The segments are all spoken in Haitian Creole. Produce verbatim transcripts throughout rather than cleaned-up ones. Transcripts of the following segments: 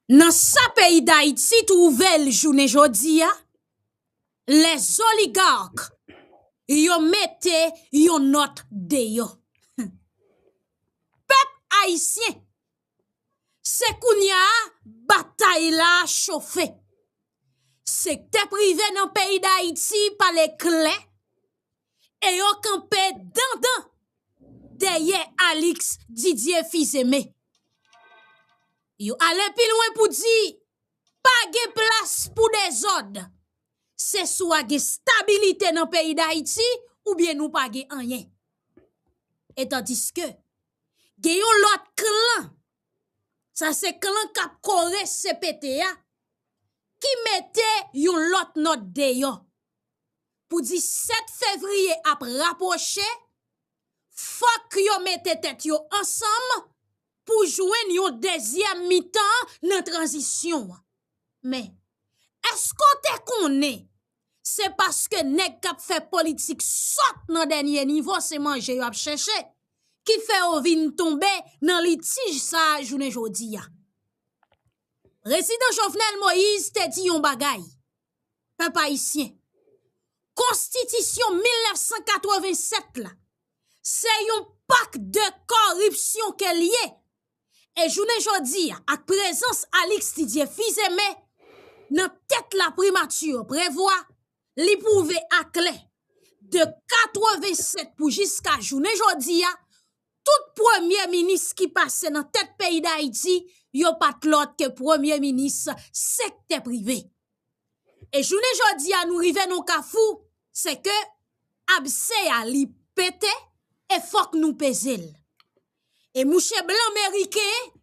Nan sa peyi Dayiti twouve l jounen jodi a, lèzoligark yo mete yon nòt deyò. Pèp ayisyen, se kounye a batay la chofe. Sektè prive nan peyi Dayiti pale klè e yo kanpe dandan dèyè Alix Didier Fils-Aimé. Yo ale pi lwen pou di pa gen plas pou dezòd. Se swa gen stabilite nan peyi Dayiti oubyen nou pa gen anyen. E tandiske gen yon lòt klan, sa se klan k ap kore C P T a, ki mete yon lòt nòt deyò pou di sèt fevriye ap rapwoche, fòk yo mete tèt yo ansanm pou jwenn yon dezyèm mitan nan tranzisyon an. Men, èske w te konnen se paske nèg k ap fè politik sòt nan dènye nivo se manje y ap chèche ki fè yo vin tonbe nan litij sa a jounen jodi a? Prezidan Jovenel Moïse te di yon bagay, pèp ayisyen. Konstitisyon mil nèf san katreven sèt la, se yon pak de kòripsyon ke l ye. E jounen jodi a, ak prezans Alix Didier Fils-Aimé nan tèt la primati, prevwa, li pwouve aklè, de katreven sèt pou jiska jounen jodi a, tout premye minis ki pase nan tèt peyi Dayiti, yo pa t lòt ke premye minis sektè prive. E jounen jodi a, nou rive nan kafou, se ke abse a li pete e fòk nou peze l. E mouche blan meriken,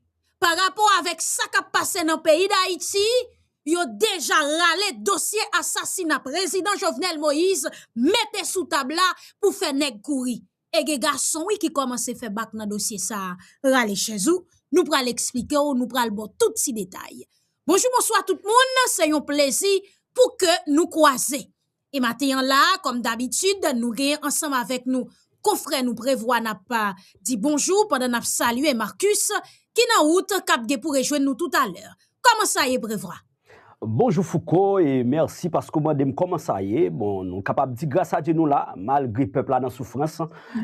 pa rapò avèk sa k ap pase nan peyi Dayiti, yo deja rale dosye asasina prezidan Jovenel Moïse mete sou tab la pou fè nèg kouri. E gen gason, wi, ki kòmanse fè bak nan dosye sa a. Rale chèz ou, nou pral eksplike w, nou pral ba w tout ti detay. Bonjou, bonswa tout moun, se yon plezi pou ke nou kwaze. E maten an la, kòm dabitid, nou genyen ansanm avèk nou konfrè nou Prevwa, n ap, a, di bonjou pandan n ap salye Marcus ki nan wout k ap gen pou rejwenn nou toutalè. Kòman sa ye, Prevwa? Bonjou Fouco, e mèsi paske w mande m kòman sa ye. Bon, nou kapab di gras a Dye nou la, malgre pèp la nan soufrans,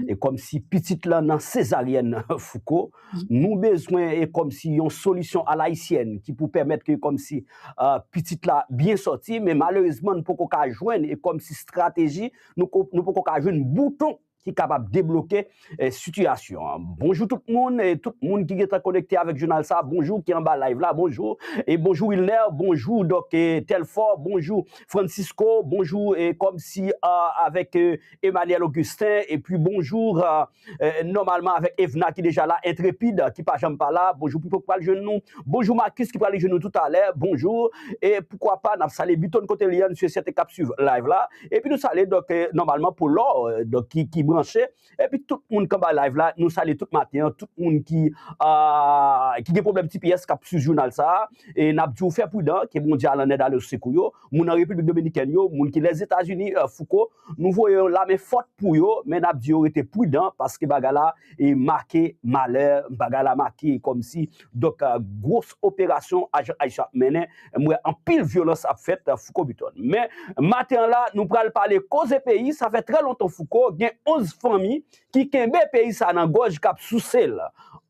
e kòmsi pitit lan nan sezaryèn, Fouco, nou bezwen e kòmsi yon solisyon alayisyèn ki pou pèmèt ke kòmsi, a, pitit la byen sòti, men malerezman nou poko ka jwenn e kòmsi estrateji, nou ko-, nou poko ka jwenn bouton ki kapab debloke, e, sitiyasyon an. Bonjou tout moun, e tout moun ki gentan konekte avèk jounal sa, bonjou, ki anba live la, bonjou, e bonjou Wilner, bonjou, donk, e, Telfort, bonjou Francisco, bonjou, e kòmsi, a, avèk, e, Emmanuel Augustin, epi bonjou, a, e, nòmalman avèk Evna ki deja la, Entrepid, ki pa janm pa la, bonjou Pipo ki pral jwenn nou, bonjou Marcus ki pral jwenn nou toutalè, bonjou, e poukwa pa, n ap salye Biton kote li an, sèten k ap swiv live la, epi nou salye, donk, e, nòmalman Paul Laure, e, donk, ki, ki branche, epi tout moun k anba live la, nou salye tout maten an, tout moun ki, a, ki gen pwoblèm T P S k ap swiv jounal sa a, e n ap di w fè pridan, ke Bondye al annèd, al osekou yo, moun an Repiblik Dominikèn yo, moun ki Lèzetazini, e, Fouco, nou voye yon lamen fòt pou yo, men n ap di yo rete pridan, paske bagay la, e, make malè, bagay la make kòmsi, donk, a, gwòs operasyon ajan ayisyen ap mennen, m wè anpil vyolans ap fèt, a, Fouco Biton. Men, maten an la, nou pral pale koze peyi, sa fè trè lontan Fouco, gen onz fanmi ki kenbe peyi sa nan gòj k ap souse l.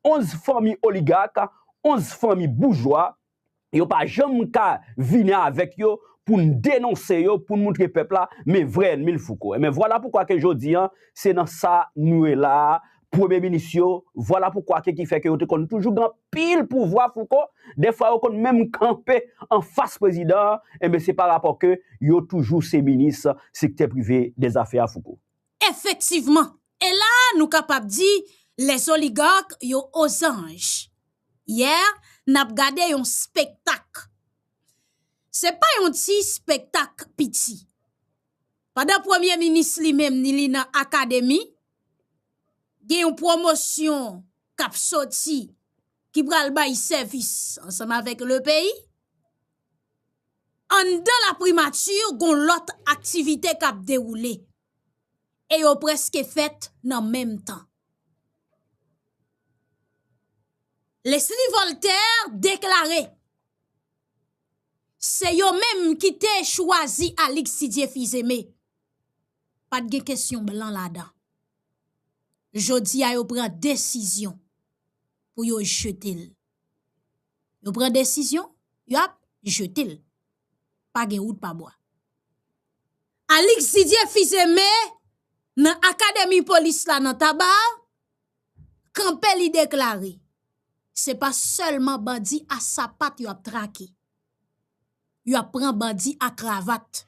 Onz fanmi oligak, onz fanmi boujwa, yo pa janm ka vini avèk yo pou n denonse yo, pou n moutre pèp la, men vrè ènmi l Fouco. Enben, vwala poukwa ke jodi an, se nan sa nou ye la a, premye minis yo, vwala poukwa ke ki fè ke yo te konn toujou gen anpil pouvwa Fouco, dèfwa yo konn menm kanpe anfas prezidan an, enben, se pa rapò ke yo toujou se minis sektè prive dèzafè a Fouco. Efektivman. E la a, nou kapab di, lèzoligark yo ozanj. Yè, n ap gade yon spektak. Se pa yon ti spektak piti. Pandan premye minis li menm, ni li nan akademi, gen yon pwomosyon k ap soti, ki pral bay sèvis ansanm avèk le peyi. Anndan la primati, gon lòt aktivite k ap dewoule. E yo prèske fèt nan menm tan. Leslie Voltaire deklare, Se yo menm ki te chwazi Alix Didier Fils-Aimé. Pa t gen kesyon blan ladan. Jodi a, yo pran desizyon pou yo jete l. Yo pran desizyon, y ap jete l. Pa gen wout pa bwa. Alix Didier Fils-Aimé, nan Akademi Polis la nan Taba, kanpe, li deklare, se pa sèlman bandi a sapat y ap trake. Y ap pran bandi a kravat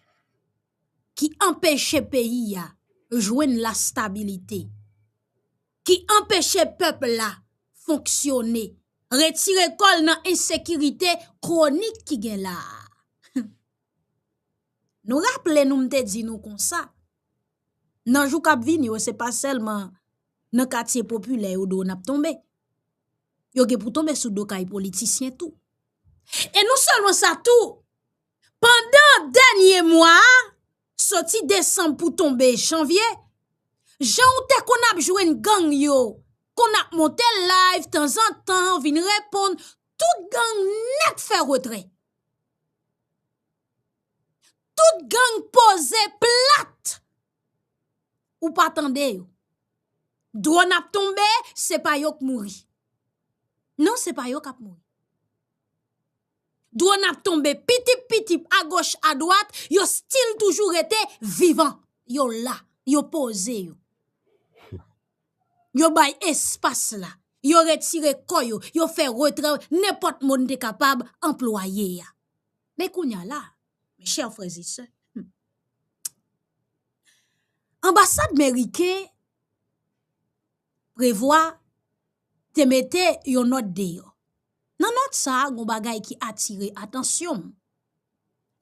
ki anpeche peyi a jwenn lastabilite, ki anpeche pèp la fonksyone, retire kò l nan ensekirite kwonik ki gen la a. Nou raple nou, m te di nou konsa, nan jou k ap vini yo, se pa sèlman nan katye popilè yo do n ap tonbe. Yo gen pou tonbe sou do kay politisyen tou. E non sèlman sa tou, pandan dènye mwa a, soti desanm pou tonbe janvye, jan w te konn ap jwenn gang yo, konn ap monte live tanzantan, vin reponn, tout gang nèt fè retrè. Tout gang poze plat. Ou pa tande yo. Dwòn ap tonbe, se pa yo k mouri. Non, se pa yo k ap mouri. Dwòn ap tonbe pitip pitip, agoch, adwat, yo still toujou rete vivan. Yo la, yo poze yo. Yo bay espas la. Yo retire kò yo, yo fè retrè, nenpòt moun te kapab anplwaye a. Men kounye a la, mes chers frères et sœurs, hmm, anbasad meriken prevwa te mete yon nòt deyò. Nan nòt sa a, gon bagay ki atire atansyon m.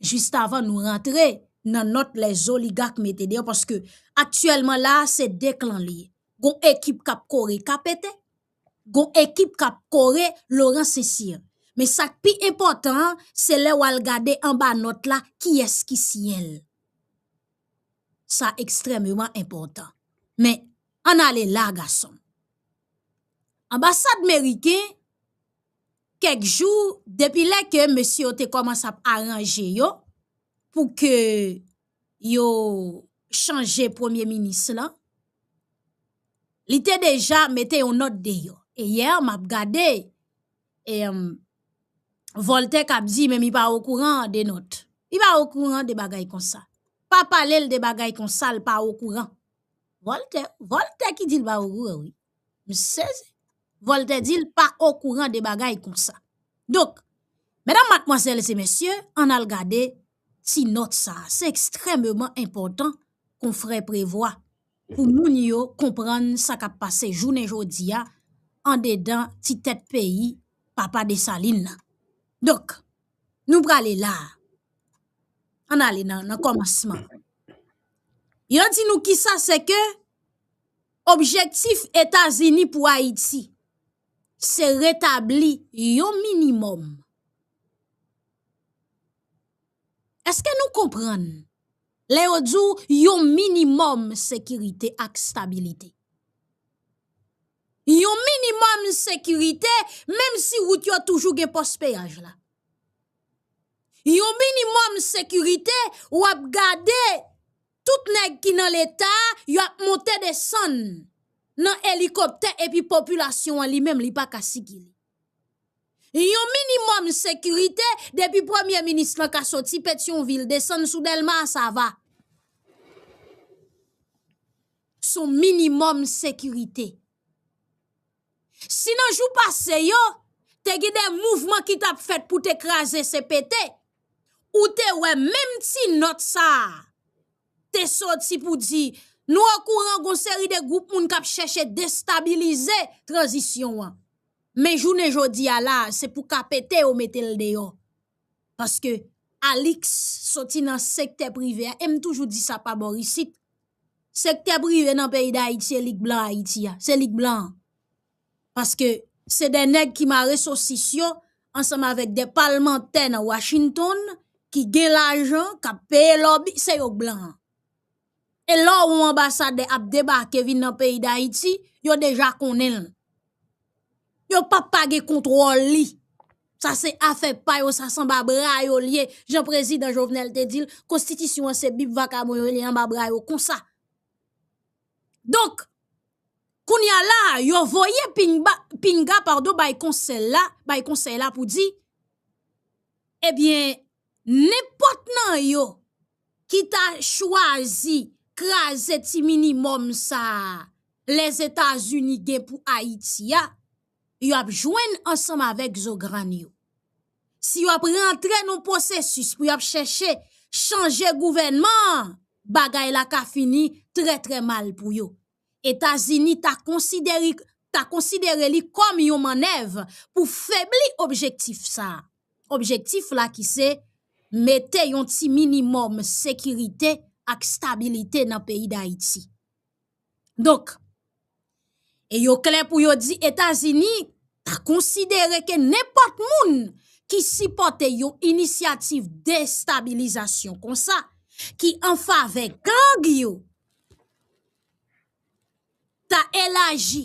Jis avan nou rantre nan nòt lèzoligak mete deyò, paske aktyèlman la a, se de klan li ye. Gon ekip k ap kore K P T, gon ekip k ap kore Laurent Saint-Cyr. Men sa k pi enpòtan an, se lè w al gade anba nòt la, kiyès ki siyen l. Sa ekstrèmeman enpòtan. Men, ann ale la, gason m. Anbasad meriken, kèk jou depi lè ke mesye yo te kòmanse ap aranje yo pou ke yo chanje premye minis lan, li te deja mete yon nòt deyò. E yè, m ap gade, e, em, Voltaire k ap di, men mi pa okouran de nòt. Li pa okouran de bagay konsa. Pa pale l de bagay konsa, l pa okouran. Voltaire, Voltaire ki di l pa okouran, wi. M sezi. Voltaire di l pa okouran de bagay konsa. Donk, medam, madmwazèl e mesye, ann al gade ti nòt sa a. Se ekstrèmeman enpòtan, konfrè Prevwa, pou moun yo konprann sa k ap pase jounen jodi a andedan ti tèt peyi papa Desalin nan. Donk, nou prale la a. Ann ale nan, nan kòmansman. Yo di nou kisa, se ke objektif Etazini pou Ayiti, se retabli yon minimòm. Èske nou konprann lè yo di w yon minimòm sekirite ak stabilite? Yon minimòm sekirite, menm si wout yo toujou gen pòs peyaj la. Yon minimòm sekirite, w ap gade tout nèg ki nan Leta, y ap monte desann nan elikoptè, epi popilasyon an li menm, li pa ka sikile. Yon minimòm sekirite, depi premye minis lan ka soti Petyonvil, desann sou Dèlma a, sa va. S on minimòm sekirite. Si nan jou pase yo, te gen de mouvman ki t ap fèt pou te kraze C P T, ou te wè menm ti nòt sa a te soti pou di, nou okouran gon seri de gwoup moun k ap chèche destabilize tranzisyon an. Men jounen jodi a la, se pou K P T yo mete l deyò. Paske Alix soti nan sektè prive a, e m toujou di sa pa bò isit. Sektè prive nan peyi Dayiti, se li k blan Ayiti a, se li k blan an. Paske se de nèg ki mare sosis yo ansanm avèk de palmantè nan Washington ki gen lajan, k ap peye lòbi, se yo k blan an. E lè yon anbasadè ap debake vin nan peyi Dayiti, yo deja konnen l. Yo p ap pa gen kontwòl li. Sa se afè pa yo, sa se anba bra yo l ye. Jan prezidan Jovenel te di l, konstitisyon an se bib vakabon yo, li anba bra yo konsa. Donk, kounye a la, yo voye pinga, pinga, padon, bay konsèy la, bay konsèy la pou di, ebyen, nenpòt nan yo ki ta chwazi kraze ti minimòm sa a Lèzetazini gen pou Ayiti a, y ap jwenn ansanm avèk zogrann yo. Si y ap rantre nan pwosesis pou y ap chèche chanje gouvènman an, bagay la ka fini trè, trè mal pou yo. Etazini ta konsidere, ta konsidere li kòm yon mannèv pou febli objektif sa a. Objektif la ki se mete yon ti minimòm sekirite ak stabilite nan peyi Dayiti. Donk, e yo klè pou yo di Etazini ta konsidere ke nenpòt moun ki sipòte yon inisyativ destabilizasyon konsa, ki an favè gang yo, ta elaji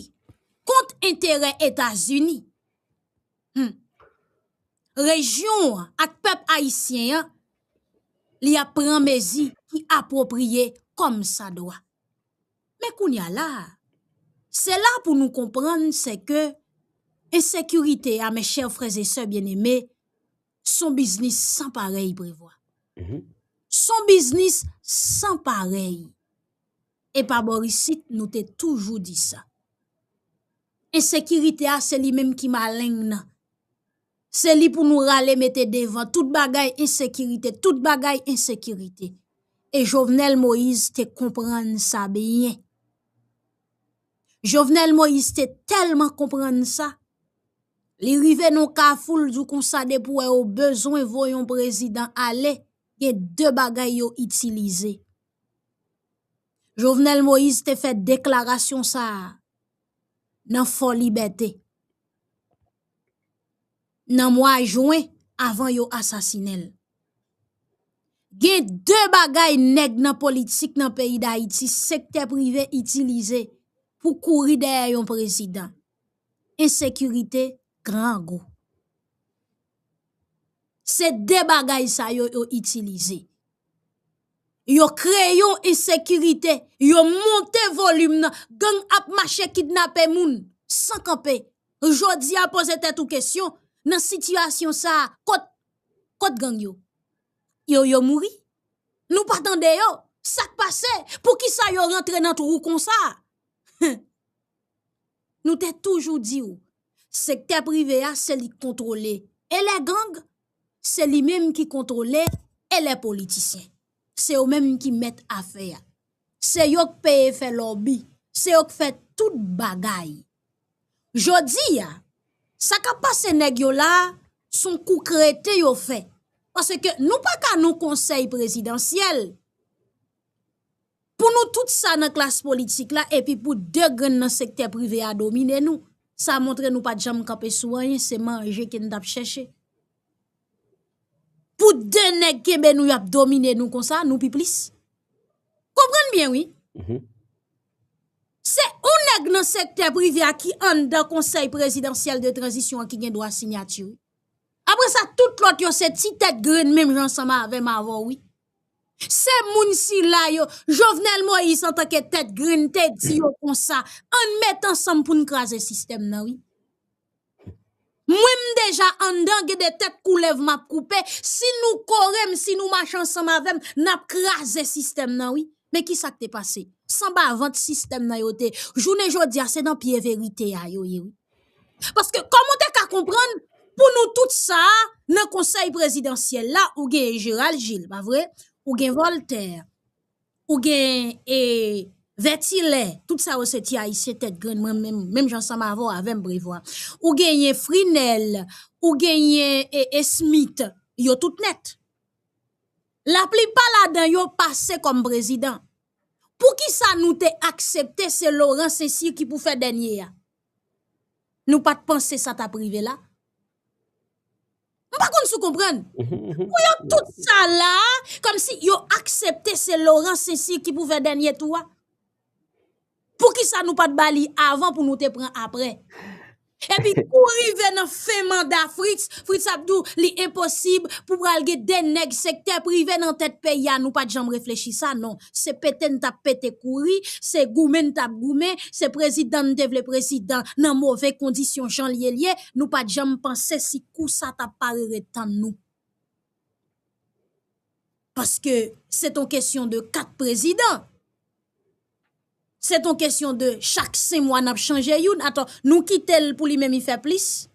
kont enterè Etazini. Hmm. Rejyon an ak pèp ayisyen an, li ap pran mezi ki apwopriye kòm sa dwa. Men kounye a la, se la pou nou konprann se ke ensekirite a, mes chers frères et sœurs bien-aimés, se yon biznis san parèy, Prevwa. Mhm. Se yon biznis san parèy. E pa bò isit, nou te toujou di sa. Ensekirite a, se li menm ki maleng nan. Se li pou nou rale mete devan tout bagay ensekirite, tout bagay ensekirite. E Jovenel Moïse te konprann sa byen. Jovenel Moïse te tèlman konprann sa, li rive nan kafou, l di konsa, depi w wè yo bezwen voye yon prezidan ale, gen de bagay yo itilize. Jovenel Moïse te fè deklarasyon sa a nan Fò Libète, nan mwa jen, avan yo asasinen l. Gen de bagay nèg nan politik nan peyi Dayiti, sektè prive itilize pou kouri dèyè yon prezidan. Ensekirite, grangou. Se de bagay sa yo yo itilize. Yo kreye yon ensekirite, yo monte volim nan, gang ap mache kidnape moun san kanpe. Jodi a poze tèt ou kesyon, nan sitiyasyon sa a, kot, kot gang yo? Yo, yo mouri? Nou pa tande yo? Sa k pase? Poukisa yo rantre nan twou konsa? Nou te toujou di w, sektè prive a se li k kontwole e lè gang, se li menm ki kontwole e lè politisyen. Se yo menm ki mèt afè a. Se yo k peye fè lòbi, se yo k fè tout bagay. Jodi a, sa k ap pase nèg yo la, se yon kou krete yo fè. Paske nou pa ka nan konsèy prezidansyèl pou nou tout sa nan klas politik la, epi pou de grenn nan sektè prive a domine nou. Sa montre nou pa t janm kanpe sou anyen, se manje ke n t ap chèche. Pou de nèg kenbe nou, y ap domine nou konsa, nou pi plis. Konprann byen, wi. Mhm. Se yon nèg nan sektè prive a ki anndan Konsèy Prezidansyèl de Tranzisyon an ki gen dwa siyati, wi. Apre sa, tout lòt yo se ti tèt grenn menm jan ansanm avè m, avè w, wi. Se moun sila yo, Jovenel Moïse antanke tèt grenn te di yo konsa, ann met ansanm pou n kraze sistèm nan, wi. Mwen m deja anndan, gen de tèt koulèv m ap koupe. Si nou kore m, si nou mache ansanm avè m, n ap kraze sistèm nan, wi. Men kisa k te pase? Sanba vant sistèm nan yo te. Jounen jodi a, se nan pye verite a yo ye, wi. Paske kòman w te ka konprann pou nou tout sa a, nan konsèy prezidansyèl la, ou gen Gérald Gilles, pa vre? Ou gen Voltaire, ou gen, e, Vètilè, tout sa yo se ti ayisyen tèt grenn, mwen menm, menm jan ansanm avè w, avè m, Prevwa. Ou genyen Frinel, ou genyen, e, e Smith, yo tout nèt. Laplipa ladan yo pase kòm prezidan. Poukisa nou te aksepte se Laurent Saint-Cyr ki pou fè dènye a? Nou pa t panse sa t ap rive la? M pa konn si w konprann. Pou yo tout sa la, kòmsi yo aksepte se Laurent Saint-Cyr ki pou fè dènye tou a. Poukisa nou pa t ba li avan pou nou te pran apre? Epi kou rive nan fen manda Fritz, Fritz ap di w li enposib pou pral gen de nèg sektè prive nan tèt peyi a. Nou pa t janm reflechi sa, non. Se pete n t ap pete kouri, se goumen n t ap goumen, se prezidan n te vle prezidan nan move kondisyon jan l ye l ye. Nou pa t janm panse si kou sa t ap pare ret tann nou. Paske se t on kesyon de kat prezidan. Se t on kesyon de chak senk mwa n ap chanje youn. Atò, nou kite l pou li menm li fè plis.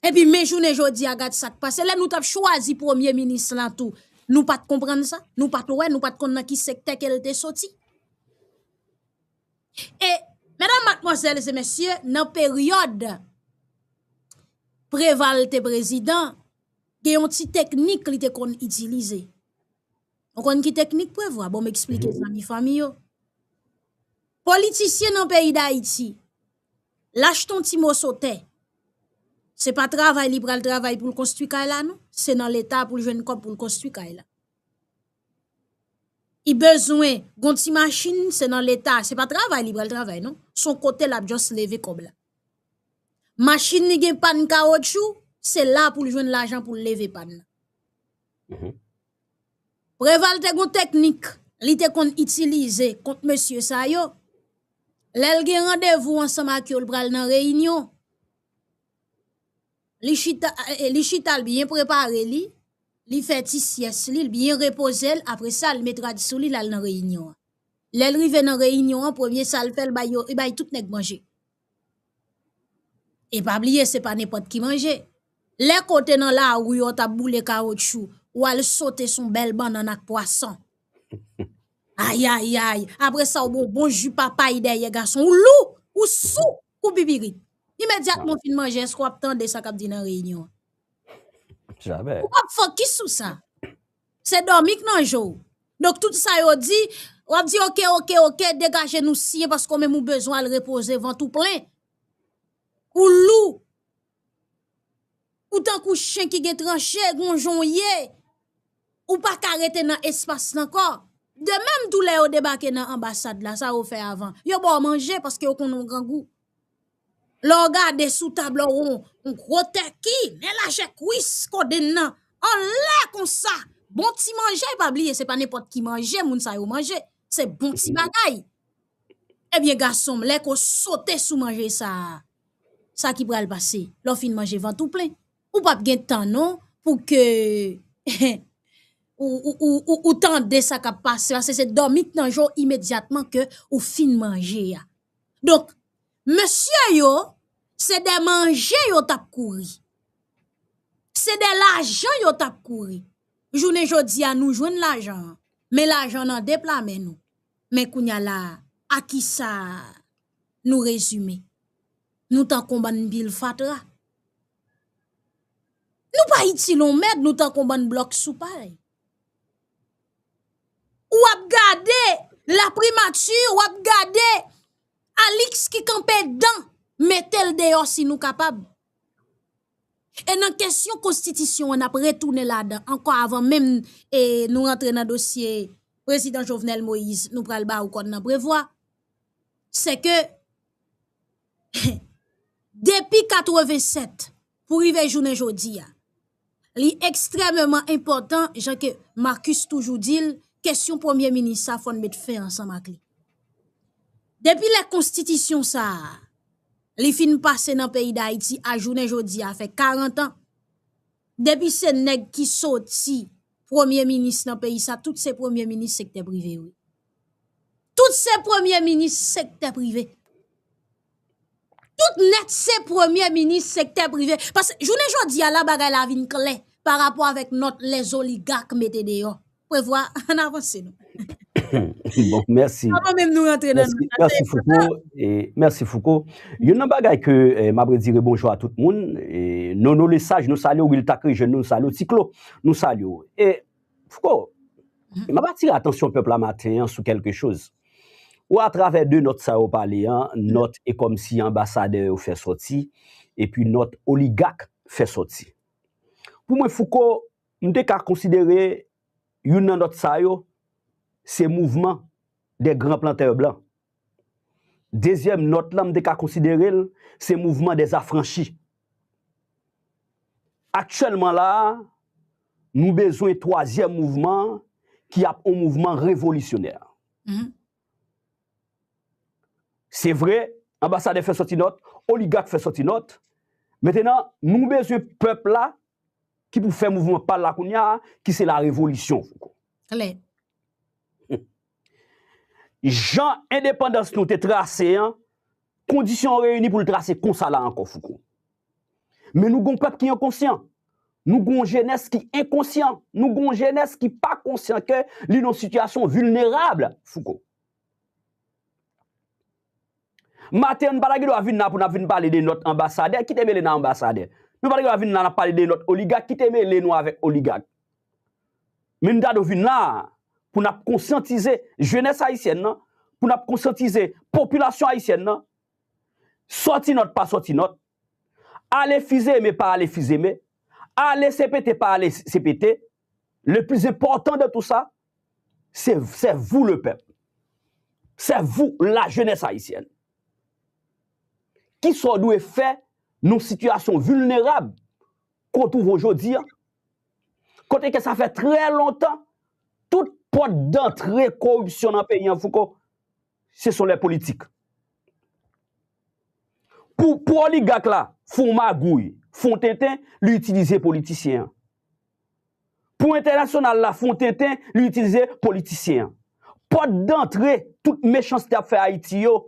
Epi men jounen jodi a, gad sa k pase. Lè nou t ap chwazi premye minis lan tou, nou pa t konprann sa. Nou pa t wè, nou pa t konn nan ki sektè ke l te soti. E, medam, madmwazèl e mesye, nan peryòd Preval te prezidan, gen yon ti teknik li te konn itilize. Ou konn ki teknik Preval? Bon, m eksplike zanmi fanmi yo. Politisyen nan peyi Dayiti, l achte yon ti moso tè. Se pa travay li pral travay pou l konstwi kay la, non. Se nan Leta pou l jwenn kòb pou l konstwi kay la. Li bezwen gon ti machin, se nan Leta, se pa travay li pral travay, non. Se yon kote l ap just leve kòb la. Machin li gen pàn kawotchou, se la pou l jwenn lajan pou l leve pàn nan. Mhm. Preval te gon teknik li te konn itilize kont mesye sa yo. Lè l gen randevou ansanm ak yo, l pral nan reyinyon. Li chita, eh, li chita, l byen prepare li, li fè ti syès li, l byen repoze l, apre sa, l met rad sou li, l al nan reyinyon an. Lè l rive nan reyinyon an, premye sa l fè, l bay yo, li bay tout nèg manje. E pa bliye, se pa nenpòt ki manje. Lè kote nan lari yo t ap boule kawotchou, w al sote sou yon bèl bannann ak pwason. Ayayay! Apre sa, w bon, bon ji papay dèyè gason. Ou lou, ou sou, ou pipirit. Imedyatman w fin manje, èske w ap tande sa k ap di nan reyinyon an? Jamè. Ou p ap fokis sou sa. Se dòmi k nan je w. Donk, tout sa yo di, w ap di, oke, oke, oke, degaje nou siyen, paske w menm ou bezwen al repoze, vant ou plen. Ou lou. Ou tankou chen ki gen tranche, gon jan w ye. Ou pa ka rete nan espas lan ankò. De menm tou lè yo debake nan anbasad la, sa yo fè avan? Yo ba w manje paske yo konnen w grangou. Lè w gade sou tab la, w wè yon gwo tèki, men lajè kwis kodenn nan. Anlè konsa, bon ti manje, pa bliye, se pa nenpòt ki manje moun sa yo manje. Se bon ti bagay. Ebyen, gason m, lè ke w sote sou manje sa a, sa ki pral pase? Lè w fin manje vant ou plen, ou p ap gen tan non pou ke ou, ou, ou, ou, ou tande sa k ap pase, paske se dòmi k nan je w imedyatman ke ou fin manje a. Donk, mesye yo, se dè manje yo t ap kouri. Se dè lajan yo t ap kouri. Jounen jodi a, nou jwenn lajan an, men lajan nan de pla men nou. Men kounye a la a, a kisa nou rezime? Nou tankou yon bann pil fatra. Nou pa itil yon mèd, nou tankou yon bann blòk sou pay. W ap gade laprimati, w ap gade Alix ki kanpe dan, mete l deyò si nou kapab. E nan kesyon konstitisyon an, n ap retounen ladan ankò avan menm e nou rantre nan dosye prezidan Jovenel Moïse, nou pral ba ou kòd nan prevwa. Se ke depi katrevennsèt pou rive jounen jodi a, li ekstrèmeman enpòtan, jan ke Marcus toujou di l, kesyon premye minis sa fò n met fen ansanm ak li. Depi lè konstitisyon sa a, li fin pase nan peyi Dayiti a jounen jodi a fè karant an. Depi se nèg ki soti premye minis nan peyi sa, tout se premye minis sektè prive yo ye. Tout se premye minis sektè prive. Tout nèt se premye minis sektè prive. Paske jounen jodi a la bagay la vin klè pa rapò avèk nòt lèzoligak mete deyò. Prevwa, ann avanse non. Bon, mèsi. Avan menm nou rantre nan nòt la, se Fouco. E, mèsi Fouco. Youn nan bagay ke eh, m ap redire bonjou a tout moun, e, Nono Lesaj, nou salye w, Wilta Krejèn, nou salye w, Tiklo, nou salye w. E, Fouco, m ap atire atansyon pèp la maten an sou kèlke choz. Ou atravè de nòt sa yo pale an, nòt e kòmsi anbasadè yo fè sòti, epi nòt oligak fè sòti. Pou mwen, Fouco, m te ka konsidere youn nan nòt sa yo, se mouvman dè gran plantè blan. Dezyèm nòt lan, m te ka konsidere l, se mouvman dèzafranchi. Aktyèlman la a, nou bezwen twazyèm mouvman ki ap yon mouvman revolisyonè. Se vre, anbasadè fè sòti nòt, oligak fè sòti nòt. Mentenan, nou bezwen pèp la ki pou fè mouvman pa l la kounye a, ki se la revolisyon, Fouco. Klè. Jan endepandans nou te trase an, kondisyon an reyini pou l trase konsa la ankò, Fouco. Men nou gon pèp ki enkonsyan. Nou gon jenès ki enkonsyan. Nou gon jenès ki pa konsyan ke li nan sitiyasyon vilnerab, Fouco. Maten an, nou pa ta gen dwa vin la pou n ap vin pale de nòt anbasadè. Ki te mele nan anbasadè? Nou pa ta gen dwa vin la n ap pale de nòt oligak. Ki te mele nou avèk oligak? Men nou ta dwe vin la pou n ap konsyantize jenès ayisyèn nan, pou n ap konsyantize popilasyon ayisyèn nan, sòti nòt pa sòti nòt, ale fizeme pa ale fizeme, ale C P T pa ale C P T. Le plus important de tout ça, c'est, c'est vous le peuple. C'est vous la jeunesse haïtienne. Kisa w dwe fè nan sitiyasyon vilnerab ke w twouve w jodi a? Kote ke sa fè trè lontan, tout pòt dantre koripsyon nan peyi an, Fouco, ce sont les politiques. Pou, pou oligak la fè yon magouy, fè yon tenten, li itilize politisyen an. Pou entènasyonal la fè yon tenten, li itilize politisyen an. Pòt dantre tout mechanste ap fè Ayiti yo,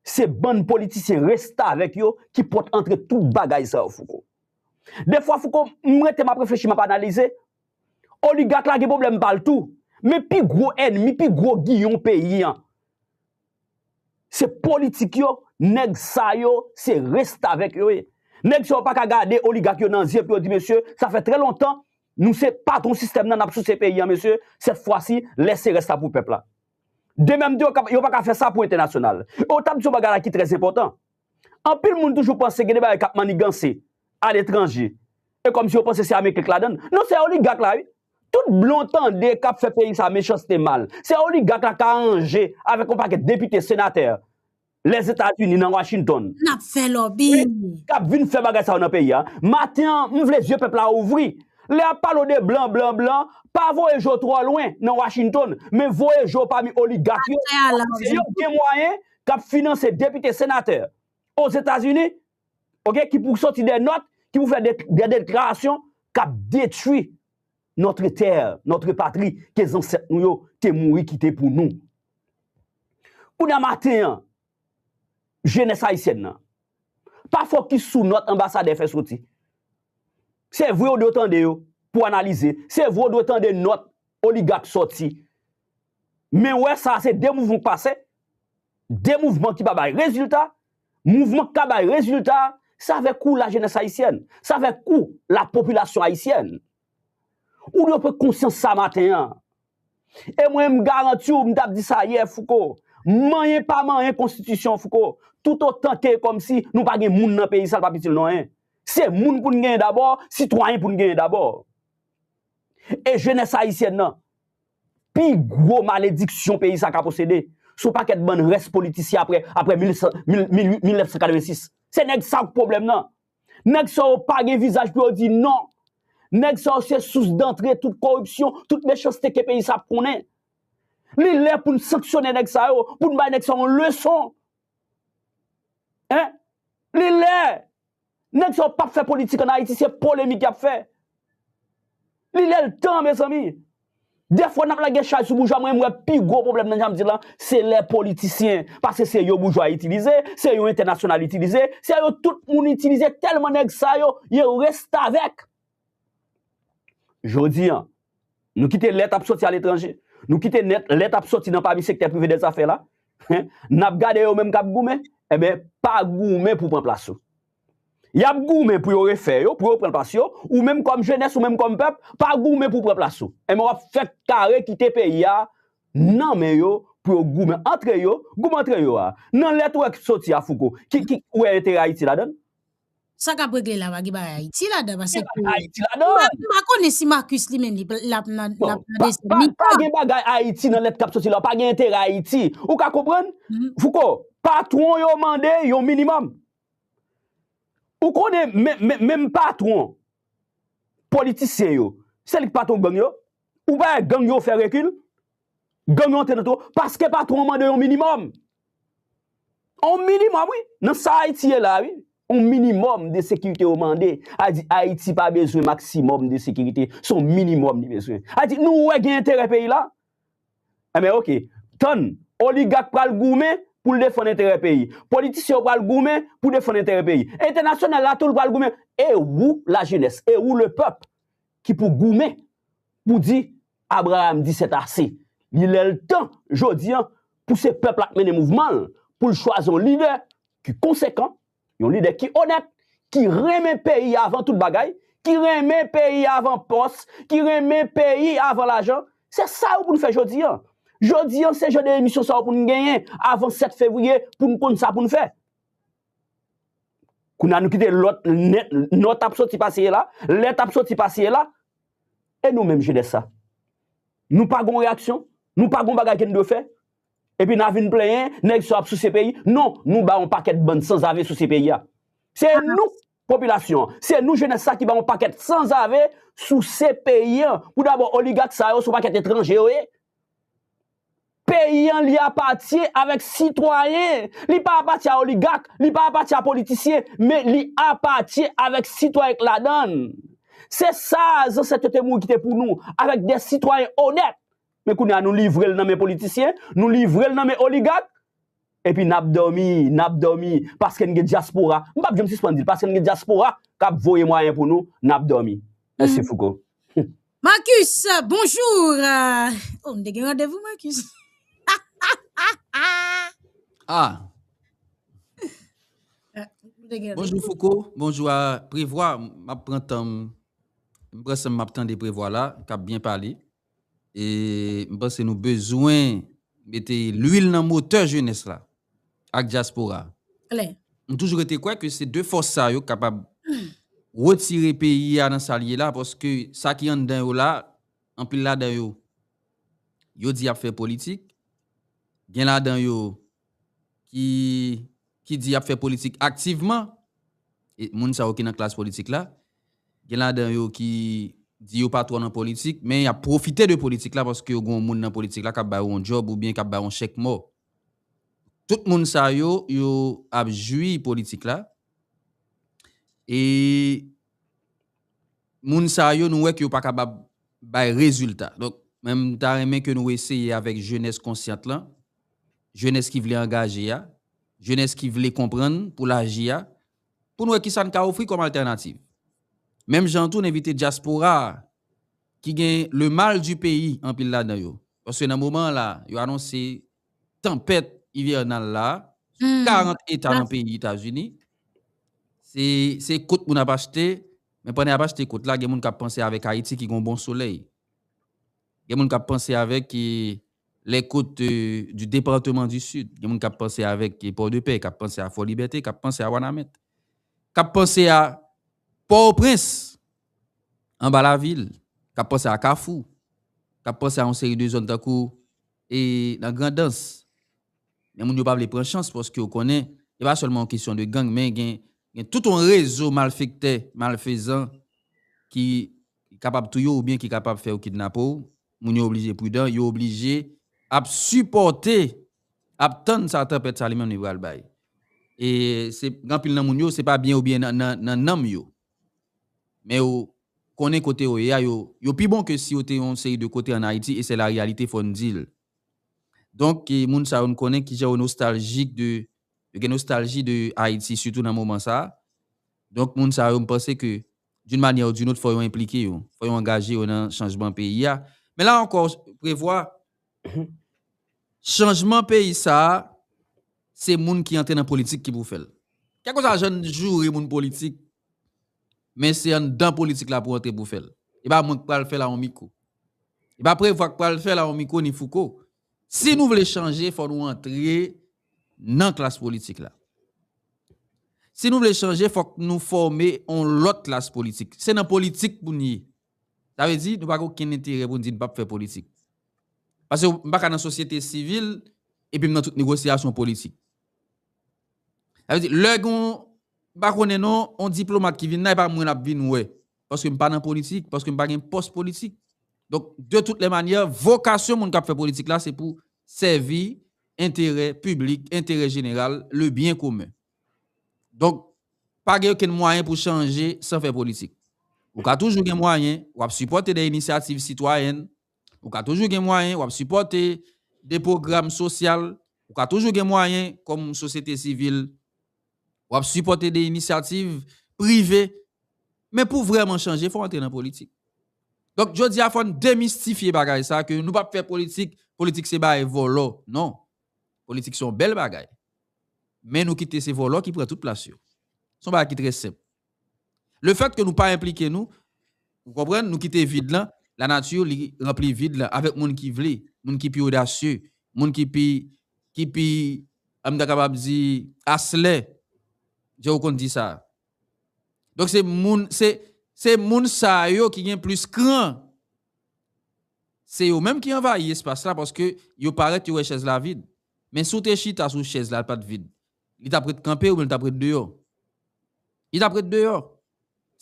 se bann politisyen restavèk yo ki pòt antre tout bagay sa yo, Fouco. Defwa, Fouco, m rete, m ap reflechi, m ap analize. Oligak la gen pwoblèm pa l tou. Men pi gwo ènmi, pi gwo giyon peyi an, se politik yo, nèg sa yo, se restavèk yo ye. Nèg sa yo pa ka gade oligak yo nan zye pou yo di, mesye, sa fè trè lontan, nou se patwon sistèm nan, n ap souse peyi an, mesye, sèt fwa si, lèse rès la pou pèp la. De menm tou, yo ka, yo pa ka fè sa pou entènasyonal. E w t ap di yon bagay la ki trè enpòtan. Anpil moun toujou panse gen de bagay k ap maniganse aletranje. E kòmsi yo panse se Ameriken k ladan l. Non, se oligak la, wi. Tout blan w tande k ap fè peyi sa mechanste mal, se oligak la k aranje avèk yon pakèt depite, senatè, Lèzetazini nan Washington. N ap fè lòbi. Wi, k ap vin fè bagay sa yo nan peyi a. Maten an, m vle zye pèp la ouvri. Lè y ap pale w de blan, blan, blan, pa voye je w twò lwen nan Washington, men voye je w pami oligak yo. Atè a la, se yo ki gen mwayen k ap finanse depite, senatè Ozetazini, oke, ki pou sòti de nòt, ki pou fè de, de deklarasyon k ap detwi notre terre, notre patrie, ke zansèt nou yo te mouri kite pou nou. Kounye a maten an, jenès ayisyèn nan, pa fokis sou nòt anbasadè fè soti. Se vre w dwe tande yo pou analize. Se vre w dwe tande nòt oligak sòti. Men wè sa, se de mouvman k pase. De mouvman ki pa bay rezilta. Mouvman k ka bay rezilta, se avèk ou, lajenès ayisyèn. Se avèk ou, lapopilasyon ayisyèn. Ou dwe pran konsyans sa maten an. E mwen, m garanti w, m t ap di sa yè, Fouco. Manyen pa manyen konstitisyon, Fouco, toutotan ke kòmsi nou pa gen moun nan peyi sa, l p ap itil nou anyen. Se moun pou n genyen dabò, sitwayen pou n genyen dabò. E jenès ayisyèn nan, pi gwo malediksyon peyi sa ka posede, se yon pakèt bann rès politisyen apre, apre mil nèf san, mil, mil, mil nèf san katrevensis. Se nèg sa k pwoblèm nan. Nèg sa yo pa gen vizaj pou yo di non. Nèg sa yo se sous dantre tout koripsyon, tout mechanste ke peyi sa ap konnen. Li lè pou n sanksyone nèg sa yo, pou n bay nèg sa yo yon leson. Hein? Li lè. Nèg sa yo p ap fè politik ann Ayiti, se polemik y ap fè. Li lè l tan, mezanmi. Dèfwa n ap lage chay sou boujwa, mwen m wè pi gwo pwoblèm nan jan m di la, se lè politisyen, paske se yo boujwa itilize, se yo entènasyonal itilize, se yo tout moun itilize, tèlman nèg sa yo, yo restavèk. Jodi a, nou kite lèt ap sòti aletranje, nou kite nèt, lèt ap sòti nan pami sektè prive dèzafè la, n ap gade yo menm k ap goumen, enben, pa goumen pou pran plas ou. Y ap goumen pou yo refè yo, pou yo pran plas yo, ou menm kòm jenès, ou menm kòm pèp, pa goumen pou pran plas ou. Enben, w ap fèk kare kite peyi a nan men yo, pou yo goumen antre yo, goumen antre yo a. Nan lèt ou wè k sòti a, Fouco, ki, ki, ou wè enterè Ayiti ladan l? Sa k ap regle la, pa gen bagay Ayiti ladan, paske Ayiti ladan. M pa, m pa konnen si Marcus li menm li, l ap nan, l ap nan desèn. Pa, pa gen bagay Ayiti nan lèt k ap sòti la, pa gen enterè Ayiti. Ou ka konprann? Fouco, Patwon yo mande yon minimòm. Ou konnen menm patwon politisyen yo, se li k patwon gang yo. Ou pa wè gang yo fè rekil? Gang yo antre nan tro paske patwon an mande yon minimòm. Yon minimòm, wi. Nan sa Ayiti ye la, wi. Yon minimòm de sekirite yo mande. A di Ayiti pa bezwen maksimòm de sekirite. Se yon minimòm li bezwen. A di nou wè gen enterè peyi la. Enben, oke. Tann, oligak pral goumen pou l defann enterè peyi. Politisyen yo pral goumen pou defann enterè peyi. Entènasyonal la tou l pral goumen. E ou, lajenès, e ou, lepèp, ki pou goumen pou di, Abraham di sèt ase. Li lè l tan, jodi an, pou se pèp la k mennen mouvman l, pou l chwazi yon lidè ki konsekan, yon lidè ki onèt, ki renmen peyi a avan tout bagay, ki renmen peyi a avan pòs, ki renmen peyi a avan lajan. Se sa yo pou n fè jodi an. Jodi an, se jan de emisyon sa yo pou n genyen avan sèt fevriye pou n konn sa pou n fè. Kounye a nou kite lòt nèt, nòt ap soti pase la, lèt ap soti pase la. E nou menm jenès sa? Nou pa gon reyaksyon, nou pa gon bagay ke n dwe fè. Epi n a vin plenyen, nèg sa ap souse peyi. Non, nou ba yon pakèt bann sanzave souse peyi a. Se nou, popilasyon an, se nou jenès sa ki ba yon pakèt sanzave souse peyi an. Pou dabò, oligak sa yo, se yon pakèt etranje yo ye. Peyi an, li apatyen avèk sitwayen. Li pa apatyen a oligak, li pa apatyen a politisyen, men li apatyen avèk sitwayen k ladan l. Se sa zansèt yo te mouri kite pou nou, avèk de sitwayen onèt. Men kounye a, nou livre l nan men politisyen, nou livre l nan men oligak, epi n ap dòmi, n ap dòmi, paske n gen dyaspora. M p ap janm sispann di l, paske n gen dyaspora k ap voye mwayen pou nou, n ap dòmi. Mèsi, Fouco. Marcus, bonjou. Oh, m te gen randevou, Marcus. Ah. Bonjou, Fouco. Bonjou a Prevwa. M ap pran tan m. M pran san m ap tande Prevwa la, k ap byen pale. E m panse nou bezwen mete lwil nan motè jenès la ak dyaspora. Klè. M toujou rete kwè ke se de fòs sa yo k kapab retire peyi a nan sa l ye la, paske sa ki anndan yo la, anpil ladan yo, yo di y ap fè politik, gen ladan yo ki, ki di y ap fè politik aktivman, e moun sa yo ki nan klas politik la, gen ladan yo ki di yo pa twò nan politik, men y ap pwofite de politik la paske yo gen yon moun nan politik la k ap ba yo yon djòb oubyen k ap ba yo yon chèk mò. Tout moun sa yo, yo ap jwi politik la. E moun sa yo, nou wè ke yo pa kapab bay rezilta. Donk, mwen, m ta renmen ke nou eseye avèk jenès konsyant lan, jenès ki vle angaje a, jenès ki vle konprann pou l aji a, pou n wè kisa n ka ofri kòm altènativ. Menm jan tou, n envite dyaspora a, ki gen le mal du pays anpil ladan yo. Paske nan moman an la, yo anonse tanpèt ivyènal la, karant eta nan peyi Etazini. Se, se kot moun ap achte, men pandan y ap achte kot la, gen moun k ap panse avèk Ayiti ki gen yon bon solèy. Gen moun k ap panse avèk, eh, les côtes, eh, du département du Sud. Gen moun k ap panse avèk, eh, Port de Paix, k ap panse a Fò Libète, k ap panse a Wanament. K ap panse a Pòtoprens, anba lavil, k ap panse a Kafou, k ap panse a yon seri de zòn tankou, eh, nan Grandans. Men moun yo pa vle pran chans paske yo konnen, e pa sèlman yon kesyon de gang, men gen, gen tout yon rezo malfektè, malfezan ki kapab touye w oubyen ki kapab fè yo kidnape w. Moun yo oblije pridan, yo oblije ap sipòte, ap tann sa tanpèt sa li menm li pral bay. E se, gen anpil nan moun yo, se pa byen oubyen nan, nan, nan nanm yo. Men yo konnen kote yo ye a, yo, yo pi bon ke si yo te yon seri de kote ann Ayiti, e se la réalité, fò n di l. Donk, e, moun sa yo, n konnen kijan yo nostaljik de, yo gen nostalji de Ayiti, sitou nan moman sa a. Donk, moun sa yo, m panse ke, d'une manière ou d'une autre, fò yo enplike yo, fò yo angaje yo nan chanjman peyi a. Men la ankò, Prevwa, chanjman peyi sa a, se moun ki antre nan politik ki pou fè l. Kèlkeswa jan n joure moun politik, men se anndan politik la pou antre pou fè l. E pa mwen k pral fè l a yon mikwo. E pa Prevwa k pral fè l a yon mikwo ni Fouco. Si nou vle chanje, fò nou antre nan klas politik la. Si nou vle chanje, fòk nou fòme yon lòt klas politik. Se nan politik pou n ye. Sa vle di, nou pa gen okenn enterè pou n di n p ap fè politik. Paske m pa ka nan sosyete sivil epi m nan tout negosyasyon politik. Sa vle di, lè gen, m pa konnen non, yon diplomat ki vin la, e pa mwen l ap vin wè. Paske m pa nan politik, paske m pa gen pòs politik. Donk, de toutes les manières, vokasyon moun k ap fè politik la, se pou sèvi enterè piblik, enterè jeneral, le bien commun. Donk, pa gen okenn mwayen pou chanje san fè politik. Ou ka toujou gen mwayen, w ap sipòte de inisyativ sitwayèn, ou ka toujou gen mwayen, w ap sipòte de pwogram sosyal, ou ka toujou gen mwayen, kòm sosyete sivil, w ap sipòte de inisyativ prive, men pou vrèman chanje, fò w antre nan politik. Donk, jodi a, fò n demistifye bagay sa, ke nou p ap fè politik, politik se bagay vòlò. Non. Politik se yon bèl bagay. Men nou kite se vòlò ki pran tout plas yo. Se yon bagay ki trè senp. Le fèt ke nou pa enplike nou, ou konprann, nou kite vid lan, lanati li ranpli vid lan avèk moun ki vle, moun ki pi odasye, moun ki pi, ki pi, m ta kapab di, aslè, jan ou konn di sa. Donk se moun, se, se moun sa yo ki gen plis kran. Se yo menm ki anvayi espas la paske yo parèt yo wè chèz la vid. Men si w te chita sou chèz la, l pa t vid, li t ap ret kanpe oubyen l t ap ret deyò? Li t ap ret deyò.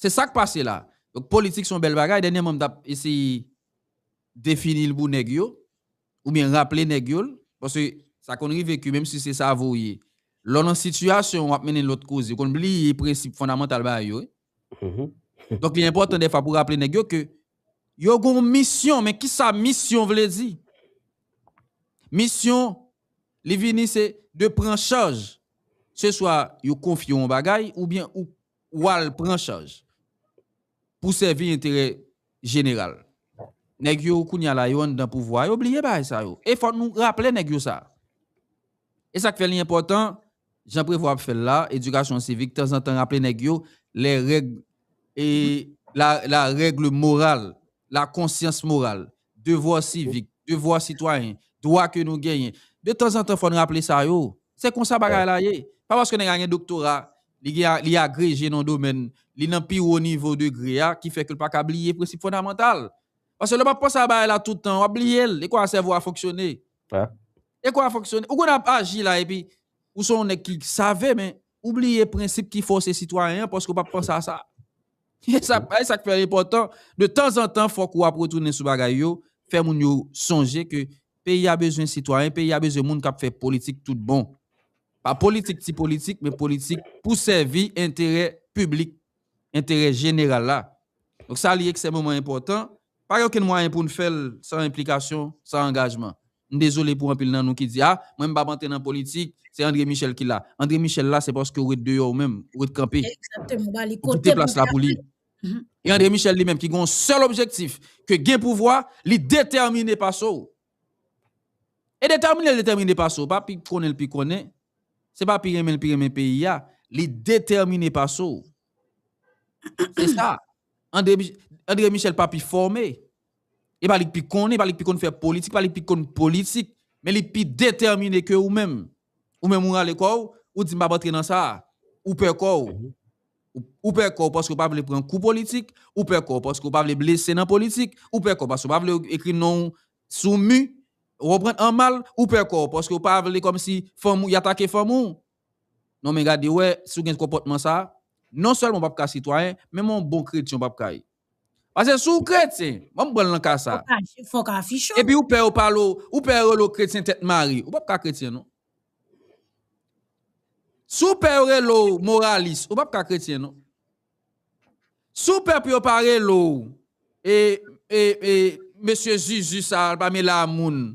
Se sa k pase la. Donk, politik se yon bèl bagay. Dènyèman, m t ap eseye defini l pou nèg yo, oubyen raple nèg yo l, paske sa konn rive ke menm si se savo w ye, lè w nan sitiyasyon w ap mennen lòt koze, w konn bliye prensip fondamantal bagay yo, wi. Donk, li enpòtan dèfwa pou raple nèg yo ke yo gen yon misyon, men kisa misyon vle di? Misyon, li vini se de pran chaj. Se swa yo konfye w yon bagay, oubyen ou, ou al pran chaj pou sèvi enterè jeneral. Nèg yo, kounye a la, yo anndan pouvwa, yo bliye bagay sa yo. E fò nou raple nèg yo sa. E sa k fè li enpòtan, jan Prevo ap fè l la, edikasyon sivik, tanzantan raple nèg yo, les règles, e la, la règle morale, la conscience morale, devwa sivik, devwa sitwayen, dwa ke nou genyen. De tanzantan, fò n raple sa yo. Se konsa bagay la ye. Pa paske nèg la gen doktora, li gen, li agreje nan domèn, li nan pi wo nivo degre a, ki fè ke l pa ka bliye prensip fondamantal. Paske lè w ap panse a bagay la tout tan, w ap bliye l. E kwa sèvo a fonksyone? E kwa fonksyone? Ou konn ap aji la, epi ou se yon nèg ki save, men ou bliye prensip ki fè w se sitwayen an, paske w p ap panse a sa. E sa, e sa k fè l enpòtan. De tanzantan, fòk ou ap retounen sou bagay yo, fè moun yo sonje ke peyi a bezwen sitwayen, peyi a bezwen moun k ap fè politik tout bon. Pa politik ti politik, men politik pou sèvi enterè piblik, enterè jeneral la. Donk, sa li ekstrèmeman enpòtan. Pa gen okenn mwayen pou n fè l san enplikasyon, san angajman. M dezole pou anpil nan nou ki di, a, mwen m p ap antre nan politik, se André Michel ki la. André Michel la, se paske ou ret deyò ou menm, ou ret kanpe. Ou kite plas la pou li. E André Michel li menm ki gen yon sèl objektif, ke gen pouvwa, li detèmine pase w. E detèmine l detèmine pase w, pa pi konnen l pi konnen, se pa pi renmen l pi renmen peyi a, li detèmine pase w. Se sa. André, André Michel pa pi fòme. E pa li k pi konnen, e pa li k pi konn fè politik, e pa li k pi konn politik, men li pi detèmine ke ou menm. Ou menm ou rale kò w, ou di m p ap antre nan sa a. Ou pè kò w. Ou, ou pè kò w paske w pa vle pran kou politik, ou pè kò w paske w pa vle blese nan politik, ou pè kò w paske w pa vle ekri non w sou mi, ou konprann, an mal, ou pè kò w paske w pa vle kòmsi fanm ou, y atake fanm ou. Non, men gade, wè, si w gen konpòtman sa a, non sèlman w p ap ka sitwayen, menm yon bon kretyen w p ap ka ye. Paske si w kretyen, ban m pran l nan ka sa. Fòk afiche w. Epi ou pè yo pale w, ou pè yo rele w kretyen tèt mare, ou p ap ka kretyen, non. Si w pè yo rele w moralis, ou p ap ka kretyen, non. Si w pè pou yo pa rele w, e, e, e, mesye Zuzu sa, l pa mele a moun,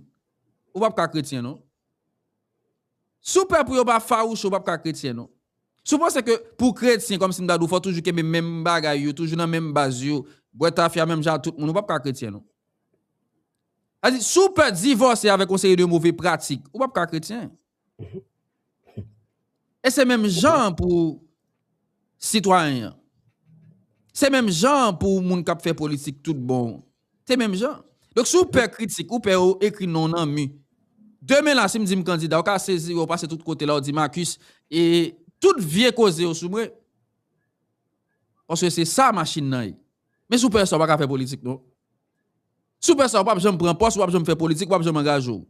ou p ap ka kretyen, non. Si w pè pou yo pa fawouche w, w p ap ka kretyen, non. Si w panse ke pou kretyen, kòmsi m ta di w, fò w toujou kenbe menm bagay yo, toujou nan menm baz yo, bwè tafya menm jan ak tout moun, ou p ap ka kretyen, non. Sa di, si w pè divòse avèk yon seri de move pratik, ou p ap ka kretyen. E se menm jan pou sitwayen an. Se menm jan pou moun k ap fè politik tout bon. Se menm jan. Donk, si w pè kritik, ou pè yo ekri non w nan mi. Demen la, si m di m kandida, ou ka sezi, ou pase tout kote la, ou di, Marcus, e tout vye koze yo sou mwen. Paske se sa machin nan ye. Men si w pè sa, ou pa ka fè politik, non. Si w pè sa, ou p ap janm pran pòs, ou p ap janm fè politik, ou p ap janm angaje w.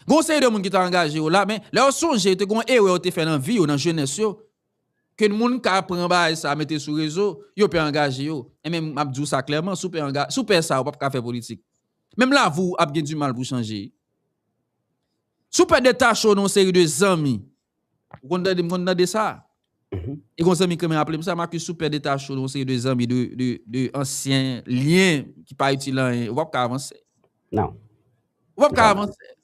Gen yon seri de moun ki ta angaje yo la, men lè yo sonje, te gen yon erè yo te fè nan vi yo, nan jenès yo, ke moun ka pran bagay sa, mete sou rezo, yo pè angaje yo. E men, m ap di w sa klèman, si w pè anga-, si w pè sa, ou p ap ka fè politik. Menm lavi w ap gen dimal pou chanje. Si w pè detache w nan yon seri de zanmi, ou konn tande, m konn tande sa. E gon zanmi ki renmen aple m sa, Marcus, si w pè detache w nan yon seri de zanmi, de, de, de ansyen lyen ki pa itil anyen, ou p ap ka avanse. Non. Ou p ap ka avanse.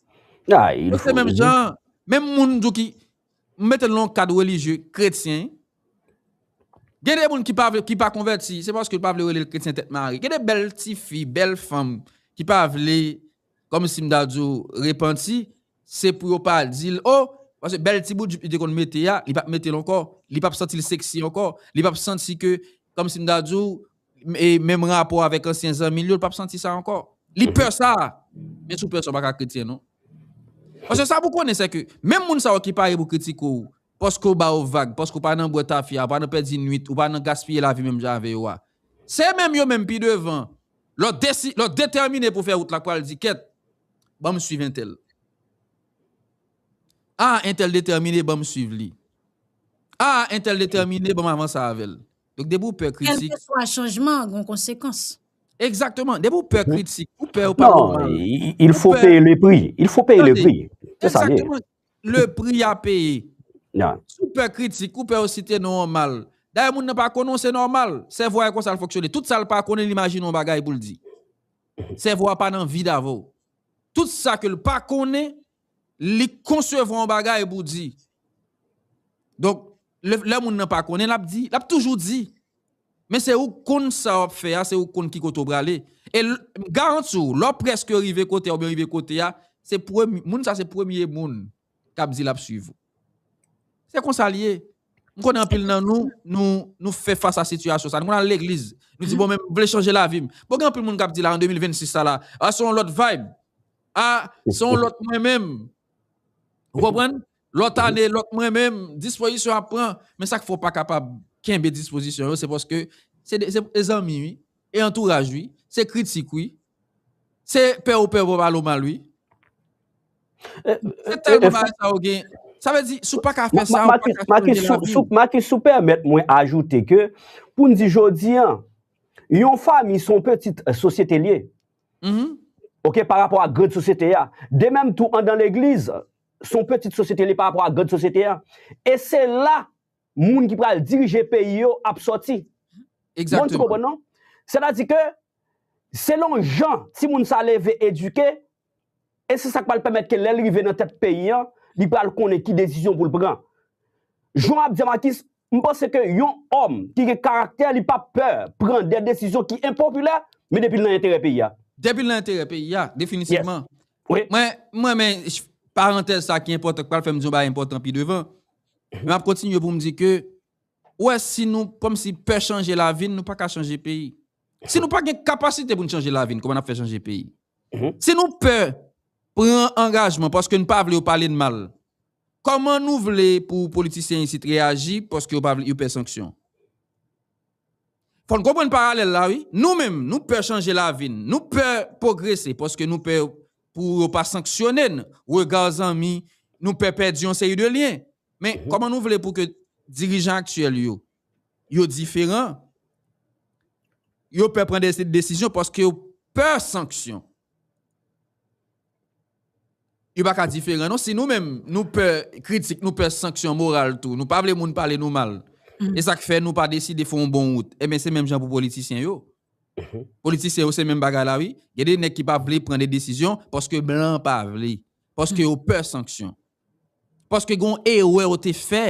Ah, il Se faut. menm jan, menm moun tou ki, m mete l nan yon kad relijye kretyen, gen de moun ki pa, vle- ki pa konvèti, se paske l pa vle rele l kretyen tèt mare. Gen de bèl ti fi, bèl fanm ki pa vle, kòmsi m ta di w, repanti, se pou yo pa di l, oh, paske bèl ti bout jup li te konn mete a, li p ap mete l ankò, li p ap santi l seksi ankò, li p ap santi ke, kòmsi m ta di w, e menm rapò avèk ansyen zanmi l yo, li p ap santi sa ankò. Li pè sa. Men si w pè sa, w pa ka kretyen, non. Paske sa pou konnen, se ke menm moun sa yo ki pare pou kritike w, paske w ba yo vag, paske w pa nan bwè tafya, w pa nan pèdi nwit, ou pa nan gaspiye lavi menm jan avè yo a. Se menm yo menm pi devan, lè w desi-, lè w detèmine pou fè wout la, k pral di, kèt, ban m swiv entèl. Ah, entèl detèmine, ban m swiv li. Ah, entèl detèmine, ban m avanse avè l. Donk, depi w pè kritik. Kèlkeswa chanjman, gen konsekans. Egzakteman. Depi w pè kritik, ou pè, ou pa bon Non, mal. il il faut payer le prix. Il faut payer le prix. C'est ça, li ye. Egzakteman. Le prix à payer. Non. Si w pè kritik, ou pè yo site non an mal. Dayè, moun nan pa konnen w, se nòmal. Sèvo a e konsa l fonksyone. Tout sa l pa konnen, l imajine yon bagay pou l di. Sèvo a pa nan vid avè w. Tout sa ke l pa konnen, li konsevwa yon bagay pou di. Donk, lè, lè moun nan pa konnen, l ap di, l ap toujou di. Men se ou k konn sa w ap fè a, se ou k konn ki kote w prale. E l-, m garanti w, lè w prèske rive kote a oubyen rive kote a, se premye, moun sa se premye moun k ap di l ap swiv ou. Se konsa l ye. M konnen anpil nan nou, nou, nou fè fas a sitiyasyon sa. Nou konn al legliz. Nou di, bon, men m vle chanje lavi m. Bon, gen anpil moun k ap di la, an de mil vennsis sa la, ah, se yon lòt vibe. Ah, se yon lòt mwen menm. Ou konprann? Lòt ane, lòt mwen menm, dispozisyon ap pran. Men sa k fè w pa kapab kenbe dispozisyon yo, se paske se de, se, se zanmi, wi. E antouraj, wi. Se kritik, wi. Se pè ou pè pou pale w mal, wi. Se tèlman bagay sa yo gen. Sa vle di, si w pa ka fè sa, ou pa ka chanje lavi w. Makis, si w pèmèt mwen ajoute ke, pou n di jodi an, yon fanmi se yon pitit sosyete l ye. Ok, pa rapò a gran sosyete a. De menm tou, andan legliz, se yon pitit sosyete l ye pa rapò a gran sosyete a. E se la moun ki pral dirije peyi yo ap sòti. Mwen, ou konprann, non? Sètadi ke, selon jan timoun sa leve, edike, e se sa k pral pèmèt ke lè l rive nan tèt peyi an, li pral konnen ki desizyon pou l pran. Jan w ap di a, Makis, m panse ke yon òm ki gen karaktè, li p ap pè pran de desizyon ki enpopilè, men depi l nan enterè peyi a. Depi l nan enterè peyi a, definitivman. Wi. Mwen, mwen, men, parantèz sa ki enpòtan, k pral fè m di yon bagay enpòtan pi devan. Men m ap kontinye pou m di ke, ou wè, si nou, kòmsi pè chanje lavi n, nou pa ka chanje peyi. Si nou pa gen kapasite pou n chanje lavi n, kòman n ap fè chanje peyi? Si nou pè pran angajman paske n pa vle yo pale n mal, kòman nou vle pou politisyen isit reyaji paske yo pa vle, yo pè sanksyon? Fò n konprann paralèl la, wi. Nou menm, nou pè chanje lavi n. Nou pè pwogrese paske nou pè pou yo pa sanksyone n. Rega zanmi, nou pè pèdi yon seri de lyen. Men kòman nou vle pou ke dirijan aktyèl yo, yo diferan? Yo pè pran de desizyon paske yo pè sanksyon. Yo pa ka diferan, non. Si nou menm, nou pè kritik, nou pè sanksyon moral tou, nou pa vle moun pale nou mal, e sa k fè nou pa deside fè yon bon wout, ebyen, se menm jan pou politisyen yo. Politisyen yo, se menm bagay la, wi. Gen de nèg ki pa vle pran de desizyon paske blan pa vle, paske yo pè sanksyon, paske gen yon erè yo te fè,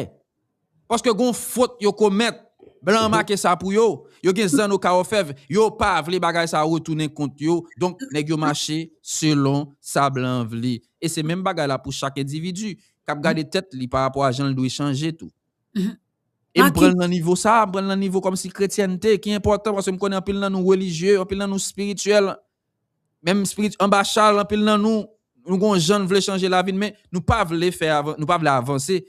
paske gen yon fot yo komèt, blan an make sa pou yo, yo gen zanno ka ofèv, yo pa vle bagay sa retounen kont yo, donk nèg yo mache selon sa blan an vle. E se menm bagay la pou chak endividi k ap gade tèt li pa rapò a jan l dwe chanje tou. E m pran l nan nivo sa, m pran l nan nivo kòmsi kretyènte ki enpòtan, paske m konnen anpil nan nou relijye, anpil nan nou espirityèl, menm espirityèl, anba chal, anpil nan nou, nou gon jan n vle chanje lavi n, men nou pa vle fè avan, nou pa vle avanse.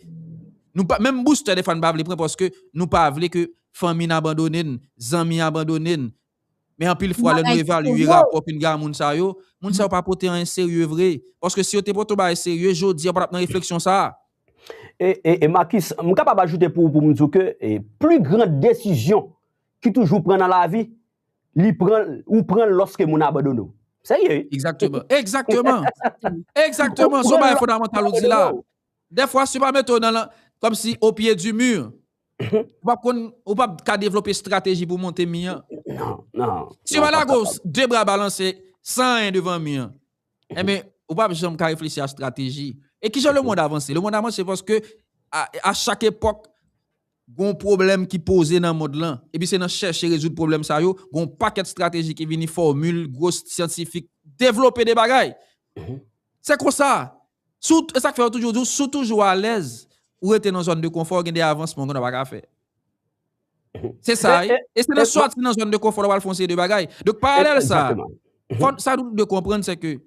Nou pa, menm boustè defwa n pa vle pran paske nou pa vle ke fanmi n abandone n, zanmi abandone n. Men anpil fwa, lè nou evalye rapò ke n gen a moun sa yo, moun sa yo pa pote anyen serye vre. Paske si yo te pote yon bagay serye, jodi a, pa t ap nan refleksyon sa a. E, e, e Marcus, m kapab ajoute pou, pou m di w ke e, pli gran desizyon ki toujou pran nan lavi, li pran, ou pran l lòske moun abandone w. Serye, wi. Egzakteman. Egzakteman. Egzakteman. Se yon bagay fondamantal ou di la. Dèfwa, si yo pa mete w nan, kòmsi au pied du mur, ou p ap konn, ou p ap ka devlope estrateji pou w monte mi an. Non, non. Si yo pa lage w de bra balanse, san anyen devan mi an, enben, ou p ap janm ka reflechi a estrateji. E kijan lemonn avanse? Lemonn avanse paske a, a chak epòk, gon pwoblèm ki poze nan mond lan. Epi se nan chèche rezoud pwoblèm sa yo, gon pakèt estrateji ki vini, fòmil, gwo syantifik, devlope de bagay. Se konsa. Si w, e sa k fè yo toujou di w, si w toujou alèz, ou rete nan zòn de konfò, gen de avansman ou konn pa ka fè. Se sa, wi. E se nan sòti nan zòn de konfò la w al fè yon seri de bagay. Donk, paralèl sa, fò, sa nou dwe konprann, se ke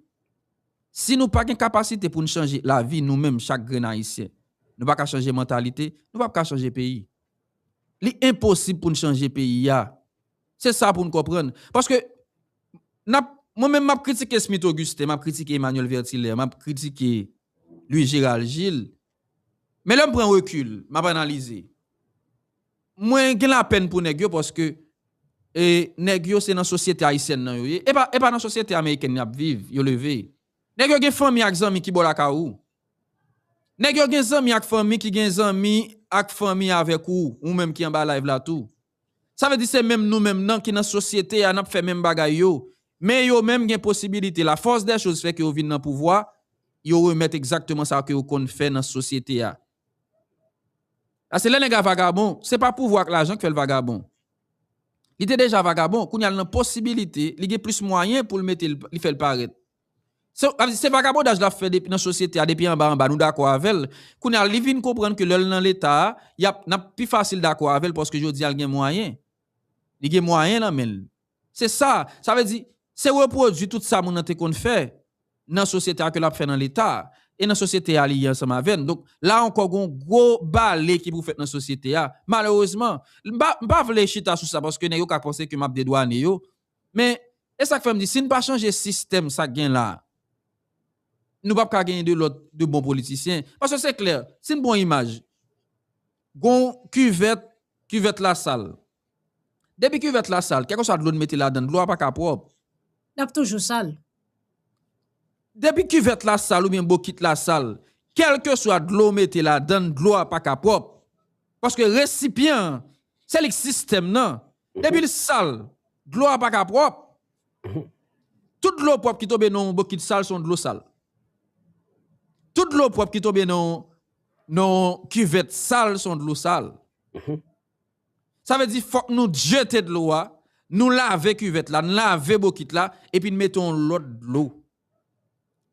si nou pa gen kapasite pou n chanje lavi nou menm, chak grenn Ayisyen, nou pa ka chanje mantalite, nou p ap ka chanje peyi. Li enposib pou n chanje peyi a. Se sa pou n konprann. Paske n ap, mwen menm, m ap kritike Smith Augustin, m ap kritike Emmanuel Vertilaire, m ap kritike Louis Gérald Gilles. Men lè m pran rekil, m ap analize. Mwen gen lapèn pou nèg yo paske e, nèg yo se nan sosyete ayisyèn nan yo ye. E pa, e pa nan sosyete amerikèn y ap viv, yo leve. Nèg yo gen fanmi ak zanmi ki bò lakay ou. Nèg yo gen zanmi ak fanmi ki gen zanmi ak fanmi avèk ou, ou menm ki anba live la tou. Sa vle di se menm nou menm nan ki nan sosyete a, n ap fè menm bagay yo. Men yo menm gen posibilite, la force des choses fè ke yo vin nan pouvwa, yo remèt egzakteman sa ke yo konn fè nan sosyete a. Paske lè nèg la vagabon, se pa pouvwa ak lajan k fè l vagabon. Li te deja vagabon, kounye a l nan posibilite, li gen plis mwayen pou l mete l, li fè l parèt. Se, sa vle di, se vagabondaj l ap fè depi nan sosyete a, depi anba anba, nou dakò avè l. Kounye a, li vin konprann ke lè l nan Leta a, y ap, n ap pi fasil dakò avè l paske jodi a l gen mwayen. Li gen mwayen nan men l. Se sa, sa vle di, se repwodui tout sa moun nan te konn fè nan sosyete a ke l ap fè nan Leta a. E nan sosyete a, li ye ansanm avè n. Donk, la ankò, gon gwo bale ki pou fèt nan sosyete a. Malerezman, m pa, m pa vle chita sou sa paske nèg yo ka panse ke m ap dedwane yo. Men, e sa k fè m di, si n pa chanje sistèm sa k gen la, nou p ap ka genyen de lòt, de bon politisyen. Paske se klè, si n pran yon imaj, gon kivèt, kivèt la sal. Depi kivèt la sal, kèlkeswa dlo n mete ladan l, dlo a pa ka pwòp. L ap toujou sal. Depi kivèt la sal oubyen bokit la sal, kèlkeswa dlo w mete ladan l, dlo a pa ka pwòp. Paske resipyan an, se li k sistèm nan. Depi l sal, dlo a pa ka pwòp. Tout dlo pwòp ki tonbe nan yon bokit sal, se yon dlo sal. Tout dlo pwòp ki tonbe nan yon, nan yon kivèt sal, se yon dlo sal. Sa vle di, fòk nou jete dlo a, nou lave kivèt la, nou lave bokit la, epi n mete yon lòt dlo.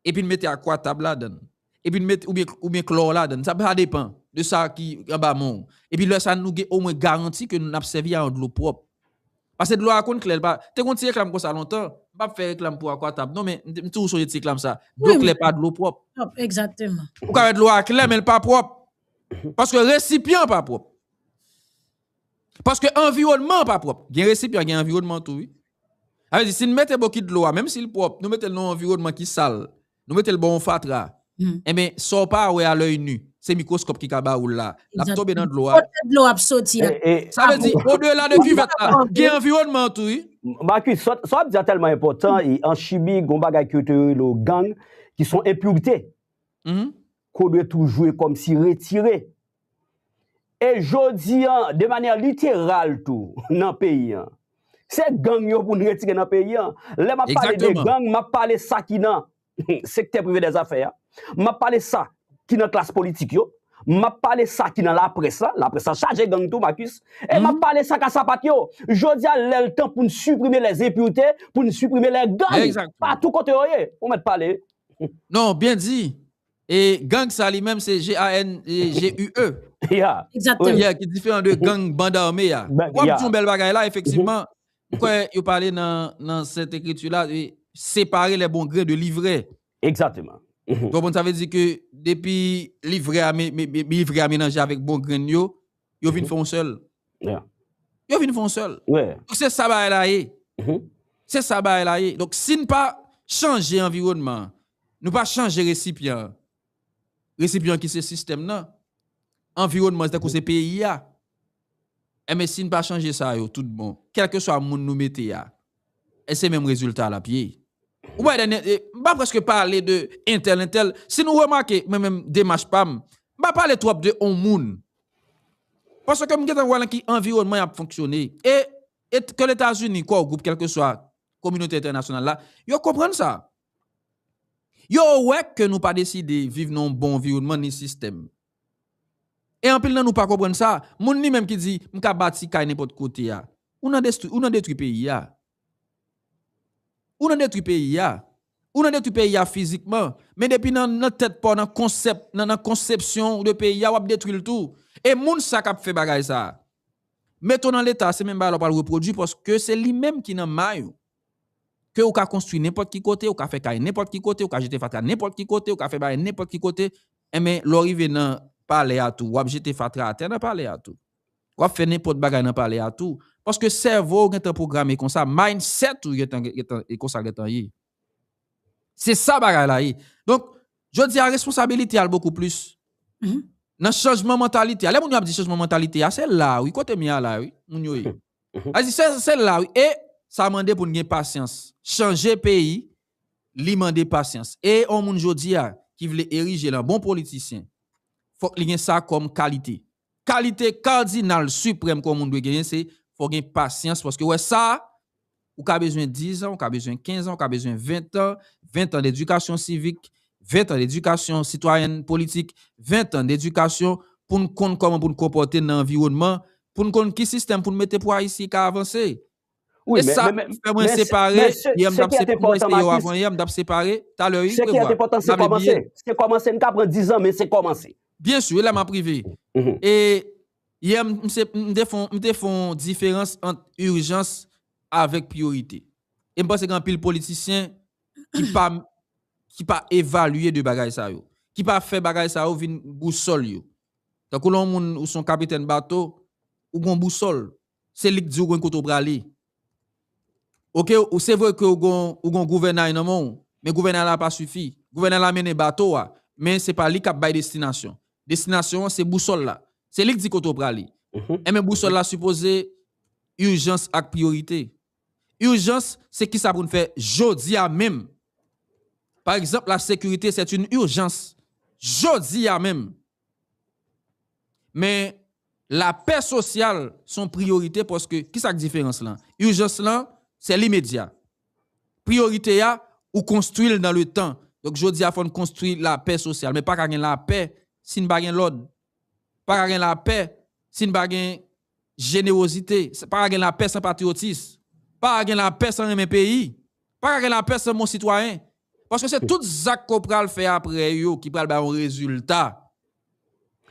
Epi n mete akwatab ladan l. Epi n mete, oubyen, oubyen klò ladan l. Sa, sa depann de sa ki anba men w. Epi lè sa, nou gen omwen garanti ke n ap sèvi a yon dlo pwòp. Paske dlo a konn klè, l pa, te gon ti reklam konsa lontan, m p ap fè reklam pou akwatab non, men m, m toujou sonje ti reklam sa. Dlo klè pa dlo pwòp. Egzakteman. Ou ka wè dlo a klè, men l pa pwòp. Paske resipyan an pa pwòp. Paske anviwònman an pa pwòp. Gen resipyan, gen anviwònman tou, wi. Sa vle di, si n mete bokit dlo a, menm si l pwòp, nou mete l nan yon anviwònman ki sal, nou mete l bò yon fatra, enben, sa w pa wè a lèy ni, se mikwoskòp ki ka ba ou l la. L ap tonbe nan dlo a. Kote dlo ap soti a? Sa vle di, odela de kivèt la, gen anviwònman an tou, wi. Marcus, sa w ap di a tèlman enpòtan, e an Chibi, gon bagay ke yo te rele gang, ki se yon enpirite. Ke w dwe toujou kòmsi retire. E jodi a, de manyè literal tou, nan peyi a, se gang yo pou n retire nan peyi a. Lè m ap pale de gang, m ap pale sa ki nan sektè prive dèzafè a. M ap pale sa ki nan klas politik yo. M ap pale sa ki nan laprès la. Laprès la chaje gang tou, Marcus. E m ap pale sa k a sapat yo. Jodi a, lè l tan pou n siprime lèzenpirite, pou n siprime lègang patou kote yo ye. Ou mèt pale. Non, byen di. E gang sa li menm se G A N G U E. Yeah. Ki diferan de gang band ame a. W ap di yon bèl bagay la, efektivman. M kwè yo pale nan, nan Sent Ekriti la, e separe les bons grains de l'ivraie. Egzakteman. Ou konprann, sa vle di ke depi livrè a, livrè a melanje avèk bon grenn yo, yo vin fè yon sèl. Yo vin fè yon sèl. Donk se sa bagay la ye. Se sa bagay la ye. Donk, si n pa chanje anviwònman an, nou pa chanje resipyan an, resipyan ki se sistèm nan, anviwònman tankou se peyi a, enben, si n pa chanje sa yo tout bon, kèlkeswa moun nou mete a, e se menm rezilta l ap ye. Ou pa wè dènye, e, m pa prèske pale de entèl, entèl. Si nou remake, mwen menm, demach pa m, m pa pale twòp de on moun. Paske m gentan wè nan ki anviwònman y ap fonksyone. E, e ke Letazini, Core Group, kèlkeswa kominote entènasyonal la, yo konprann sa. Yo wè ke nou pa deside viv nan yon bon anviwònman ni sistèm. E anpil nan nou pa konprann sa. Moun li menm ki di, "M ka bati kay nenpòt kote a." Ou nan destwi, ou nan detwi peyi a. Ou nan detwi peyi a. Ou nan detwi peyi a fizikman. Men depi nan, nan tèt pa w, nan konsèp, nan, nan konsepsyon ou de peyi a, w ap detwi l tou. E moun sa k ap fè bagay sa a, mete w nan leta, se menm bagay la w pral repwodui, paske se li menm ki nan may ou. Ke ou ka konstwi nenpòt ki kote, ou ka fè kay nenpòt ki kote, ou ka jete fatra nenpòt ki kote, ou ka fè bagay nenpòt ki kote. Enben, lè w rive nan palè a tou, w ap jete fatra atè nan palè a tou. W ap fè nenpòt bagay nan palè a tou. Paske sèvo w gentan pwograme konsa, mindset ou gentan, gentan, e konsa gentan ye. Se sa bagay la ye. Donk, jodi a, responsabilite a l bokou plis. Nan chanjman mantalite a. Lè moun yo ap di chanjman mantalite a, se la, wi, kote m ye a la, wi, moun yo ye. A di, se, se la, wi. E sa mande pou n gen pasyans. Chanje peyi, li mande pasyans. E yon moun jodi a ki vle erije l an bon politisyen, fòk li gen sa kòm kalite. Kalite kadinal siprèm ke yon moun dwe genyen, se fò gen pasyans, paske wè sa, ou ka bezwen diz an, ou ka bezwen kenz an, ou ka bezwen ven an, ven an dedikasyon sivik, ven an dedikasyon sitwayèn politik, ven an dedikasyon pou n konn kòman pou n konpòte n nan anviwònman, pou n konn ki sistèm pou n mete pou Ayiti ka avanse. E sa fè mwen separe, yè m t ap separe, mwen se yo avan yè, m t ap separe, talè, wi, prevwa. N ap byen. Se kòmanse, n ka pran diz an, men se kòmanse. Byen si, e la m ap rive. E yè, m, m se, m te fè, m te fè yon diferans ant ijans avèk priyorite. E m panse gen anpil politisyen ki pa, ki pa evalye de bagay sa yo, ki pa fè bagay sa yo vin bousòl yo. Tankou lè yon moun ou se yon kapitèn bato, ou gon bousòl. Se li k di w gen kote w prale. Oke, ou, se vre ke ou gon, ou gon gouvènay nan men w, men gouvènay la pa sifi. Gouvènay la mennen bato a, men se pa li k ap bay destinasyon. Destinasyon an, se bousòl la. Se li k di kote w prale. Enben, bousòl la sipoze ijans ak priyorite. Ijans, se kisa pou n fè jodi a menm. Pa egzanp, la sécurité, c'est une urgence. Jodi a menm. Men, lapè sosyal se yon priyorite paske, kisa k diferans lan? Ijans lan, se limedya. Priyorite a, ou konstwi l dans le temps. Donk, jodi a, fò n konstwi lapè sosyal. Men pa ka gen lapè si n pa gen lòd. Pa ka gen lapè si n pa gen jenewozite. Pa ka gen lapè san patriyotis. Pa ka gen lapè san renmen peyi. Pa ka gen lapè san bon sitwayen. Paske se tout zak ke w pral fè apre yo ki pral bay yon rezilta.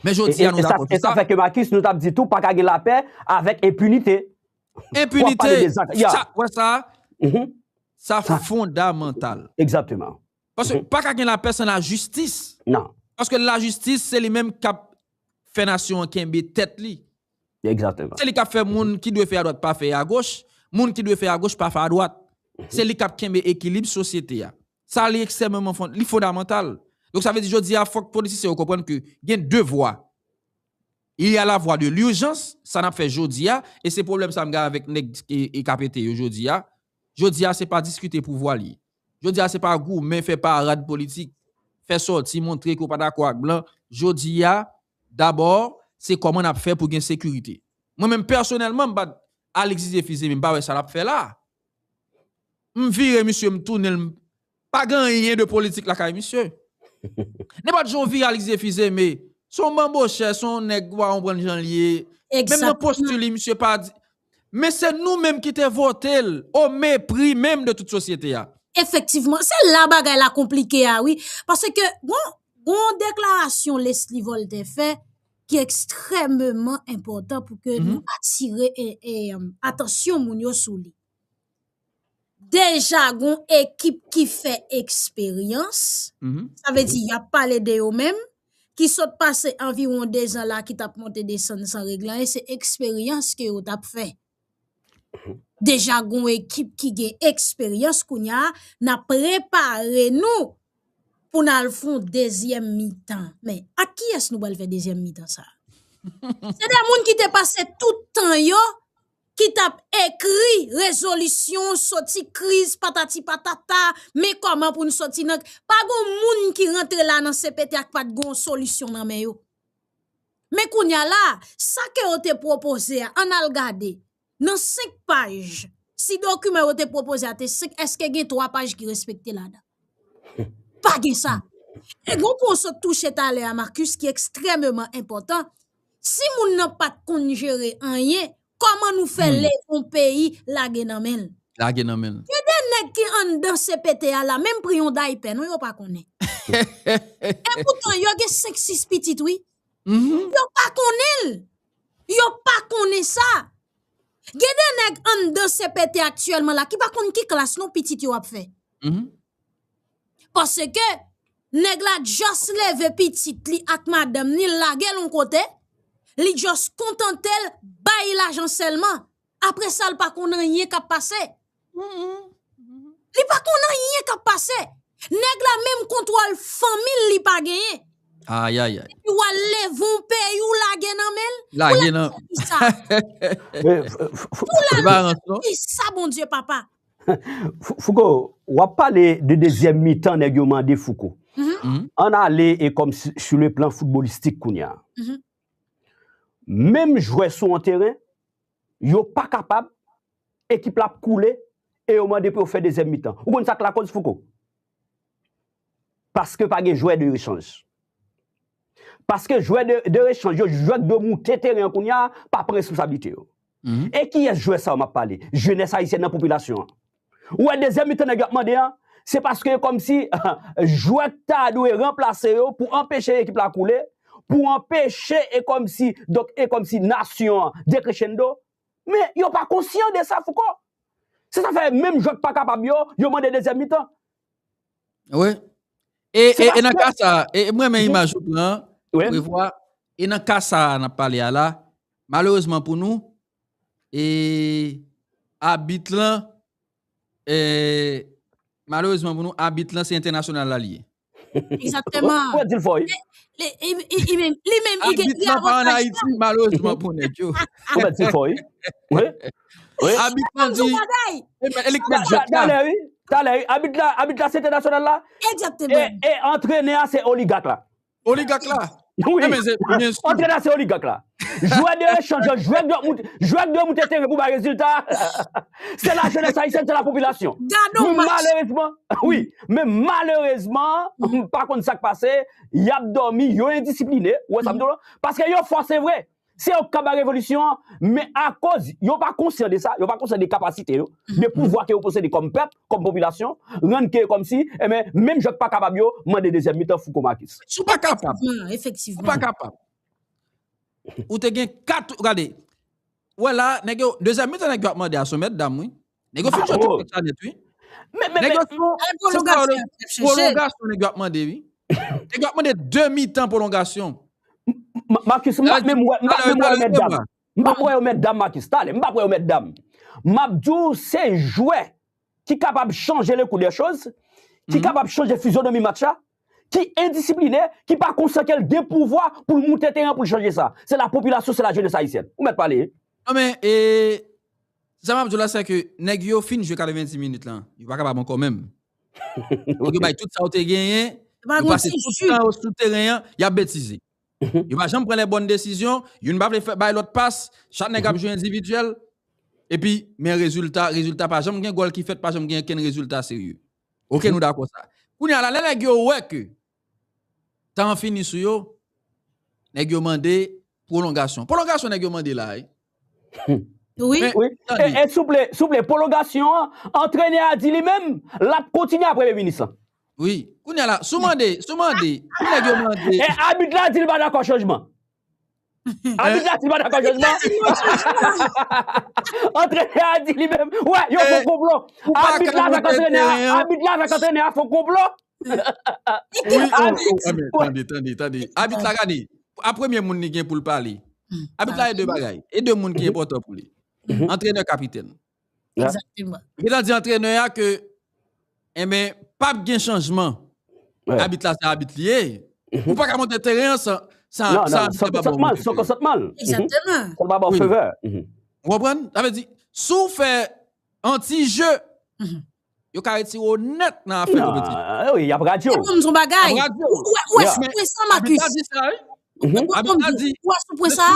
Men jodi a, nou dakò sou sa. E sa fè ke Marcus, nou t ap di tou, pa ka gen lapè avèk enpinite. Enpinite. Sa, wè sa, sa fondamantal. Egzakteman. Paske pa ka gen lapè san lajistis. Non. Paske lajistis, se li menm k ap fè nasyon an kenbe tèt li. Egzakteman. Se li k ap fè moun ki dwe fè adwat pa fè agoch, moun ki dwe fè agoch pa fè adwat. Se li k ap kenbe ekilib sosyete a. Sa li ekstrèmeman fon-, li fondamantal. Donk, sa vle di, jodi a, fòk politisyen yo konprann ke gen de vwa. Il y a la voie de l'urgence, sa n ap fè jodi a, e se pwoblèm sa m gen avèk nèg e, e K P T yo jodi a. Jodi a, se pa diskite pouvwa li ye. Jodi a, se pa goumen, fè parad politik, fè sòti, montre ke w pa dakò ak blan. Jodi a, dabò, se kòman n ap fè pou gen sekirite. Mwen menm, pèsonèlman, m pa t al egzije fize, men m pa wè sa l ap fè la. M vire misye, m tounen l, m pa gen anyen de politik lakay misye. Nenpòt jan w vire al egzije fize, men se yon banbochè, se yon nèg ou pa konprann jan l ye. Menm nan posti li, misye pa di. Men se nou menm ki te vote l, o mepri menm de tout sosyete a. Efektivman, se la bagay la konplike a, wi. Paske gon, gon deklarasyon Leslie Voltaire fè ki ekstrèmeman enpòtan pou ke nou atire, e, e, em, atansyon moun yo sou li. Deja gon ekip ki fè eksperyans, sa vle di y ap pale de yo menm, ki sot pase anviwon dezan la ki t ap monte desann san regle anyen, se eksperyans ke yo t ap fè. deja gon ekip ki gen eksperyans kounye a, n ap prepare nou pou n al fè yon dezyèm mitan. Men, ak kiyès nou pral fè dezyèm mitan sa a? Se de moun ki te pase tout tan yo, ki t ap ekri rezolisyon, soti kriz, patati patata, men kòman pou n soti nan. Pa gon moun ki rantre la nan C P T ak pa t gon solisyon nan men yo. Men kounye a la, sa ke yo te pwopoze a, ann al gade. Nan senk paj, si dokiman yo te pwopoze a te senk, èske gen twa paj ki respekte ladan? Pa gen sa. E gon pwen w sot touche talè a, Marcus, ki ekstrèmeman enpòtan. Si moun nan pa t konn jere anyen, kòman nou fè leve yon peyi lage nan men l? Lage nan men l. Gen de nèg ki anndan C P T a la, menm pri yon daypè, non, yo pa konnen. E poutan, yo gen senk sis pitit, wi. Yo pa konnen l. Yo pa konnen sa. Gen de nèg anndan C P T aktyèlman la ki pa konn ki klas non pitit yo ap fè. Paske nèg la just leve pitit li ak madanm ni lage l yon kote, li just kontante l bay lajan sèlman. Apre sa, l pa konn anyen k ap pase. Li pa konn anyen k ap pase. Nèg la menm kontwòl fanmi l li pa genyen. Ayayay. Epi w al leve yon peyi w lage nan men l. Lage nan. Pou l al fè kisa? Pou l al fè kisa, Bondye papa? Fouco, w ap pale de dezyèm mitan nèg yo mande Fouco. Ann ale e kòm si, sou le plan foutbolistik kounye a. Menm jwè sou yon teren, yo pa kapab, ekip la ap koule, e yo mande pou yo fè dezyèm mitan. Ou konn sa k lakoz, Fouco? Paske pa gen jwè de rechanj. Paske jwè de, de rechanj yo, jwè k dwe moute teren an kounye a, pa pran responsablite yo. E kiyès jwè sa yo m ap pale? Jenès ayisyèn nan, popilasyon an. Ou wè dezyèm mitan nèg yo ap mande an, se paske kòmsi jwè k ta dwe ranplase yo pou anpeche ekip la koule, pou anpeche e kòmsi, donk, e kòmsi nasyon an decrescendo. Men yo pa konsyan de sa, Fouco. Se sa fè menm jwè k pa kapab yo, yo mande dezyèm mitan. Wi. E, e, e nan ka sa, e, e m renmen imaj ou pran, Prevwa, e nan ka sa a n ap pale a la, malerezman pou nou, e abit lan, e, malerezman pou nou, abit lan se entènasyonal la li ye. Egzakteman. Ou di l fò, wi. Li menm, li gen abit lan pa ann Ayiti, malerezman pou nèg yo. Ou mèt di l fò, wi. Wi. Abit lan di, e li k mèt jwèt la. Talè, wi. Talè, wi. Abit la, abit la se entènasyonal la. Egzakteman. E, e antrenè a se oligak la. Oligak la. Wi. Antrenè a se oligak la. Jwè de rechanj, jwè k dwe moute, jwè k dwe moute teren pou bay rezilta. Se lajenès ayisyèn, se lapopilasyon. Men malerezman, wi, men malerezman, m pa konn sa k pase, y ap dòmi, yo endisipline, ou wè sa m di w lan? Paske yo fò, se vre. Se yo k ka bay revolisyon an, men akoz yo pa konsyan de sa, yo pa konsyan de kapasite yo, de pouvwa ke yo posede kòm pèp, kòm popilasyon, rann ke kòmsi, enben, menm jwèt pa kapab yo, mande dezyèm mitan Fouco Marcus. Si w pa kapab, efektivman, si w pa kapab, ou te gen kat, gade, ou wè la, nèg yo, dezyèm mitan nèg yo ap mande a se yon mèt dam, wi. Nèg yo fin jwe tout match la nèt, wi. Nèg yo se yon, se sa yo rele pwolongasyon nèg yo ap mande, wi. Nèg yo ap mande de mitan pwolongasyon. Marcus, m p ap menm wè, m p ap menm wè yo mèt dam. M p ap wè yo mèt dam, Marcus. Talè, m p ap wè yo mèt dam. M ap di w, se jwè ki kapab chanje le kou dè choz, ki kapab chanje fizyonomi match la, ki endisipline, ki pa konsyan ke l gen pouvwa pou l moute teren pou l chanje sa. Se lapopilasyon, se lajenès ayisyèn. Ou mèt pale. Non, men, e, sa m ap di w la, se ke nèg yo fin jwe katrevenndis minit lan. Yo pa kapab ankò menm. Nèg yo bay tout sa yo te genyen, yo pase tout tan yo sou teren an, y ap betize. Yo pa janm pran les bonnes décisions, youn pa vle fè, bay lòt pas, chak nèg ap jwe endividyèl. Epi, men rezilta, rezilta pa janm gen gòl ki fèt, pa janm gen okenn rezilta serye. Oke, nou dakò sa. Kounye a la, lè nèg yo wè ke tan an fini sou yo, nèg yo mande pwolongasyon. Pwolongasyon nèg yo mande la, wi. Wi. Men, wi. Tande. E, e souple, souple, pwolongasyon an, antrenè a di li menm, l ap kontinye a premye minis lan. Wi. Kounye a la, si w mande, si w mande, pou nèg yo mande. E abit la di li pa dakò chanjman. Abit la di li pa dakò chanjman. Antrenè a di li menm, wè, yo fè konplo. Abit la avèk antrenè a, abit la avèk antrenè a fè konplo. Wi, oh, oh, tande, tande, tande. Abit la gade. A premye moun li gen pou l pale. Abit la e de bagay. E de moun ki enpòtan pou li. Antrenè, kapitèn. Egzakteman. Gentan di antrenè a ke, enben, p ap gen chanjman. Abit la, se abit li ye. Ou pa ka monte teren an san, san, san abit la ba w konsantman. Egzakteman. San l pa ba w favè. Ou konprann? Sa vle di, si w fè anti-je, yo ka retire w nèt nan afè konpetisyon. Wi, y ap radye w. Ou wè, ou wè sou pwen sa, Marcus? Abit la di sa, wi. Abit la di, ou wè sou pwen sa?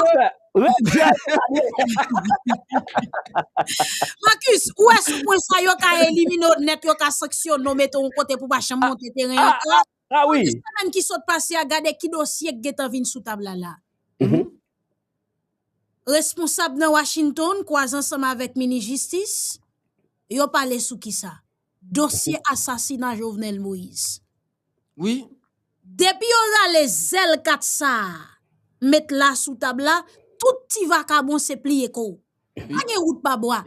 Marcus, ou wè sou pwen sa, yo ka elimine w nèt, yo ka sanksyone w, mete w yon kote pou w pa janm monte teren ankò. Nan semèn ki sot pase a, gade ki dosye k gentan vin sou tab la la. Responsab nan Washington kwaze ansanm avèk minis jistis, yo pale sou kisa? Dosye asasina Jovenel Moïse. Wi. Depi yo rale zèl kat sa a, met la sou tab la, tout ti vakabon se pliye kò w. Pa gen wout pa bwa.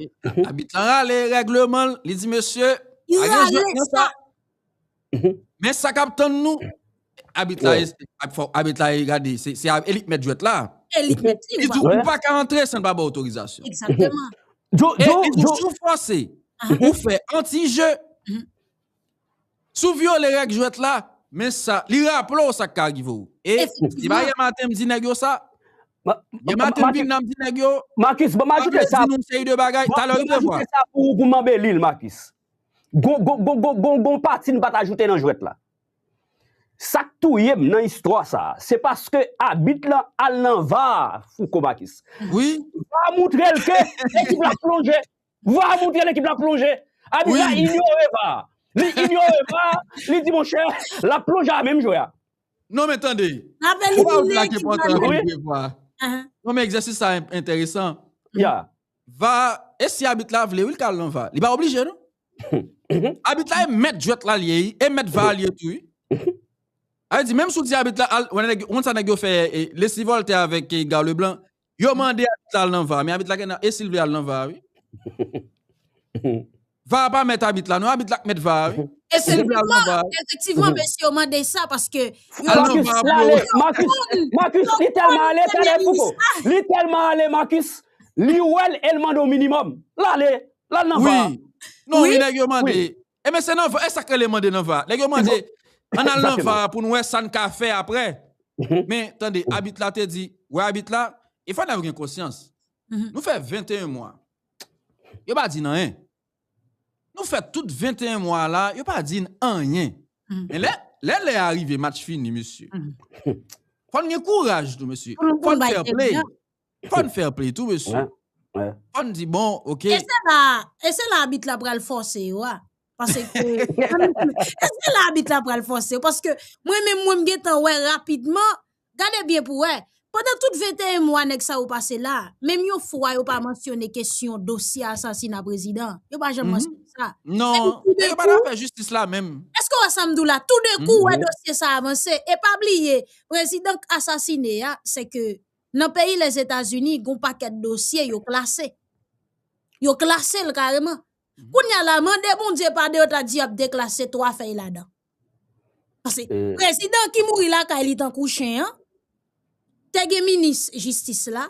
Abit la rale règleman, li di, mesye, pa gen jwèt nan sa. Men sa k ap tann nou, abit la, abit la, gade, se, se, e li k mèt jwèt la. E li k mèt li, li di, ou pa ka antre san l pa ba w otorizasyon. Egzakteman. E li di, si w fòse, ou fè anti-je, si w vyole règ jwèt la, men sa, li raple w sa k ka rive w. E se pa yè maten m di nèg yo sa. Yè maten m vin nan m di nèg yo, Marcus, ban m ajoute sa. Di nou seri de bagay, talè w revwa. Pou, pou m anbeli l, Marcus. Gon, gon, gon, gon, gon, gon pati n pa t ajoute nan jwèt la. Sa k touye m nan istwa sa a, se paske abit lan al nan va a, Fouco Marcus. Wi. Va a moutre l ke ekip la plonje. Va a moutre l ekip la plonje. Abit la inyore va a. Li inyore va a, li di, monchè, l ap plonje a menm jwè a. Non, men tande. Ou pa wè la ki enpòtan pou jwe va a. Non, men egzèsis sa enteresan. Ya. Va, e si abit la vle, wi, l ka al nan va. Li pa oblije, non. Abit la e mèt jwèt la l ye, wi, e mèt va a l ye tou, wi. Sa vle di, menm si w di abit la, al, wè nèg, ou konn sa nèg yo fè, e, Leslie Voltaire avèk, e, Edgar Leblanc, yo mande abit la al nan va, men abit la gen nan, e si l vle al nan va, wi. Va a pa mèt abit la, non, abit la k mèt va a, wi. E si l vle al nan va. Efektivman, mesye yo mande sa, paske yo al nan va pou yo. Marcus, Marcus, li tèlman ale, talè Fouco. Li tèlman ale, Marcus, li wè l e l mande w minimòm. L ale, l al nan va. Wi. Non, wi, nèg yo mande. E men se nan va, e sa k rele mande nan va. Nèg yo mande, ann al nan va pou n wè sa n ka fè aprè. Men, tande, abit la te di, wè abit la, e fò nèg yo gen konsyans. Nou fè venteyen mwa. Yo pa di n anyen. Nou fè tout venteyen mwa la, yo pa di n anyen. Men lè, lè, lè a rive, match fini, mesye. Fò n gen kouraj tou, mesye. Fò n fair play. Fò n fair play tou, mesye. Fò n di, bon, ok. E se la, e se la abit la pral fòse yo a. Paske, e se la abit la pral fòse yo. Paske mwen menm, mwen, m gentan wè rapidman, gade byen pou wè. Pandan tout venteyen mwa nèg sa yo pase la, menm yon fwa yo pa mansyone kesyon dosye asasina prezidan. Yo pa janm mansyone sa. Non, e yo pa t ap fè jistis la menm. Èske w wè sa m di w la? Toudenkou, wè dosye sa avanse. E pa bliye, prezidan k asasine a, se ke nan peyi Lèzetazini, gon pakèt dosye yo klase. Yo klase l kareman. Kounye a la, mande Bondye padon, yo ta di y ap deklase twa fèy ladan. Paske prezidan ki mouri lakay li tankou chen an, te gen minis jistis la,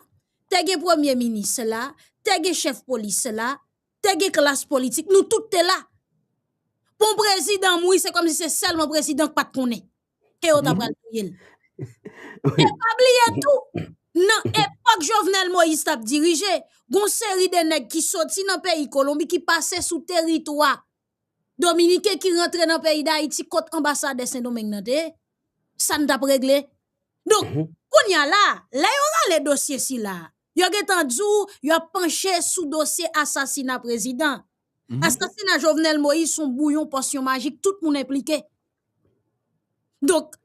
te gen premye minis la, te gen chèf polis la, te gen klas politik, nou tout te la. Pou yon prezidan mouri, se kòmsi se sèlman prezidan k pa t konnen ke yo ta pral touye l. E pa bliye tou, nan epòk Jovenel Moïse t ap dirije, gon seri de nèg ki soti nan peyi Kolonbi ki pase sou teritwa dominiken ki rantre nan peyi Dayiti kot anbasadè Sendomeng nan te ye. Sa n t ap regle? Donk, kounye a la, lè yo rale dosye sila, yo gentan di w yo ap panche sou dosye asasina prezidan. Asasina Jovenel Moïse se yon bouyon posyon majik, tout moun enplike. Donk,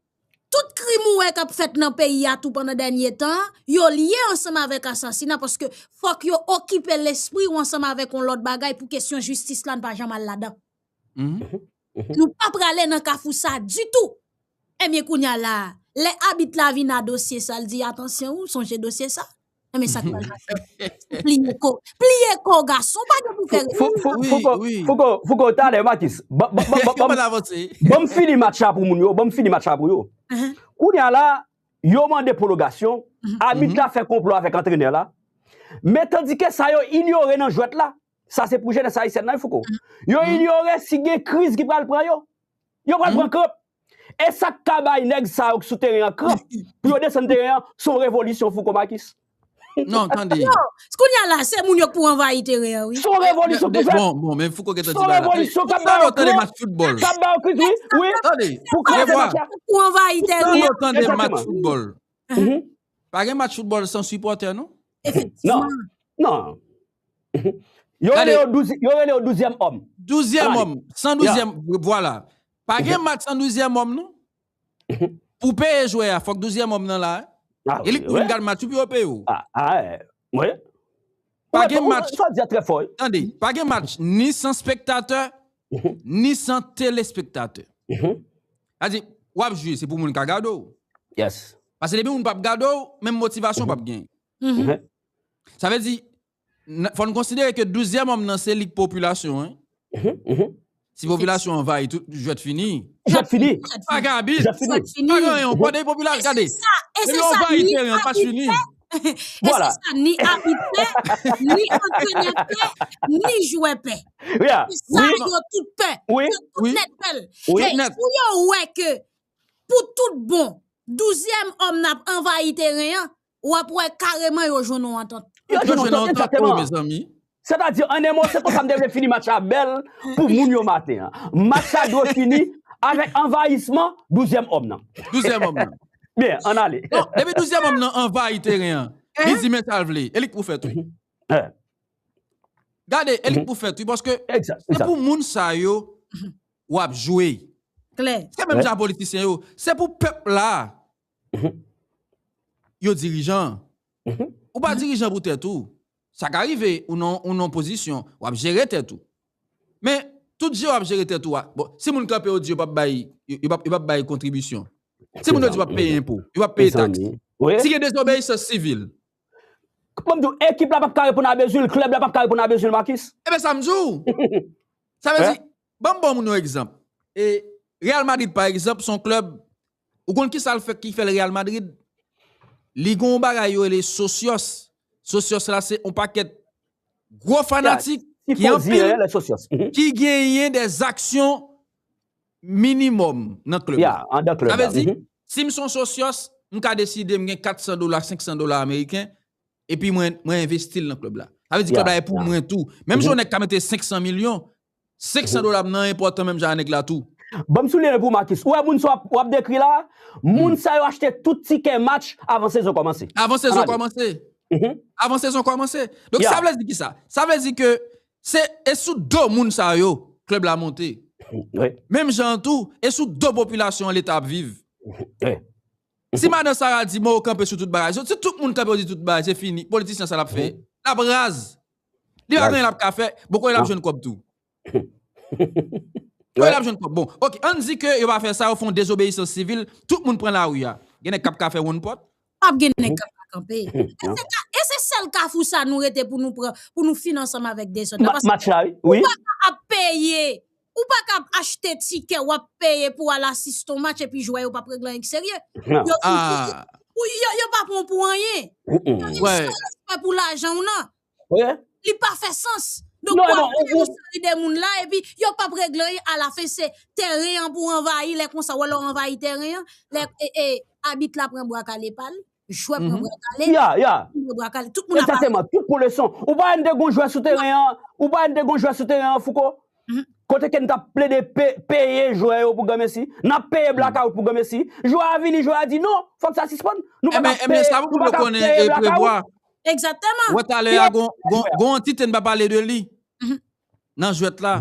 tout krim ou wè k ap fèt nan peyi a tou pandan dènye tan an, yo lye ansanm avèk asasina, paske fòk yo okipe lespri w ansanm avèk yon lòt bagay pou kesyon jistis la n pa janm al ladan. Nou pa prale nan kafou sa ditou. Ebyen, kounye a la, lè abit la vin a dosye sa, l di, atansyon, ou sonje dosye sa? Ebyen, sa k pral pase? Pliye kò, pliye kò, gason, pa gen pou fè. Fouco, Fouco, talè, Marcus, ban m fini match la pou moun yo, ban m fini match la pou yo. Kounye a la, yo mande pwologasyon, abit la fè konplo avèk antrenè la. Men tandike sa yo inyore nan jwèt la, Sa se pou jenès ayisyèn nan, wi, Fouco. Yo inyore si gen kriz ki pral pran yo. Yo pral pran kranp. E sa k ka bay nèg sa yo ki sou teren an kranp pou yo desann teren an, se yon revolisyon, Fouco Marcus. Non, tande. Non, kounye a la, se moun yo k pou anvayi teren an, wi. Se yon revolisyon k pou fèt. Bon, bon, men Fouco gentan di bagay la. Se yon revolisyon k ap ba yo kranp, k ap ba yo kriz, wi, wi. Tande, pou kraze match la. Pou anvayi teren an. Tande match foutbòl. Pa gen match foutbòl san sipòtè, non? Efektivman. Non. Yo rele yo douz, yo rele yo douzyèm òm. Douzyèm òm, san douzyèm, vwala. Pa gen match san douzyèm òm, non? Pou peye jwè a, fòk douzyèm òm nan la. E li k pou vin gad match ou pou yo peye w. Pa gen match. Tande, pa gen match ni san spektatè, ni san telespektatè. Sa di, w ap jwe, se pou moun ka gade w. Paske depi moun p ap gade w, menm motivasyon p ap gen. Sa vle di, fò n konsidere ke douzyèm òm nan se li k popilasyon an. Si popilasyon anvayi tout, jwèt fini. Jwèt fini. Pa gen abit. Jwèt fini. Pa gen anyen ankò, depi popilasyon, gade. Depi yo anvayi teren an, match fini. E se sa, ni abit pè, ni antrenè pè, ni jwè pè. Se sa, yo tout pè. Yo tout nèt pè. Fò yo wè ke pou tout bon, douzyèm òm nan ap anvayi teren an, w ap wè kareman yo jwenn yon antant. Yo jwenn yon antant, wi, mezanmi. Sètadi, an en mo, se konsa m te vle fini match la bèl pou moun yo maten an. Match la dwe fini avèk anvayisman douzyèm òm nan. Douzyèm òm nan. Byen, ann ale. Non, depi douzyèm òm nan anvayi teren an, li di men sa l vle. E li k pou fè tou. Gade, e li k pou fè tou, paske se pou moun sa yo w ap jwe. Se menm jan politisyen yo. Se pou pèp la. Yo dirijan. Ou pa dirijan pou tèt ou. Sa ka rive, ou nan, ou nan pozisyon, w ap jere tèt ou. Men, tout jan w ap jere tèt ou a, bon, si moun kanpe yo di yo p ap bay, yo, yo p ap, yo p ap bay kontribisyon. Si moun yo di yo p ap peye enpo, yo p ap peye taks. Si gen dezobeyisans sivil. Bon, m di w, ekip la p ap ka reponn a bezwen l, klèb la p ap ka reponn a bezwen l, Marcus. Ebyen, sa m di w. Sa vle di, ban m ba moun yon egzanp. E Real Madrid, pa egzanp, se yon klèb, ou konn ki sa l fè ki fè l Real Madrid? Li gen yon bagay yo rele socios. Socios la, se yon pakèt gwo fanatik ki anpil, ki genyen de zaksyon minimòm nan klèb la. Sa vle di, si m se yon socios, m ka deside m gen kat san dola, senk san dola ameriken, epi mwen, mwen envesti l nan klèb la. Sa vle di klèb la e pou mwen tou. Menm si yon nèg ka mete senk san milyon, senk san dola m nan enpòtan menm jan a nèg la tou. Ban m souliye pou Marcus. Ou wè moun sa w ap, w ap dekri la, moun sa yo achte tout tikè match avan sezon kòmanse. Avan sezon kòmanse. Avan sezon kòmanse. Donk, sa vle di ki sa? Sa vle di ke se, e sou do moun sa yo klèb la monte. Menm jan an tou, e sou do popilasyon an Leta ap viv. Si madan Sara di, mwen, yo kanpe sou tout bagay, si tout moun kanpe, yo di tout bagay, se fini. Politisyen sa l ap fè? L ap raz. Li pa gen anyen l ap ka fè. Bon, kote l ap jwenn kòb tou? Kote l ap jwenn kòb? Bon, oke, ann di ke yo pa fè sa, yo fè yon dezobeyisans sivil, tout moun pran lari a. Gen nèg k ap ka fè wonn pòt? P ap gen nèg k ap ka kanpe. E se ka, e se sèl kafou sa nou rete pou nou pran, pou nou fin ansanm avèk dezòd la. Paske ou pa ka ap peye, ou pa ka ap achte tikè, w ap peye pou al asiste yon match epi jwè yo p ap regle anyen ki serye. Yo, yo, yo pa pran w pou anyen. Yo, yo san respè pou lajan w nan. Li pa fè sans. Donk, w ap peye yon seri de moun la, epi yo p ap regle anyen, alafen se teren an pou anvayi, lè konsa, w wè lè w anvayi teren an, lè, e, e, abit la pran bwa kale pa l, jwè pran bwa kale, tout moun pran bwa kale, tout moun ap. Egzakteman, tout pran leson. Ou pa wè n te gon jwè sou teren an, ou pa wè n te gon jwè sou teren an, Fouco? Kote ke n t ap plede pe-, peye jwè yo pou granmesi, n ap peye blakawout pou granmesi, jwè a vini, jwè a di, non, fòk sa sispann, nou pa ka peye, nou pa ka peye blakawout. Egzakteman. Wè talè a, gon, gon, gon antite n pa pale de li. Nan jwèt la,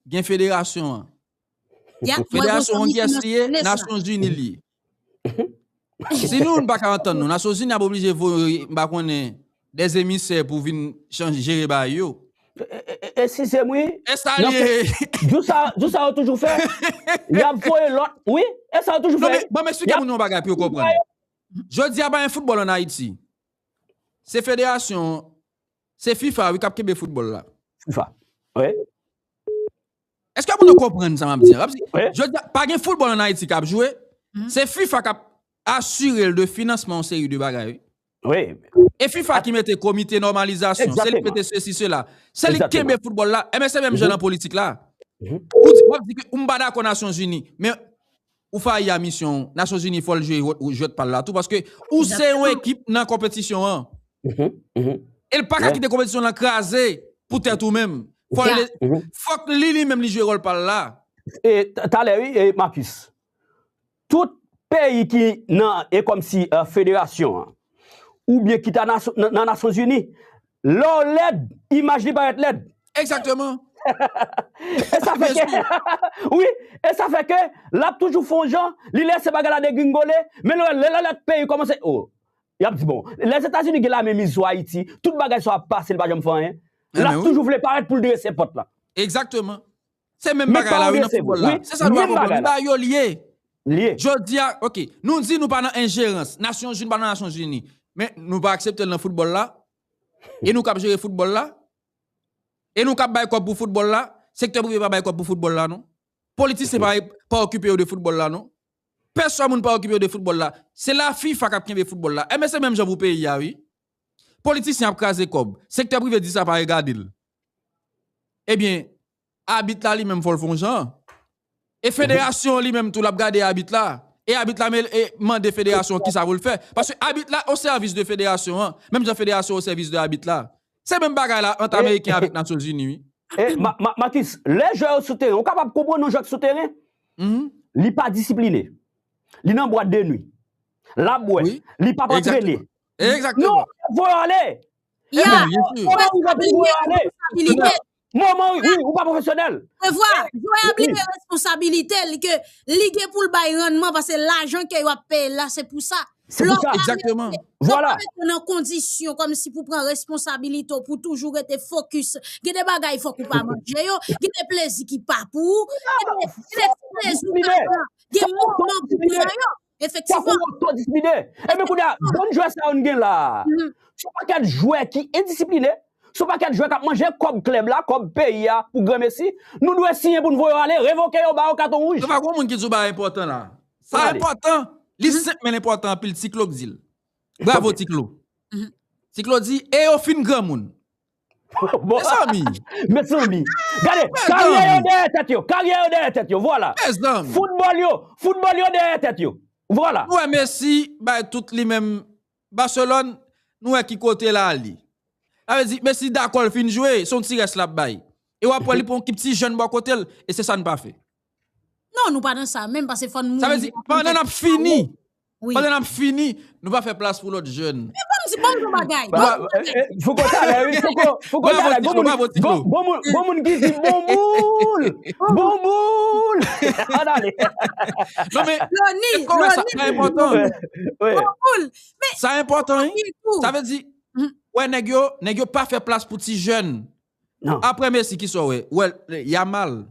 gen federasyon an. Federasyon an, kiyès li ye? Nasyonzini li ye. Si nou, nou pa ka antann nou, Nasyonzini ap oblije voye, m pa konnen, dè emisè pou vin chanje, jere bagay yo. E, e, e, eskize m, wi. E sa l ye. Di w sa, di w sa yo toujou fè. Y ap voye lòt, wi. E sa yo toujou fè. Non, men, ban m eksplike moun yon bagay pou yo konprann. Jodi a, pa gen foutbòl ann Ayiti. Se federasyon, se fifa, wi, k ap kenbe foutbòl la. Fifa. Wi. Èske moun yo konprann sa m ap di a? Jodi a, pa gen foutbòl ann Ayiti k ap jwe. Se fifa k ap asire l de finansman yon seri de bagay, wi. Wi. E fifa ki mete komite nòmalizasyon, se li ki mete sesi, sela. Se li ki kenbe foutbòl la. Ebyen, se menm jan nan politik la. Ou di, w ap di ke ou m pa dakò Nasyonzini, men ou fayi a misyon w, Nasyonzini fò l jwe jwèt pa l la tou, paske ou se yon ekip nan konpetisyon an. E l pa ka kite konpetisyon lan kraze pou tèt ou menm. Fò l, fòk li, li menm, li jwe wòl pa l la. E talè, wi, e Marcus. Tout peyi ki nan, e kòmsi, federasyon an, oubyen ki ta nan Nasyonzini, lè w lèd, imaj li parèt lèd. Egzakteman. E sa fè ke, wi, e sa fè ke l ap toujou fè yon jan, li lese bagay la degringole, men lè, lè, lè lòt peyi kòmanse, o, y ap di, bon, Lèzetazini gen lame miz sou Ayiti, tout bagay sa ap pase, li pa janm fè anyen. L ap toujou vle parèt pou l drese pòt la. Egzakteman. Se menm bagay la, wi, nan foutbòl la. Se sa nou pa konprann. Li ba yo l ye. Jodi a, oke, nou di nou pa nan enjerans. Nasyonzini pa nan Nasyonzini. Men nou pa aksepte l nan foutbòl la. E nou k ap jere foutbòl la. E nou k ap bay kòb pou foutbòl la. Sektè prive pa bay kòb pou foutbòl la, non. Politisyen pa, pa okipe yo de foutbòl la, non. Pèsòn moun pa okipe yo de foutbòl la. Se la fifa k ap kenbe foutbòl la. Ebyen, se menm jan pou peyi a, wi. Politisyen ap kraze kòb. Sektè prive di sa pa regade l. Ebyen, abit la li menm fò l fè yon jan. E federasyon li menm tou l ap gade abit la. E abit la mande federasyon kisa pou l fè. Paske abit la o sèvis de federasyon an. Menm jan federasyon o sèvis de abit la. Se menm bagay la ant Ameriken avèk Nasyonzini, wi. E, Ma-, Ma-, Marcus, lè jwè yo sou teren, ou kapab konprann yon jwè k sou teren. Li pa disipline. Li nan bwat de nwi. L ap bwè. Li p ap antrene. Egzakteman. Non, voye ale. Ya, jwè ap bliye responsabilite l. Moman, wi, ou pa pwofesyonèl. Prevwa, jwè ap bliye responsabilite l, ke li gen pou l bay rannman, paske lajan ke yo ap peye l la, se pou sa. Se pou sa. Egzakteman. Vwala. Lè w pa mete nan kondisyon kòmsi pou pran responsabilite w, pou toujou rete fokis. Gen de bagay fòk ou pa manje yo, gen de plezi ki pa pou ou, gen de, gen de ti plezi ou pa pran, gen moman pou pran yo. Efektivman. Fòk ou otodisiplinen. Ebyen, kounye a, bann jwè sa yo n gen la a, se yon pakèt jwè ki endisipline, se yon pakèt jwè k ap manje kòb klèb la, kòb peyi a, pou granmesi. Nou dwe siyen pou n voye yo ale, revoke yo, ba yo katon wouj. Nou pa gon moun ki di w bagay enpòtan la. Sa enpòtan. Li senp, men l enpòtan anpil. Ti Klo k di l. Bravo, Ti Klo. Ti Klo di, e yo fin granmoun. Mezanmi. Mezanmi. Gade, karyè yo dèyè tèt yo. Karyè yo dèyè tèt yo. Vwala. Mezanmi. Foutbòl yo, foutbòl yo dèyè tèt yo. Vwala. Nou wè Messi bay tout li menm Barcelone, nou wè ki kote l ale. Sa vle di, Messi dakò l fin jwe, se yon ti rès l ap bay. E w ap wè li pran yon ekip ti jèn bò kote l, e se sa n pa fè. Non, nou pa nan sa menm, paske fò n mouri. Sa vle di, pandan n ap fini, pandan n ap fini, nou pa fè plas pou lòt jèn. Men ban m di, ban m di yon bagay. Fouco talè, wi, Fouco, Fouco talè. Gon moun, gon moun ki di bon boul. Bon boul. Ann ale. Non, men, Loni, Loni. Sa enpòtan. Bon boul. Sa enpòtan, wi. Sa vle di, wè, nèg yo, nèg yo pa fè plas pou ti jèn. Apre Messi, kisa w wè? Wè, Yamal.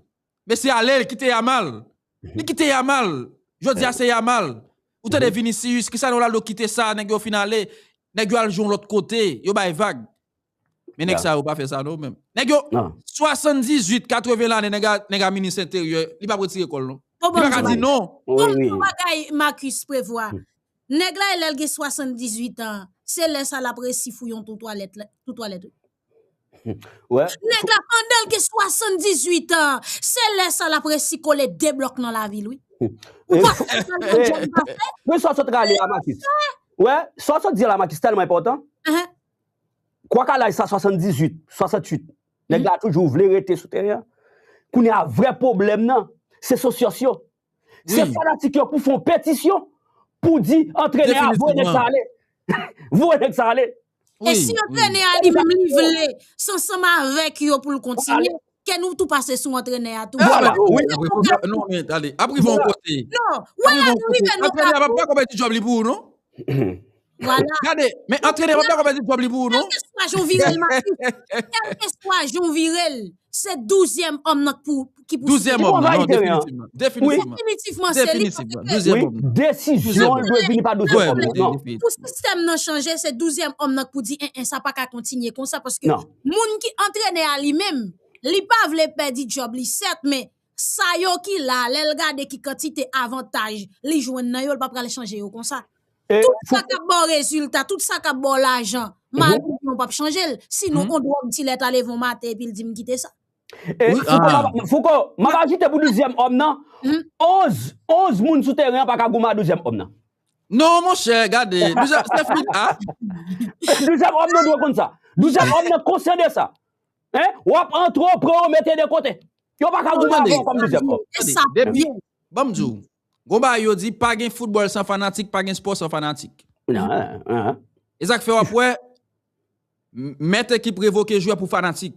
Messi ale, li kite Yamal. Li kite Yamal. Jodi a se Yamal. Ou tande Vinicius, kisa Ronaldo kite sa, nèg yo fin ale. Nèg yo al jwe yon lòt kote, yo bay vag. Men nèg sa yo pa fè sa non menm. Nèg yo swasanndizuit, katreven lane, nèg a, nèg a minis enteryè, li p ap retire kò l non. Li pa ka di non. Bon, bon bagay Marcus Prevwa. Nèg la, lè l gen swasanndizuit an, se lè sa l ap resi fouye yon twou twalèt, twou twalèt, wi. Nèg la, pandan l gen swasanndizuit an, se lè sa l ap resi kole de blòk nan lavil, wi. Ou pa fè sa l gen djòb pa fè. Men sa w sot rale a, Marcus. Wè, sa w sot di la, Marcus, tèlman enpòtan. Kwak a laj sa, swasanndizuit, swasanntuit, nèg la toujou vle rete sou teren an. Kounye a, vrè pwoblèm nan, se sosyòs yo. Se fanatik yo pou fè yon petisyon pou di antrenè a voye nèg sa ale. Voye nèg sa ale. E si antrenè a li menm li vle, se ansanm avèk yo pou l kontinye, ke nou tou pase sou antrenè a tou. Non, men, tande, ap rive yon kote. Non, wè la nou rive nan. Antrenè a p ap dakò pèdi djòb li pou ou, non? Vwala. Gade, men antrenè p ap dakò pèdi djòb li pou ou, non? Kèlkeswa jan w vire l, Marcus, kèlkeswa jan w vire l, se douzyèm òm nan k pou, ki pou. Douzyèm òm nan, non, definitivman. Definitivman. Definitivman se li, paske desizyon l dwe vini pa douzyèm òm nan. Pou sistèm nan chanje, se douzyèm òm nan k pou di, en, en, sa pa ka kontinye konsa, paske moun ki antrenè a li menm, li pa vle pèdi djòb li, sèt, men sa yo ki la, lè l gade ki kantite avantaj li jwenn nan yo, l pa pral chanje yo konsa. Tout sa k ap ba w rezilta, tout sa k ap ba w lajan, mal ou byen w p ap chanje l. Sinon, yon dwòg dilè ta leve yon maten epi l di m kite sa. E, Fouco, m ap, Fouco, m ap ajoute pou douzyèm òm nan. Onz, onz moun sou teren an pa ka goumen a douzyèm òm nan. Non, monchè, gade. Douzyèm, se fini, a. Douzyèm òm nan dwe konn sa. Douzyèm òm nan konsyan de sa. Hein? W ap antre, w pran, w mete de kote. Yo pa ka goumen avè w kòm douzyèm òm. Depi, ban m di w, gon bagay yo di, pa gen foutbòl san fanatik, pa gen spò san fanatik. E sa k fè w ap wè, m- mèt ekip revoke jwè pou fanatik.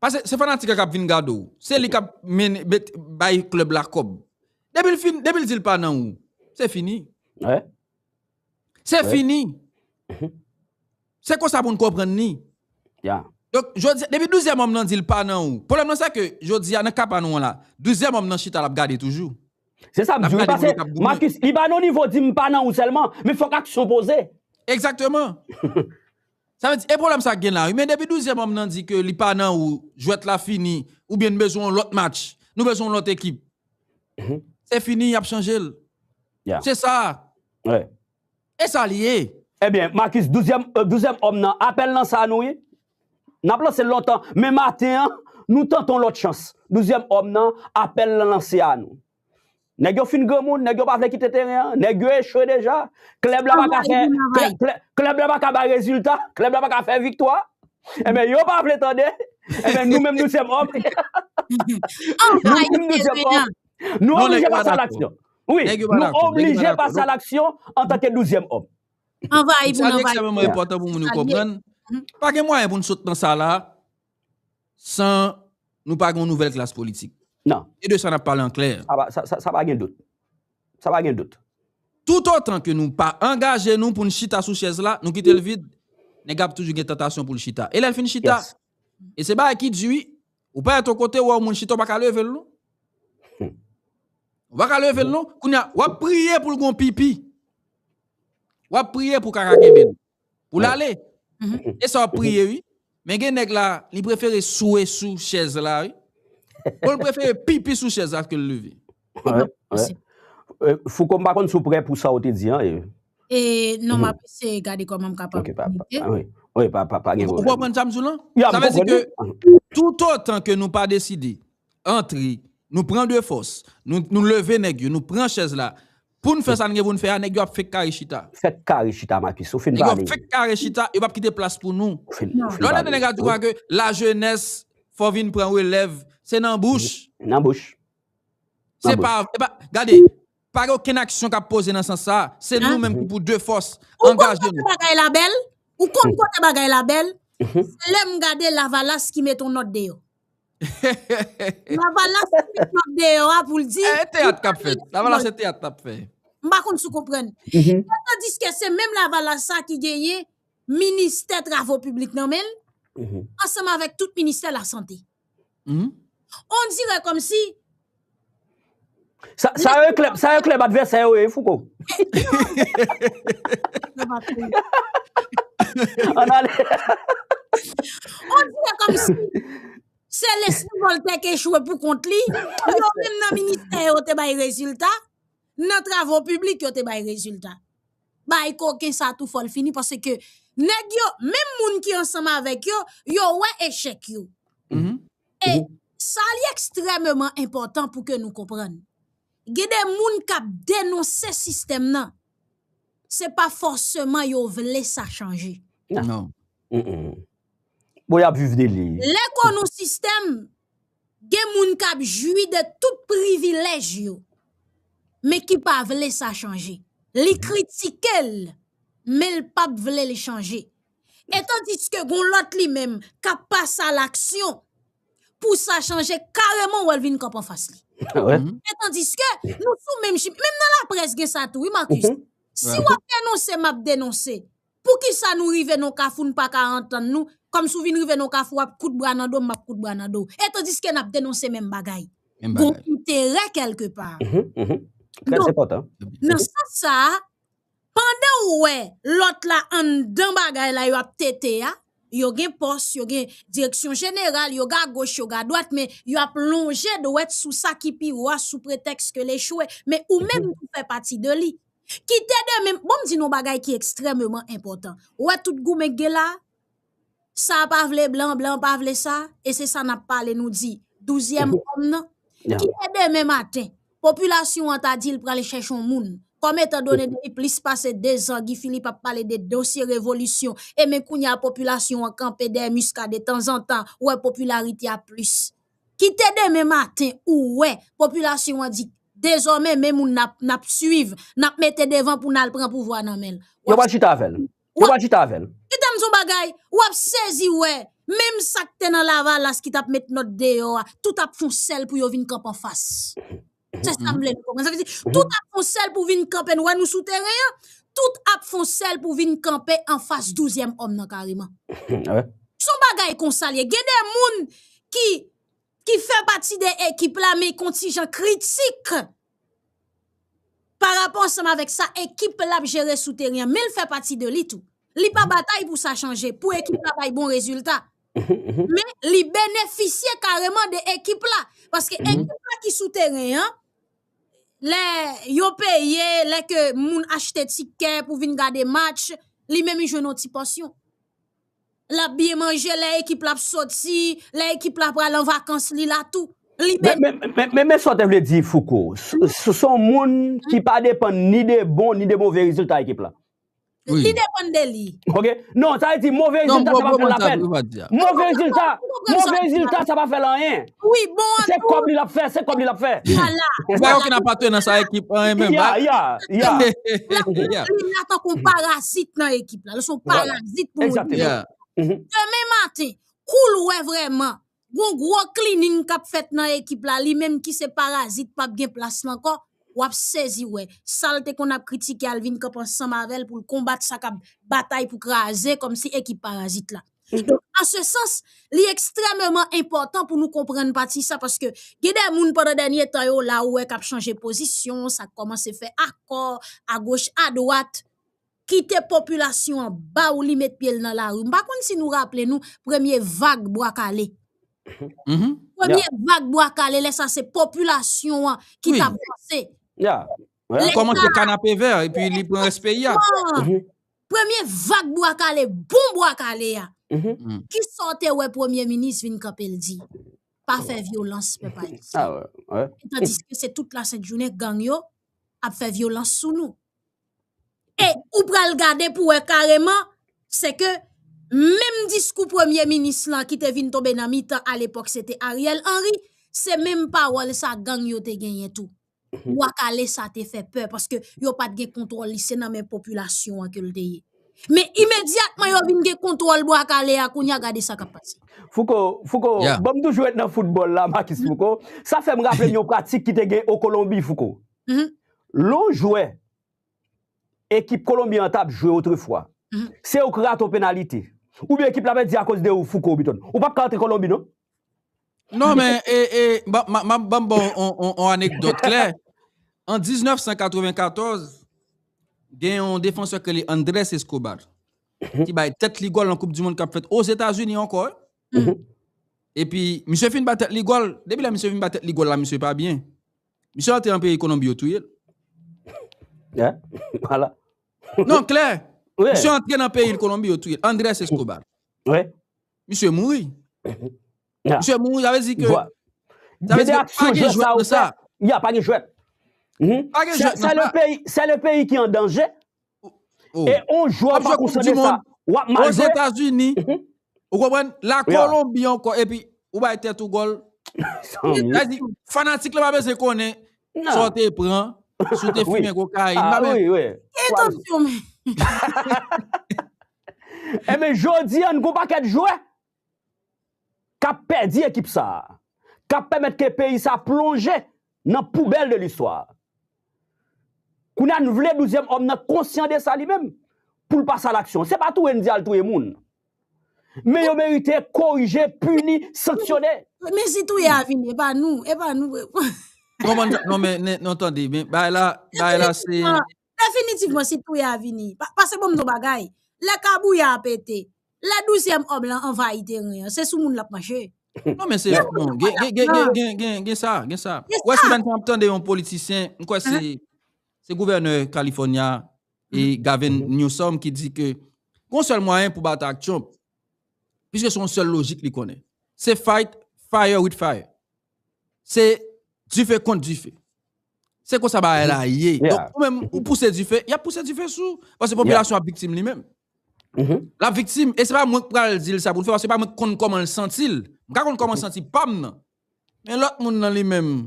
Paske se fanatik la k ap vin gade w. Se li k ap mennen, met- bay klèb la kòb. Depi l fin, depi l di l pa nan ou, se fini. Se fini. Se konsa pou n konprann li. Donk, jodi, depi douzyèm òm nan di l pa nan ou. Pwoblèm nan, se ke jodi a, nan ka pa nou an la, douzyèm òm nan chita, l ap gade toujou. Se sa m di w, paske Marcus, li pa nan nivo di m pa nan ou sèlman, men fòk aksyon poze. Egzakteman. Sa vle di, e pwoblèm sa gen la, wi. Men depi douzyèm òm nan di ke li pa nan ou, jwèt la fini, oubyen n bezwen yon lòt match, nou bezwen yon lòt ekip. Se fini, y ap chanje l. Se sa. E sa l ye. Ebyen, Marcus, douzyèm, euh, douzyèm òm nan, apèl lanse a nou, wi. N ap lanse l lontan, men maten an, nou tante yon lòt chans. Douzyèm òm nan, apèl lan lanse a nou. Nèg yo fin granmoun, nèg yo pa vle kite teren an, nèg yo echwe deja. Klèb la pa ka fè, klèb, klèb, klèb la pa ka bay rezilta, klèb la pa ka fè viktwa. Ebyen, yo pa vle tande. Ebyen, nou menm, douzyèm òm, nou menm, douzyèm òm, nou oblije pase a laksyon. Wi, nou oblije pase a laksyon antanke douzyèm òm. Anvayi pou n anvayi. Sa ekstrèmeman enpòtan pou moun yo konprann. Pa gen mwayen pou n sot nan sa la san nou pa gen yon nouvèl klas politik. Non. E de sa n ap pale an klè. Sa pa, sa, sa, sa pa gen dout. Sa pa gen dout. Toutotan ke nou pa angaje nou pou n chita sou chèz la, nou kite l vid, nèg ap toujou gen tantasyon pou l chita. E lè l fin chita, e se bagay ki di wi, ou parèt yon kote, ou wè yon moun chita, ou pa ka leve l non. Ou pa ka leve l non. Kounye a, w ap priye pou l gon pipi. W ap priye pou kaka kenbe l. Pou l ale. E sa w ap priye, wi. Men gen nèg la, li prefere swe sou chèz la, wi. Bon, li prefere pipi sou chèz la ke l leve. Fouco, m pa konn si w prè pou sa w te di an. E, non, m ap eseye gade kòman m kapab. Ok, pa, pa, wi, wi, pa, pa, pa gen pwoblèm. Ou konprann sa m di w lan? Sa vle di ke toutotan ke nou pa deside antre, nou pran de fòs, nou, nou leve nèg yo, nou pran chèz la, pou n fè sa n gen pou n fè a, nèg yo ap fenk kare chita. Fenk kare chita, Marcus, ou fin pale. Nèg yo ap fenk kare chita, yo p ap kite plas pou nou. Lè w tande nèg la di w ke lajenès, fò vin pran relèv, se nan bouch. Nan bouch. Se pa, e pa, gade, pa gen okenn aksyon k ap poze nan sans sa. Se nou menm ki pou de fòs angaje nou. Ou konn kote bagay la bèl? Ou konn kote bagay la bèl? Se lè m gade Lavalas ki mete yon nòt deyò. Lavalas ki met nòt deyò a pou l di. E teyat k ap fèt. Lavalas se teyat k ap fè. M pa konn si w konprann. E tandiske se menm Lavalas sa ki genyen ministè travo piblik nan men l, ansanm avèk tout ministè lasante. On dirè kòmsi Sa, sa yo klèb, sa yo klèb advèsè yo ye, Fouco. Ann ale. On dirè kòmsi se Leslie Voltaire ki echwe pou kont li. Yo menm nan ministè yo te bay rezilta, nan travo piblik yo te bay rezilta. Bay koken sa tou fò l fini, paske nèg yo, menm moun ki ansanm avèk yo, yo wè echèk yo. E sa li ekstrèmeman enpòtan pou ke nou konprann. Gen de moun k ap denonse sistèm nan, se pa fòseman yo vle sa chanje. Non. Bon, y ap viv de li. Lè kon nou sistèm, gen moun k ap jwi de tout privilèj yo, men ki pa vle sa chanje. Li kritike l, men l p ap vle l chanje. E tandiske gon lòt li menm k ap pase a laksyon pou sa chanje, kareman w wè l vin kanpe anfas li. E tandiske nou sou menm chim, menm nan laprès gen sa tou, wi, Marcus. Si w ap denonse, m ap denonse. Poukisa nou rive nan kafou, n pa ka antann nou? Kòmsi w vin rive nan kafou, w ap kout bra nan do m, m ap kout bra nan do w. E tandiske n ap denonse menm bagay. Gon enterè kèlkepa. Donk, nan sans sa a, pandan w wè lòt la anndan bagay la yo ap tete a, yo gen pòs, yo gen direksyon jeneral, yo gen agoch, yo gen adwat, men yo ap lonje dwèt sou sa ki pi wo a sou pretèks ke l echwe. Men ou menm tou fè pati de li. Kite demen, bon, m di nou bagay ki ekstrèmeman enpòtan. Ou wè tout goumen k gen la, sa pa vle blan, blan pa vle sa, e se sa n ap pale, nou di douzyèm òm nan. Kite demen maten, popilasyon an ta di l pral chèche yon moun. Kòm etan done depi plis pase dezan, Guy Philippe ap pale de dosye revolisyon, e men kounye a popilasyon an kanpe dèyè Muscadin tanzantan, ou wè popilarite a plis. Kite demen maten, ou wè, popilasyon an di, dezòmè, men moun n ap, n ap swiv, n ap mete devan pou n al pran pouvwa nan men l. Yo pral chita avè l. Yo pral chita avè l. Kite m di w bagay, w ap sezi wè, menm sa k te nan Lavalas ki t ap met nòt deyò a, tout ap fon sèl pou yo vin kanpe anfas. Se sa m vle nou konprann. Sa vle di, tout ap fon sèl pou vin kanpe, nou wè nou sou teren an, tout ap fon sèl pou vin kanpe anfas douzyèm òm nan kareman. Se yon bagay konsa l ye. Gen de moun ki, ki fè pati de ekip la, men kontijan kritik pa rapò ansanm avèk sa ekip la ap jere sou teren an, men l fè pati de li tou. Li pa batay pou sa chanje, pou ekip la bay bon rezilta. Men li benefisye kareman de ekip la. Paske ekip la ki sou teren an, lè yo peye, lè ke moun achte tikè pou vin gade match, li menm li jwenn yon ti pòsyon. L ap byen manje, lè ekip la ap soti, lè ekip la pral an vakans, li la tou. Li byen. Men, men, men, men, men sa w te vle di, Fouco. S-, s-, s-, s-, on moun ki pa depann ni de bon, ni de move rezilta ekip la. Li depann de li. Ok? Non, sa vle di move rezilta, sa pa fè l lapèn. Move rezilta, move rezilta, sa pa fè l anyen. Wi, bon, se kòb li l ap fè, se kòb li l ap fè. Li pa gen okenn apatnans a ekip, anyen menm. Ya, ya, ya. Li la tankou yon parazit nan ekip la. Li se yon parazit pou moun. Demen maten, kou l wè vrèman gon gwo cleaning k ap fèt nan ekip la, li menm ki se parazit, p ap gen plas la ankò, w ap sezi wè. Sa l te konn ap kritike a, l vin kanpe ansanm avè l pou l konbat sa k ap batay pou kraze kòmsi ekip parazit la. Donk, an se sans, li ekstrèmeman enpòtan pou nou konprann pati sa, paske gen de moun pandan dènye tan yo la, ou wè k ap chanje pozisyon, sa k kòmanse fè akò, agoch, adwat. Kite popilasyon an ba w li met pye l nan lari. M pa konn si nou raple nou premye vag Bwa Kale. Premye vag Bwa Kale, lè sa se popilasyon an ki t ap vanse. Ou kòmanse Kanapevè, epi li pran rès peyi a. Premye vag Bwa Kale, bon Bwa Kale a. Kisa w te wè premye minis vin kanpe l di? Pa fè vyolans, pèp ayisyen. Tandiske se tout la sent jounen gang yo ap fè vyolans sou nou. E ou pral gade pou wè kareman, se ke menm diskou premye minis lan ki te vin tonbe nan mitan alepòk, se te Ariel Henry, se menm pawòl sa gang yo te genyen tou. Bwa Kale sa te fè pè, paske yo pa t gen kontwòl li, se nan men popilasyon an ke l te ye. Men imedyatman yo vin gen kontwòl Bwa Kale a, kounye a gade sa k ap pase. Fouco, Fouco, ban m toujou ret nan foutbòl la, Makis Fouco. Sa fè m raple m yon pratik ki te gen o Kolonbi, Fouco. Lè yon jwè ekip Kolonbi an t ap jwe otrefwa, se yo k rate yon penalite. Oubyen ekip la pèdi akoz de ou, Fouco Biton. Ou p ap ka rantre Kolonbi, non? Non, men, e, e, ban m ba w yon, yon, yon anekdòt klè. An diznèf san katrevenkatòz, gen yon defansè ki rele Andrés Escobar, ki bay tèt li gòl nan Koup di Mond k ap fèt Ozetazini ankò, wi. Epi, misye fin bay tèt li gòl. Depi lè misye fin bay tèt li gòl la, misye pa byen. Misye antre nan peyi Kolonbi, yo touye l. Vwala. Non, klè. Misye antre nan peyi Kolonbi, yo touye l. Andrés Escobar. Misye mouri. Misye mouri, sa vle di ke, sa vle di ke pa gen jwèt nan sa. Ya, pa gen jwèt. Pa gen jwèt nan sa. C'est le pays, c'est le pays qui en danger. E on jwè pa konsan de sa. W ap mal jwe. Ozetazini. Ou konprann? La Kolonbi ankò, epi ou bay tèt ou gòl. Sa vle di, fanatik la pa bezwen konnen sa w te pran, si w te fimen kokayin, pa bezwen. Etansyon, men. Enben, jodi a, n gon pakèt jwè k ap pèdi ekip sa a, k ap pèmèt ke peyi sa a plonje nan poubèl de listwa. Kounye a, n vle douzyèm òm nan konsyan de sa li menm, pou l pase a laksyon. Se pa touye n di al touye moun. Men yo merite korije, pini, sanksyone. Men si touye a vini, e pa nou, e pa nou. Konprann sa? Non, men, non, tande, men bagay la, bagay la se. Definitivman, si touye a vini. Pa-, paske bon, m di w bagay. Lè kabouya a pete, lè douzyèm òm lan anvayi teren an, se sou moun l ap mache. Non, men se, non, gen, gen, gen sa, gen sa. Ou wè, sou menm tan ap tande yon politisyen, m kwè se, Se gouvènè California, e Gavin Newsom ki di ke gon sèl mwayen pou batay ak Trump, piske se yon sèl lojik li konnen. Se fight fire with fire. Se dife kont dife. Se konsa bagay la ye. Donk, ou menm, ou pouse dife, y ap pouse dife sou ou. Paske popilasyon ap viktim li menm. L ap viktim, e se pa mwen k pral di l sa pou l fè, paske se pa mwen k konn kòman l santi l. M ka konn kòman santi pa m nan. Men lòt moun nan li menm,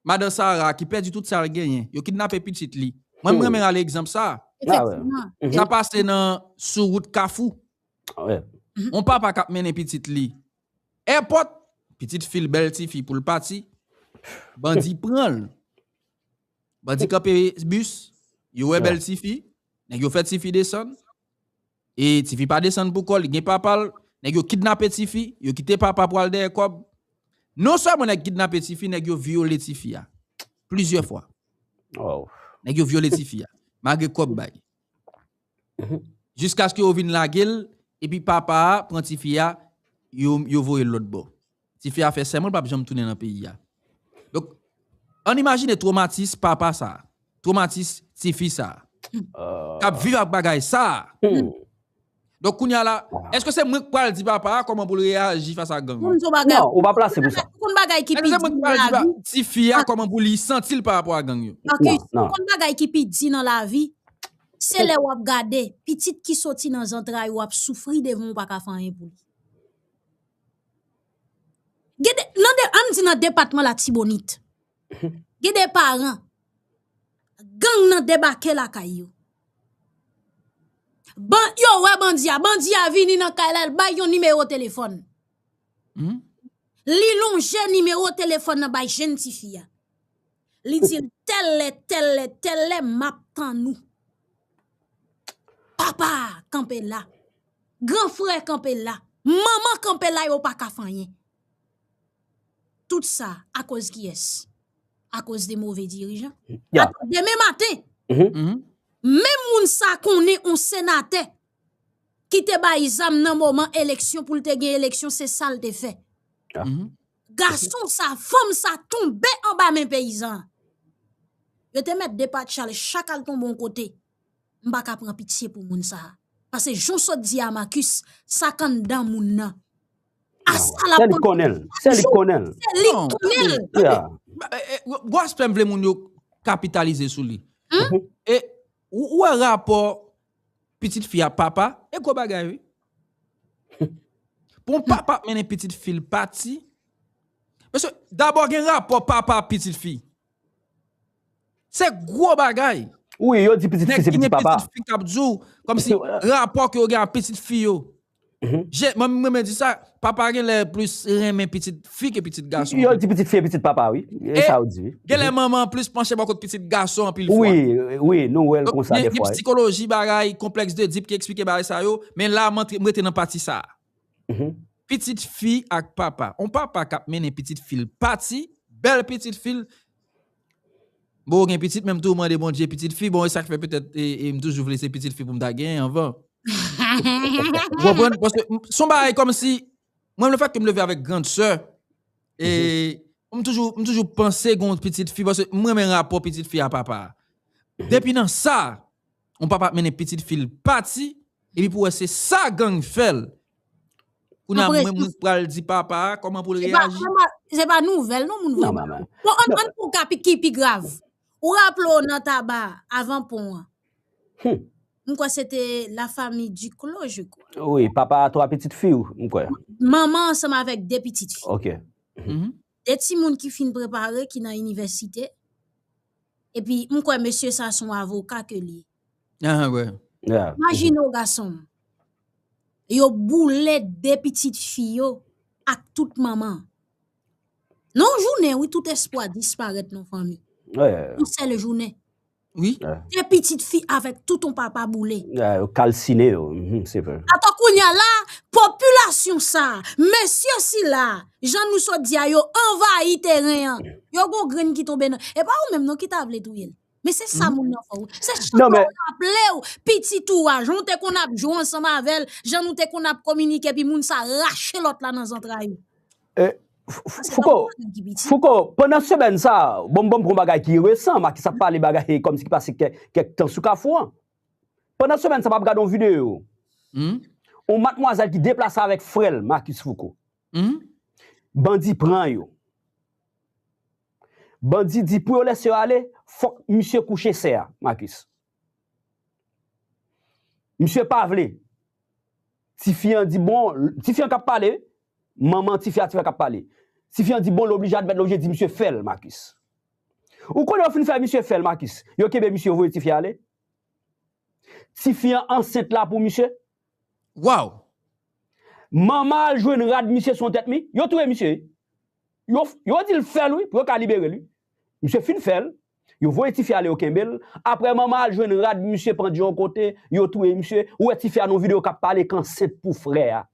madan Sara ki pèdi tout sa l genyen, yo kidnape pitit li. Mwen, m renmen rale egzanp sa. Sa pase nan, sou wout Kafou. Yon papa k ap mennen pitit li èpòt, pitit fi l, bèl tifi pou l pati, bandi pran l. Bandi kanpe bis, yo wè bèl tifi, nèg yo fè tifi desann, e tifi pa desann pou kò l, li gen papa l, nèg yo kidnape tifi, yo kite papa pou al dèyè kòb. Non sèlman nèg kidnape tifi, nèg yo vyole tifi a plizyè fwa. Nèg yo vyole tifi a, malgre kòb bay. Jiskaske yo vin lage l, epi papa a pran tifi a, yo, yo voye l lòt bò. Tifi a fè sèman l p ap janm tounen nan peyi a. Donk, ann imajine twomatis papa sa, twomatis tifi sa, k ap viv ak bagay sa. Donk, kounye a la, èske se mwen k pral di papa a kòman pou l reyaji fas a gang yo? Non, ou pa plase pou sa. Ou konn bagay ki pi di nan lavi. Tifi a, kòman pou li santi l pa rapò a gang yo? Marcus, ou konn bagay ki pi di nan lavi? Se lè w ap gade pitit ki soti nan zantray ou ap soufri devan w pa ka fè anyen pou li. Gen de, nan de, ann di nan depatman Latibonit, gen de paran, gang nan debake lakay yo. Ban, yo wè bandi a, bandi a vini nan kay la, l bay yon nimewo telefòn. Li lonje nimewo telefòn nan bay jèn tifi a. Li di l, tèl lè, tèl lè, tèl lè, m ap tann ou. Papa kanpe la. Gran frè kanpe la. Manman kanpe la, yo pa ka fè anyen. Tout sa, akoz kiyès? Akoz de move dirijan. Atò, demen maten, menm moun sa konnen yon senatè ki te bay zam nan moman eleksyon pou l te gen eleksyon, se sa l te fè. Gason sa, fanm sa tonbe anba men peyizan. Yo te mèt depatcha l chak al tonbe yon kote. M pa ka pran pitye pou moun sa a. Paske jan w sot di a, Marcus, sa k anndan moun nan. A sa l ap manje. Se li k konnen l. Se li k konnen l. Gwo aspè m vle moun yo kapitalize sou li. E ou, ou wè rapò pitit fi a papa, e gwo bagay, wi. Pou yon papa ap mennen pitit fi l pati, mesye, dabò gen rapò papa pitit fi. Se gwo bagay. Wi, yo di pitit fi se pitit papa. Nèg ki gen pitit fi k ap di w, kòmsi rapò ke yo gen ak pitit fi yo. Mwen, mwen di sa, papa gen lè plis renmen pitit fi ke pitit gason. Yo di pitit fi e pitit papa, wi. E sa yo di, wi. Gen lè manman an plis panche bò kot pitit gason anpil fwa. Wi, wi, nou wè l konsa defwa, wi. Gen psikoloji bagay, konplèks de Edip ki eksplike bagay sa yo, men la, m antre, m rete nan pati sa a. Pitit fi ak papa. On papa k ap mennen pitit fi l pati, bèl pitit fi l. Bon, ou gen pitit, men m toujou mande Bondye pitit fi. Bon, e sa k fè petèt, e, e m toujou vle se pitit fi pou m ta genyen anvan. Ou konprann? Paske m, se yon bagay kòmsi, mwen, lefètke m leve avèk grann sè, e m toujou, m toujou panse gen yon pitit fi, paske m renmen rapò pitit fi a papa a. Depi nan sa, yon papa ap mennen pitit fi l pati, epi pou wè se sa gang fè l. Kounye a, mwen, mwen pral di papa a kòman pou l reyaji. Se pa nouvèl, non, moun vre. Bon, ann, ann pou ka pi, ki pi grav. Ou raple w nan Taba, avan pon an. M kwè se te la famille Duclos, je crois. Wi, papa a twa pitit fi w, m kwè. Manman ansanm avèk de pitit fi. Ok. De timoun ki fin prepare, ki nan inivèsite. Epi, m kwè mesye sa se yon avoka ke li ye. Imajine w, gason m. Yo boule de pitit fi yo ak tout manman. Nan yon jounen, wi, tout espwa disparèt nan fanmi. Yon sèl jounen. Wi. De pitit fi avèk tout yon papa boule. Yo kalsine yo, se vre. Atò kounye a la, popilasyon sa, mesye sila, jan nou sot di a, yo anvayi teren an. Yo gon grenn ki tonbe nan. E pa ou menm non ki ta vle touye l. Men se sa moun nan fè w. Se chak fwa w raple w pitit ou a, jan w te konn ap jwe ansanm avè l, jan nou te konn ap kominike, epi moun sa rache lòt la nan zantray ou. E, Fouco, Fouco, pandan semèn sa, bon, bon, bon bagay ki resan, Makis ap pale bagay kòmsi ki pase kèk, kèk tan sou Kafou an. Pandan semèn sa, m ap gade yon videyo. Yon matmwazèl ki deplase avèk frè l, Makis Fouco. Bandi pran yo. Bandi di pou yo lese yo ale, fòk misye kouche sè a, Makis. Misye pa vle. Tifi an di bon, tifi an k ap pale, manman tifi a, tifi a k ap pale. Tifi an di bon, l oblije admèt, l oblije di misye fè l, Makis. Ou konnen yo fin fè misye fè l, Makis. Yo kenbe misye, yo voye tifi a ale. Tifi an ansent la pou misye. Waw! Manman al jwenn rad misye sou tèt mi, yo touye misye. Yo, yo di l fè l wi, pou yo ka libere l wi. Misye fin fè l, yo voye tifi ale, yo kenbe l. Apre manman al jwenn rad misye pandye yon kote, yo touye misye. Ou wè tifi a nan yon videyo k ap pale k ansent pou frè a.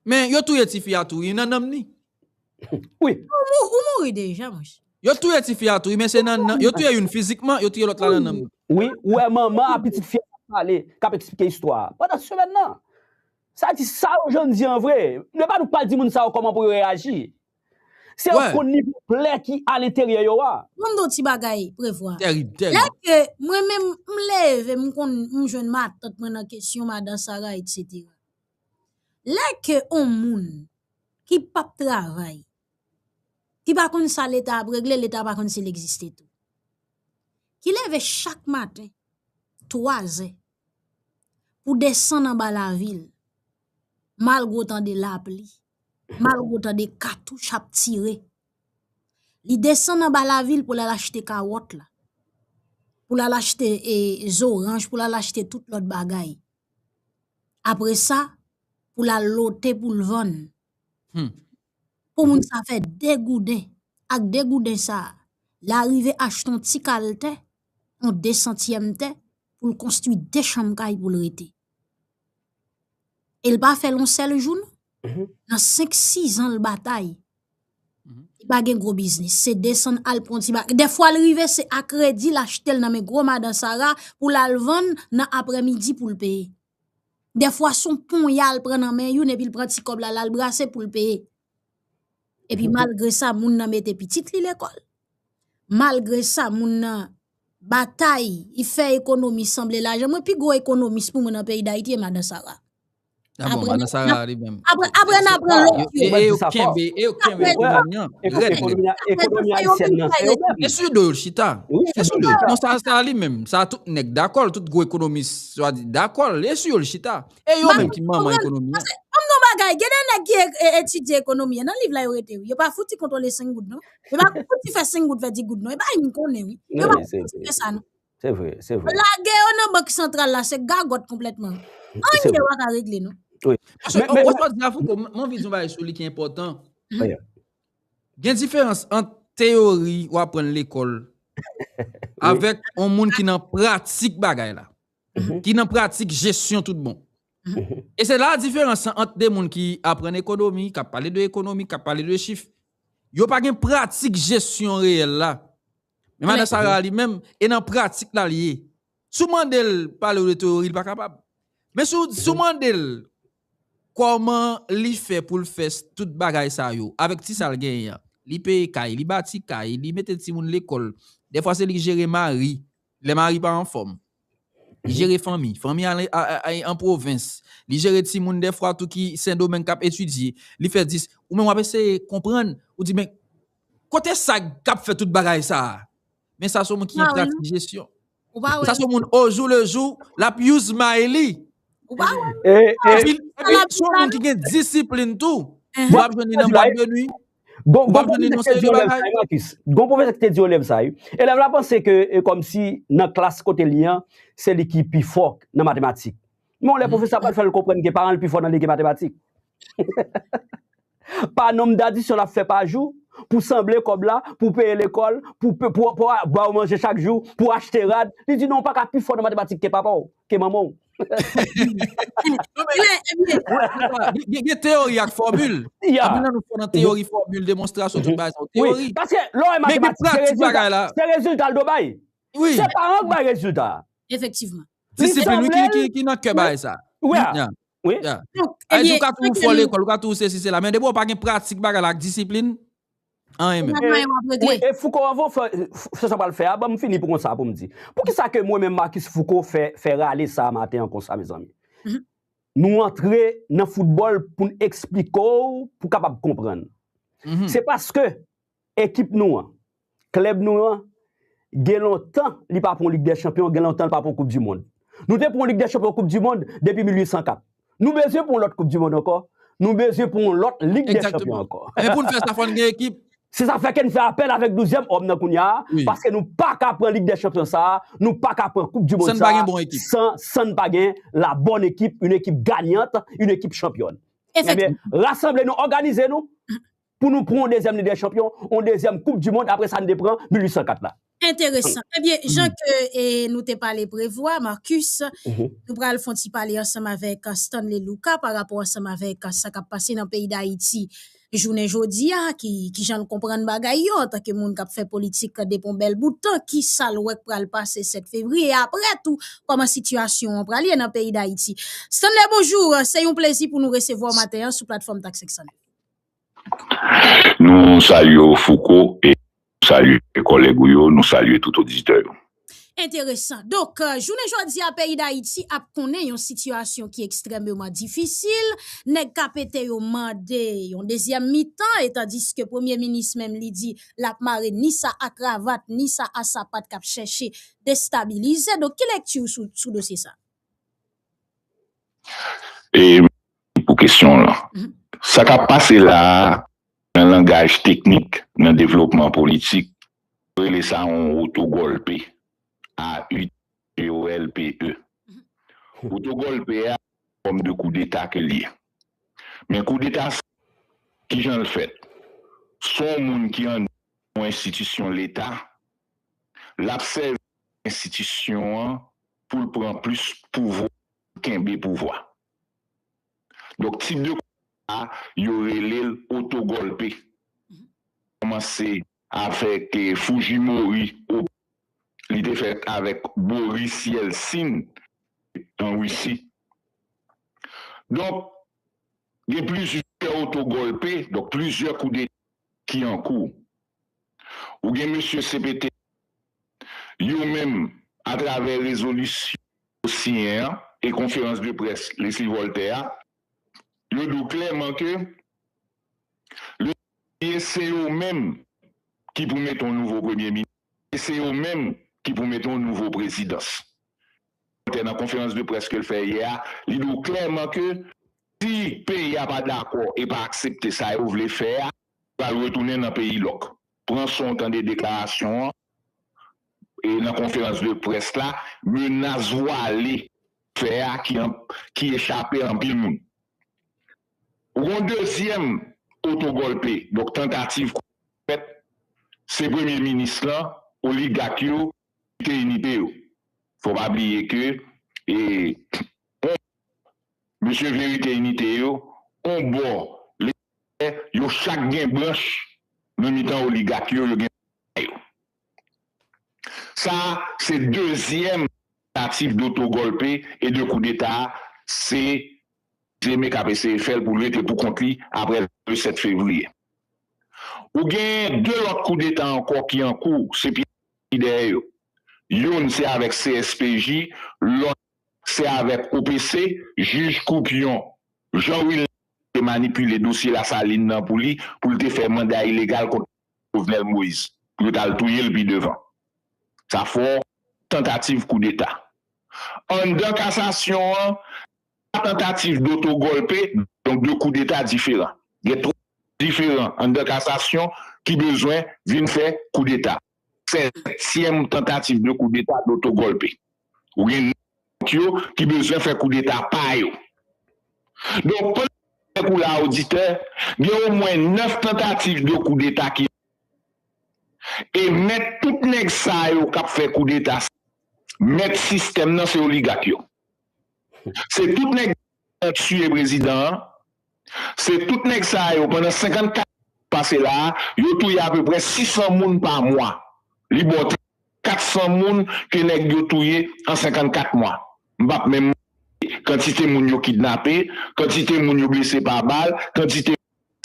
Men yo touye tifi a tou wi, nan nanm ni. Wi. Ou mou-, ou mouri deja, monchè. Yo touye tifi a tou wi, men se nan, nan, yo touye youn fizikman, yo touye lòt la nan nanm. Wi, ou wè manman a pitit fi a k ap pale, k ap eksplike istwa a. Pandan semèn nan, sa di sa yo jwenn di an vre. Nou pa nou pral di moun sa yo kòman pou yo reyaji. Se yo konn nivo plè ki alenteryè yo a. Ban m di w ti bagay, Prevwa. Tèrib, tèrib. Lè ke mwen menm, m leve, m konn, m jwenn matant mwen nan kesyon, madan Sara, etsetera. Lè ke on moun ki p ap travay, ki pa konn sa Leta ap regle, Leta pa konn si l egziste tou. Ki leve chak maten, twa zè, pou desann anba lavil, malgre w tande lapli, malgre w tande katouch ap tire. Li desann anba lavil pou l al achte kawòt la, pou l al achte, e, zoranj, pou l al achte tout lòt bagay. Apre sa, pou l al lote, pou l vann. Hmm. Pou moun sa fè de gouden. Ak de gouden sa, l a rive achte yon ti kal tè, yon de santyèm tè, pou l konstwi de chanm kay pou l rete. E l pa fè l yon sèl jou, non. Mhm. Nan senk, sis zan l batay. Mhm. Li pa gen gwo biznis. Se desann al pran ti bagay. Dèfwa l rive, se a kredi l achte l nan men gwo madan Sara pou l al vann nan aprèmidi pou l peye. Dèfwa se yon ponya l pran nan men youn epi l pran ti kòb la, l al brase pou l peye. Epi malgre sa, moun nan mete pitit li lekòl. Malgre sa, moun nan batay, li fè ekonomi sanble lajan. Mwen, pi gwo ekonomis pou mwen nan peyi Dayiti e madan Sara. Ah bon, madan Sara li menm. Apre, apre n a pran lòt yo. E yo kenbe, e yo kenbe ekonomi an. Ekonomi ayisyèn nan, se yo menm. E sou do yo l chita. E sou do yo. Non, sa, sa li menm. Sa tout nèg dakò, tout gwo ekonomis, swa di dakò, e sou yo l chita. E yo menm ki manman ekonomi an. Ban m di w bagay, gen de nèg ki e-, e-, etidye ekonomi an, nan liv la yo rete wi. Yo pa fouti kontwole senk goud non. Yo pa fouti fè senk goud fè di goud non. E pa yon konnen wi. Yo pa fouti fè sa non. Se vre, se vre. Lage yo nan bank santral la, se gagòt konplètman. Anyen yo pa ka regle non. Wi. Paske, men, men, oswa di a Fouco, m, m anvi di yon bagay sou li ki enpòtan. Gen diferans ant teyori w aprann lekòl avèk yon moun ki nan pratik bagay la. Ki nan pratik jesyon tout bon. E se la diferans lan ant de moun ki aprann ekonomi, k ap pale de ekonomi, k ap pale de chif. Yo pa gen pratik jesyon reyèl la. Men madan Sara li menm, e nan pratik la li ye. Si w mande l pale w de teyori, li pa kapab. Men si w, si w mande l kòman li fè pou l fè s-, tout bagay sa yo, avèk ti sa l genyen an, li peye kay, li bati kay, li mete timoun lekòl, dèfwa se li ki jere mari, lè mari pa anfòm. Li jere fanmi. Fanmi a, a, a, a, an pwovens. Li jere timoun dèfwa tou ki Sendomeng k ap etidye. Li fè dis. Ou menm w ap eseye konprann. Ou di, men, kote sa k ap fè tout bagay sa a? Men sa se yon moun ki gen pratik jesyon. Sa se yon moun au jour le jour, l ap use may li. Ou pa wè. E, e, epi, epi, se yon moun ki gen disiplin tou. Ou ap jwenn li nan bwat de nwi. Gon, gon pwofesè ki te di yon lèv sa, wi, Makis. Gon pwofesè ki te di yon lèv sa, wi. Elèv la panse ke, e, kòmsi nan klas kote li an, se li ki pi fò nan matematik. Men yon lè pwofesè a pral fè l konprann ke paran l pi fò nan li ke matematik. Pa nonb dadisyon l ap fè pa jou, pou sanble kòb la, pou peye lekòl, pou pe-, pou, pou ba w manje chak jou, pou achte rad. Li di non, ou pa ka pi fò nan matematik ke papa w, ke manman w. Gen, gen, gen teyori ak fòmil. Anpil nan nou fò nan teyori, fòmil, demonstrasyon, tout bagay sa yo. Teyori. Paske lè w wè matematik, se rezilta, se rezilta l do bay. Se paran k bay rezilta. Efektivman. Disiplin, wi, ki, ki, ki nan kè bagay sa. Wi. Wi. Donk, ebyen, ou ka toujou fò lekòl, ou ka toujou sesi, sela. Men depi w pa gen pratik bagay la ak disiplin, Anyen menm. Wi, e Fouco, anvan w fè, fè sa w pral fè a, ban m fini pou konsa pou m di. Poukisa ke mwen menm Marcus Fouco fè, fè rale sa a maten an konsa, mezanmi? Nou antre nan foutbòl pou n eksplike w, pou w kapab konprann. Se paske ekip nou an, klèb nou an, gen lontan li pa pran Lig dè Chanpyon, gen lontan li pa pran Koup di Mond. Nou te pran Lig dè Chanpyon, Koup di Mond depi mil uit san kat. Nou bezwen pran yon lòt Koup di Mond ankò. Nou bezwen pran yon lòt Lig dè Chanpyon ankò. Men pou n fè sa, fò n gen ekip. Se sa fè ke n fè apèl avèk douzyèm òm nan kounye a, paske nou pa ka pran Lig dè Chanpyon sa a, nou pa ka pran Koup di Mond sa a, san, san n pa gen la bonne équipe, une équipe gagnante, une équipe championne. Ebyen, rasanble nou, òganize nou, pou nou pran yon dezyèm Lig dè Chanpyon, yon dezyèm Koup di Mond apre sa n te pran mil uit san kat la. Enteresan. Ebyen, jan ke e, nou te pale prevwa, Marcus, nou pral fè yon ti pale ansanm avèk Stanley Luka pa rapò ansanm avèk sa k ap pase nan peyi Dayiti jounen jodi a, ki, ki jan l konprann bagay yo antanke moun k ap fè politik depi yon bèl bout tan, ki sa l wè k pral pase sèt fevriye, apre tou, kòman sitiyasyon an pral ye nan peyi Dayiti. Stanley, bonjou, se yon plezi pou nou resevwa w maten an sou platfòm Tak senk san nèf. Nou salye w Fouco e nou salye kòlèg ou yo, nou salye tout oditè yo. Enteresan. Donk, jounen jodi a peyi Dayiti ap konnen yon sitiyasyon ki ekstrèmeman difisil. Nèg kapete yo mande yon dezyèm mitan, e tandiske premye minis menm li di l ap mare ni sa a kravat, ni sa a sapat k ap chèche destabilize. Donk, ki lekti w sou, sou dosye sa? E pou kesyon w lan. Sa k ap pase la a, nan langaj teknik, nan devlopman politik, yo rele sa yon otogòlpe. A U T G O L P E. Otogòlpe a, fòm de koudeta ke l ye. Men koudeta sa, kijan l fèt? Se yon moun ki anndan yon enstitisyon Leta, l ap sèvi enstitisyon an pou l pran plis pouvwa, kenbe pouvwa. Donk, tip de koudeta a, yo rele l otogòlpe. Kòmanse avèk eh, Fujimori, li te fèt avèk Boris Yeltsin an Risi. Donk, gen plizyè otogòlpe, donk plizyè koudeta ki an kou. Ou gen mesye C P T, yo menm, atravè rezolisyon yo siyen an e konferans de près Leslie Voltaire a, yo di w klèman ke le se yo menm ki pou mete yon nouvo premye minis, e se yo menm ki pou mete yon nouvo prezidans. Voltaire nan konferans de près ke l fè yè a, li di w klèman ke si peyi a pa dakò e pa aksepte sa yo vle fè a, pral retounen nan peyi lòk. Pran son w tande deklarasyon an e nan konferans de près la, menas vwale fè a ki, ki echape anpil moun. Ou gon dezyèm otogòlpe, donk tantativ fèt, se premye minis lan, oligak yo, Verite Inite yo. Fò pa bliye ke e, on, mesye Verite Inite yo, on bò, yo chak gen branch nan mitan oligak yo, yo gen yo. Sa, se dezyèm tantativ dotogòlpe e de koudeta, se Zeme k ap eseye fè l pou l rete pou kont li apre le sèt fevriye. Ou gen de lòt koudeta ankò ki an kou, se pye ki dèyè yo. Youn se avèk C S P J, lòt se avèk O P C, jij Koupyon, Jean Wilner te manipile dosye Lasalin nan pou li, pou l te fè manda ilegal kont Jovenel Moïse, pou yo t al touye l pi devan. Sa fè tantativ koudeta. Anndan kasasyon an, tantativ dotogòlpe, donk de koudeta diferan. Gen twa diferan anndan kasasyon ki bezwen vin fè koudeta. Sètyèm tantativ de koudeta dotogòlpe. Ou gen nèg yo ki bezwen fè koudeta pa yo. Donk, pandan kou la, oditè, gen omwen nèf tantativ de koudeta ki e mèt tout nèg sa yo k ap fè koudeta, mèt sistèm nan se oligak yo. Se tout nèg k tiye prezidan an, se tout nèg sa yo pandan senkannkat pase la a, yo touye apeprè sisan moun pa mwa. Li ba w kat san moun ke nèg yo touye an senkannkat mwa. M p ap menm kantite moun yo kidnape, kantite moun yo blese pa bal, kantite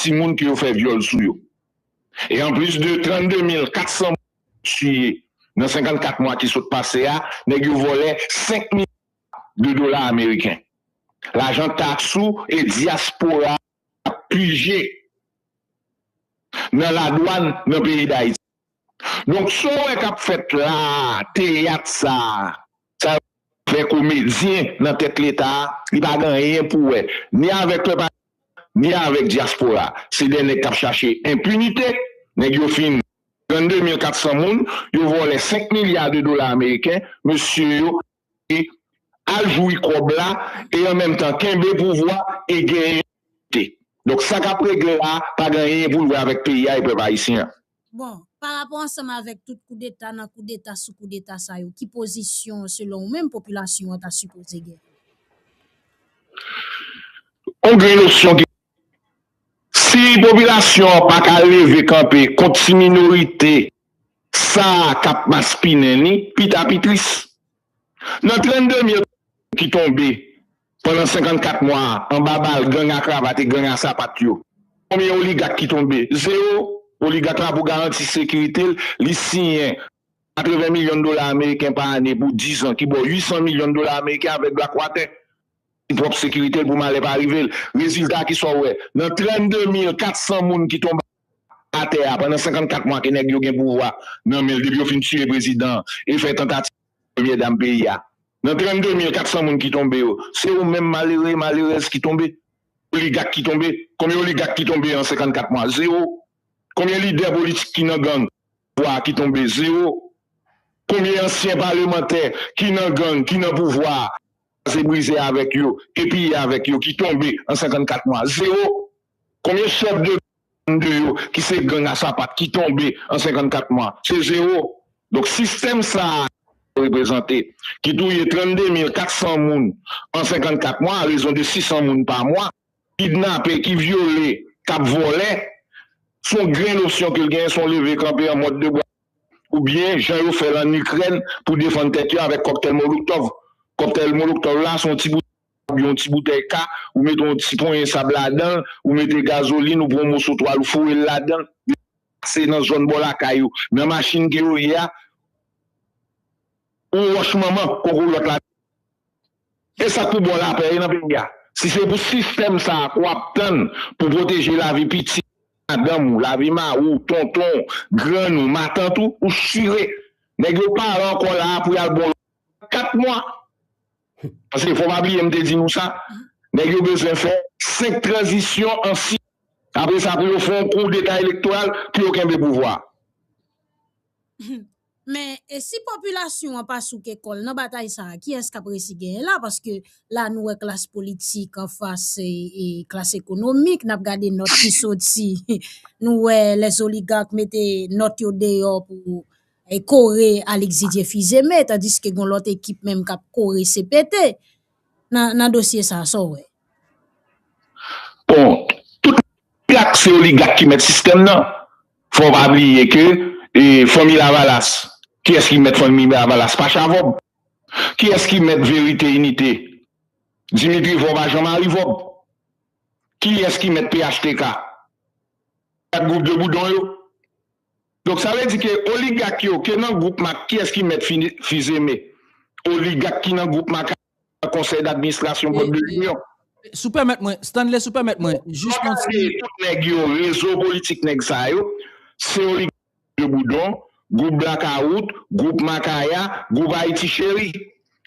timoun ke yo fè vyòl sou yo. E anplis de trannde mil katsan moun tiye nan senkannkat mwa ki sot pase a, nèg yo vòlè senk milya de dola ameriken. Lajan taks ou e dyaspora ap pije nan ladwàn nan peyi Dayiti. Donk, sa w wè k ap fèt la, teyat sa, sa yo fè komedyen nan tèt Leta a, li pa gen anyen pou wè, ni avèk pèp, ni avèk dyaspora. Se de nèg k ap chache enpinite, nèg yo fin trannde mil katsan moun, yo vòlè senk milya de dola ameriken, mesye yo al joui kòb la e an menm tan kenbe pouvwa e genyen te. Donk, sa k ap regle la pa gen anyen pou l wè avèk peyi a e pèp ayisyen an. Bon, pa rapò ansanm avèk tout koudeta nan koudeta sou koudeta sa yo, ki pozisyon selon ou menm popilasyon an ta sipoze gen? On grenn opsyon ki si popilasyon an pa ka leve kanpe kont ti minorite sa k ap maspinen li, pita pi tris. Nan trannde mil ki tonbe pandan senkannkat mwa anba bal gang a kravat e gang a sapat yo, konbyen oligak ki tonbe? Zewo. Oligak la pou garanti sekirite l, li siyen katreven milyon dola ameriken pa ane pou diz an ki ba w uitsan milyon dola ameriken avèk Blackwater. Li pwòp sekirite l pou malè pa rive l. Rezilta ki sa w wè? Nan trannde mil katsan moun ki tonbe atè a pandan senkannkat mwa ke nèg yo gen pouvwa nan men l depi yo fin tiye prezidan an e fè tantativ premyè dam peyi a. Nan trannde mil katsan moun ki tonbe yo, se ou menm malere, malerèz ki tonbe. Oligak ki tonbe. Konbyen oligak ki tonbe an senkannkat mwa? Zewo. Konbyen lidè politik ki nan gang pouvwa ki tonbe? Zewo. Konbyen ansyen palemantè ki nan gang, ki nan pouvwa, kraze brize avèk yo, e piye avèk yo, ki tonbe an senkannkat mwa? Zewo. Konbyen chèf de gang de yo ki se gang a sapat ki tonbe an senkannkat mwa? Se zewo. Donk sistèm sa a reprezante, ki touye trannde mil katsan moun an senkannkat mwa, a rezon de sisan moun pa mwa, kidnape, ki vyole, k ap vòlè, se yon grenn opsyon ke l genyen, se yon leve kanpe an mòd de bwa, oubyen jan yo fè l ann Ikrèn pou defann tèt yo avèk kòktèl Molotov. Kòktèl Molotov la, se yon ti bout yon ti boutèy ka, ou mete yon ti ponyen sab ladan l, ou mete gazolin, ou pran yon moso twal, ou foure l ladan l, pase nan zòn bò lakay ou, nan machin ke yo ye a, yon wòch manman kokoyòt la. E sa k pou ba w lapè nan peyi a? Si se pou sistèm sa a ke w ap tann pou pwoteje lavi pitit madanm ou, lavi mari w, tonton w, grann ou, matant ou, ou chire. Nèg yo pa la ankò la a pou y al ba w kat mwa. Paske fò pa bliye m te di nou sa, nèg yo bezwen fè senk tranzisyon an sis. Apre sa pou yo fè yon koudeta elektoral pou yo kenbe pouvwa. Men e si popilasyon an pa souke kò l nan batay sa a, kiyès k ap resi genyen la? Paske la nou wè klas politik anfas e, e klas ekonomik, n ap gade nòt ki soti. Nou wè lèzoligat mete nòt yo deyò pou e kore Alix Didier Fils-Aimé, tandiske gon lòt ekip menm k ap kore C P T nan, nan dosye sa a, sa w wè? Bon, tout oligak se oligak ki mèt sistèm nan. Fò w pa bliye ke e, fanmi Lavalas, kiyès ki mèt fanmi Lavalas? Pacha Vòb. Kiyès ki mèt Verite Inite? Dimitri Vòb a Jean-Marie Vòb. Kiyès ki mèt P H T K? Kat gwoup de boudon yo. Donk sa vle di ke oligak yo ke nan gwoup Mak, kiyès ki mèt Fils-Aimé? Oligak ki nan gwoup Mak nan konsèy d'administrasyon Bank de l'Union. Si w pèmèt mwen, Stanley, si w pèmèt mwen, jis yon ti... Tout nèg yo, rezo politik nèg sa yo, se oligak de boudon, gwoup blakawout, gwoup makaya, gwoup Ayiti Cheri.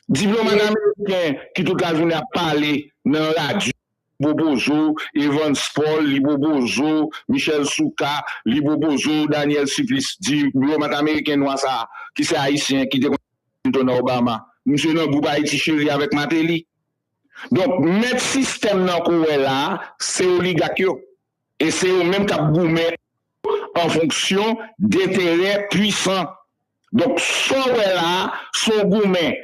Diplomat ameriken ki tout lajounen ap pale nan radyo, li pwopoze w Evans Paul, li pwopoze w Michel Souka, li pwopoze w Daniel Supplice, diplomat ameriken nwa sa a, ki se ayisyen, ki te konn Clinton Obama. Misye nan gwoup Ayiti Cheri avèk Martelly. Donk, mèt sistèm nan ke w wè la a, se oligak yo. E se yo menm k ap goumen an fonksyon denterè pwisan. Donk, sa w wè la a, se yon goumen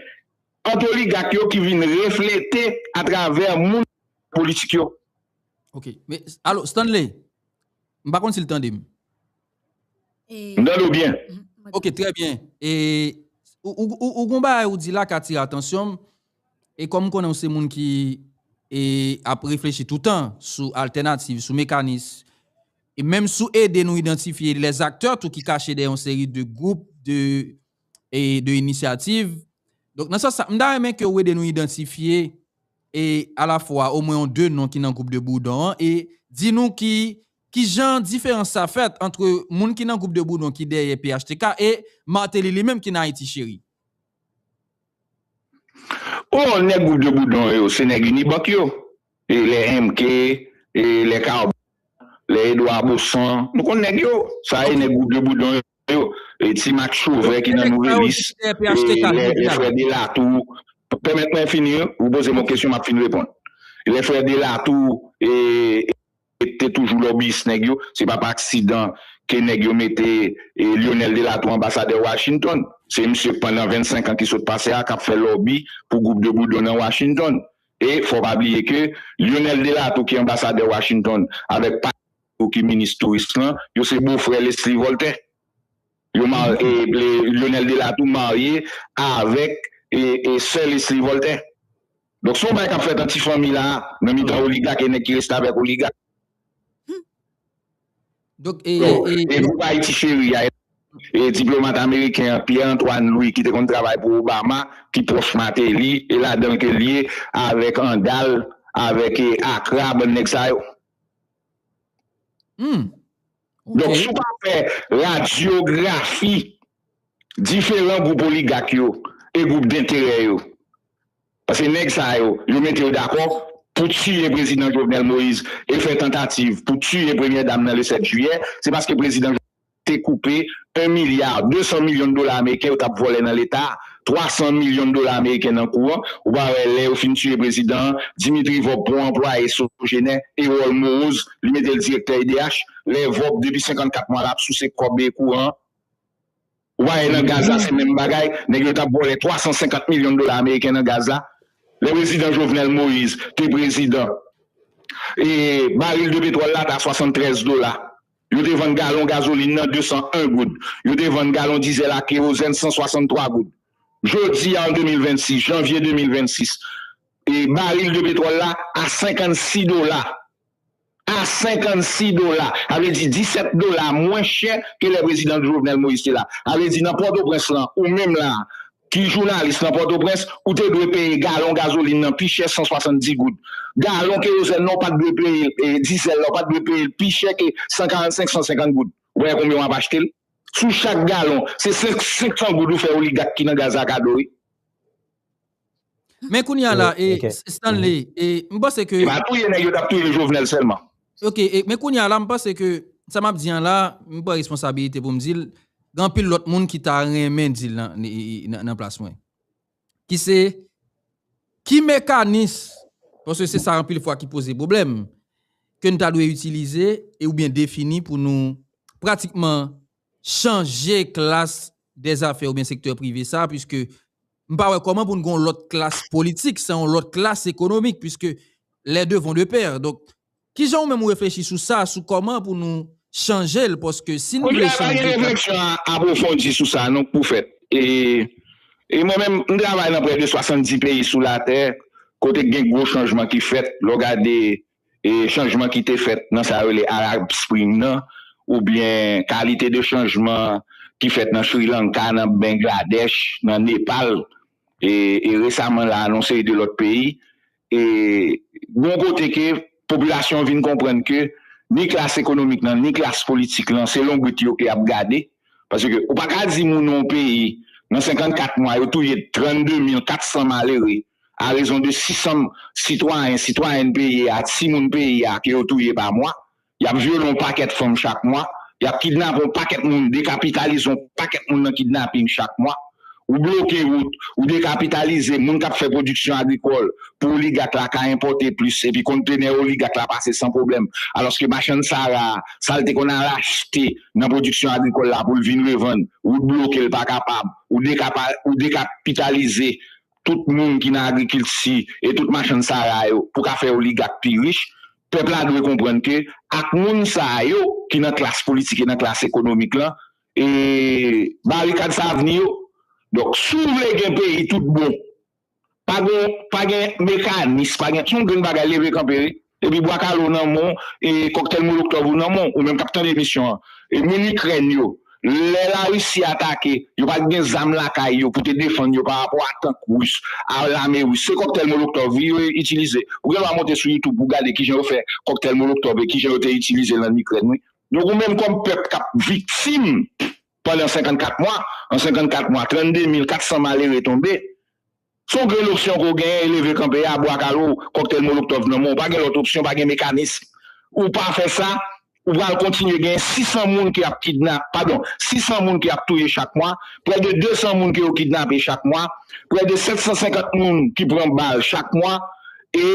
ant oligak yo ki vin reflete atravè moun politik yo. Ok. Men, alo, Stanley, m pa konn si l tande m. M tande w byen. Ok, trè byen. E, ou, ou, ou, ou gon bagay ou di la k atire atansyon m. E kòm m konnen w se moun ki e, ap reflechi toutan sou altènativ, sou mekanis, E menm si w ede nou idantifye lèzaktè tou ki kache dèyè yon seri de gwoup, de, e de inisyativ. Donk, nan sans sa, m ta renmen ke w ede nou idantifye e alafwa omwen yon de non ki nan gwoup de Boudon an e di nou ki, ki jan diferans sa fèt ant moun ki nan gwoup de Boudon ki dèyè P H T K e Martelly li menm ki nan Ayiti Cheri. Oh, nèg gwoup de Boudon yo, se nèg Unibank yo. E lè M K, e lè Carbon, lè Edouard Baussan. Nou konn nèg yo. Sa e nèg gwoup de Boudon yo. E Ti Max Chauvet ki nan Nouvelis. E lè, lè frè Delatou. Pèmèt mwen fini, wi. Ou poze m yon kesyon, m ap fin reponn. Lè frè Delatou, e, e te toujou lòbiyis nèg yo, se pa pa aksidan ke nèg yo mete e, Lionel Delatou anbasadè Washington. Se misye pandan vennsenk an ki sot pase a k ap fè lòbi pou gwoup de Boudon nan Washington. E fò pa bliye ke Lionel Delatou ki anbasadè Washington avèk Patou ki minis touris lan, yo se bofrè Leslie Voltaire. Yo mar, e, e, Lionel Delatou marye avèk e, e, sè Leslie Voltaire. Donk, se yon bagay k ap fèt ant ti fanmi la, nan mitan oligak e nèg ki restavèk oligak. Donk, e, e, e, gwoup Ayiti Cheri a, e diplomat ameriken an, Pierre Antoine Louis, ki te konn travay pou Obama, ki pwòch Martelly, e ladan l ke l ye, avèk Andal, avèk e, Akra, bann nèg sa yo. Hmm. Donk, si w pa fè radyografi diferan gwoup oligak yo e gwoup denterè yo, paske nèg sa yo, yo mete yo dakò pou tiye prezidan Jovenel Moïse e fè tantativ pou tiye premyè dam nan le sèt jiyè, se paske prezidan te koupe en milya de san milyon dola ameriken yo t ap vòlè nan leta, twa san milyon dola ameriken nan kouran. Ou pa wè lè yo fin tiye prezidan an, Dimitri Vorbe pran yon anplwaye Sogener, Erol Moroz, li mete l direktè E D H. Lè Vorbe depi senkannkat mwa l ap souse kòb e kouran an. Ou pa wè nan gaz la se menm bagay, nèg yo t ap vòlè twa san senkant milyon dola ameriken nan gaz la. Lè prezidan Jovenel Moïse te prezidan, e baril de petwòl la t a swasanntrèz dola. Yo te vann galon gazolin nan de san en goud. Yo te vann galon dizèl ak kerozèn san swasanntwa goud. Jodi a, an de mil vennsis, janvye de mil vennsis, e baril de petwòl la a senkannsis dola. A senkannsis dola. Sa vle di disèt dola mwens chè ke lè prezidan Jovenel Moïse te la. Sa vle di nan Pòtoprens lan, ou menm la, ki jounalis nan Pòtoprens, ou te dwe peye galon gazolin nan pi chè san swasanndiz goud. Galon kerozèn nan, ou pa t dwe peye l, e, dizèl la, ou pa t dwe peye l pi chè ke san karannsenk, san senkant goud. Ou wè konbyen w ap achte l? Sou chak galon, se senk, senk san goud ou fè oligak ki nan gaz la kado, wi. Men kounye a la, e, Stanley, e, m panse ke. E pa touye nèg yo t ap touye Jovenel sèlman. Ok, e, men kounye a la, m panse ke sa m ap di an la, m pran responsabilite pou m di l, gen anpil lòt moun ki ta renmen di l nan, nan, nan plas mwen. Ki se, ki mekanis, paske se sa anpil fwa ki poze pwoblèm, ke n ta dwe itilize e oubyen defini pou nou pratikman chanje klas dèzafè oubyen sektè prive sa, piske m pa wè kòman pou n gen yon lòt klas politik san yon lòt klas ekonomik, piske les deux vont de pair. Donk, kijan ou menm ou reflechi sou sa, sou kòman pou nou chanje l, paske si n vle chanje. Kounye a, pa gen refleksyon apwofondi sou sa, non, k pou fèt. E, e mwen menm, m travay nan prè de swasanndis peyi sou latè, kote gen gwo chanjman ki fèt, lè w gade e chanjman ki te fèt nan sa yo rele Arab Spring nan, oubyen kalite de chanjman ki fèt nan Sri Lanka, nan Bangladesh, nan Nepal, e, e resaman la nan yon seri de lòt peyi, e gon kote ke popilasyon an vin konprann ke ni klas ekonomik lan, ni klas politik lan, se lonbrit yo ke y ap gade, paske ou pa ka di moun yon peyi, nan senkannkat mwa, yo touye trannde mil katsan malere, a rezon de sisan sitwayen, sitwayèn peyi a, timoun peyi a ke yo touye pa mwa. Y ap vyole yon pakèt fanm chak mwa. Y ap kidnape yon pakèt moun, dekapitalize yon pakèt moun nan kidnaping chak mwa. Ou bloke wout, ou dekapitalize moun k ap fè pwodiksyon agrikòl pou oligak la ka enpòte plis, epi kontenè oligak la pase san pwoblèm. Alòske machann sara, sa l te konn al achte nan pwodiksyon agrikòl la pou l vin revann, wout bloke, l pa kapab, ou dekapa-, ou dekapitalize tout moun ki nan agrikilti e tout machann sara yo pou ka fè oligak pi rich, pèp la dwe konprann ke ak moun sa yo ki nan klas politik e nan klas ekonomik lan, e barikad sa vni yo. Donk, si w vle gen peyi tout bon, pa gen, pa gen mekanis, pa gen, se yon grenn bagay leve kanpe, wi. Epi bwa kale w nan men w, e kòktèl molotòv ou nan men w, ou menm k ap tande emisyon an. E moun Ikrèn yo, lè Larisi atake, yo pa t gen zam lakay yo pou te defann yo pa rapò a tank ris, a lame ris. Se kòktèl molotòv, wi, yo itilize. Ou gen dwa monte sou YouTube pou gade kijan yo fè kòktèl molotòv e kijan yo te itilize l ann Ikrèn, wi. Donk, ou menm kòm pèp k ap viktim pandan senkannkat mwa, an senkannkat mwa, trannde mil katsan malere tonbe, se yon grenn opsyon ke w genyen, e leve kanpe a, bwa kale w, kòktèl molotòv nan men w. Ou pa gen lòt opsyon, pa gen mekanis. Ou pa fè sa, ou pral kontinye genyen sisan moun ki ap kidnap, padon, sisan moun ki ap touye chak mwa, prè de desan moun ke yo kidnape chak mwa, prè de sèt san senkant moun ki pran bal chak mwa, e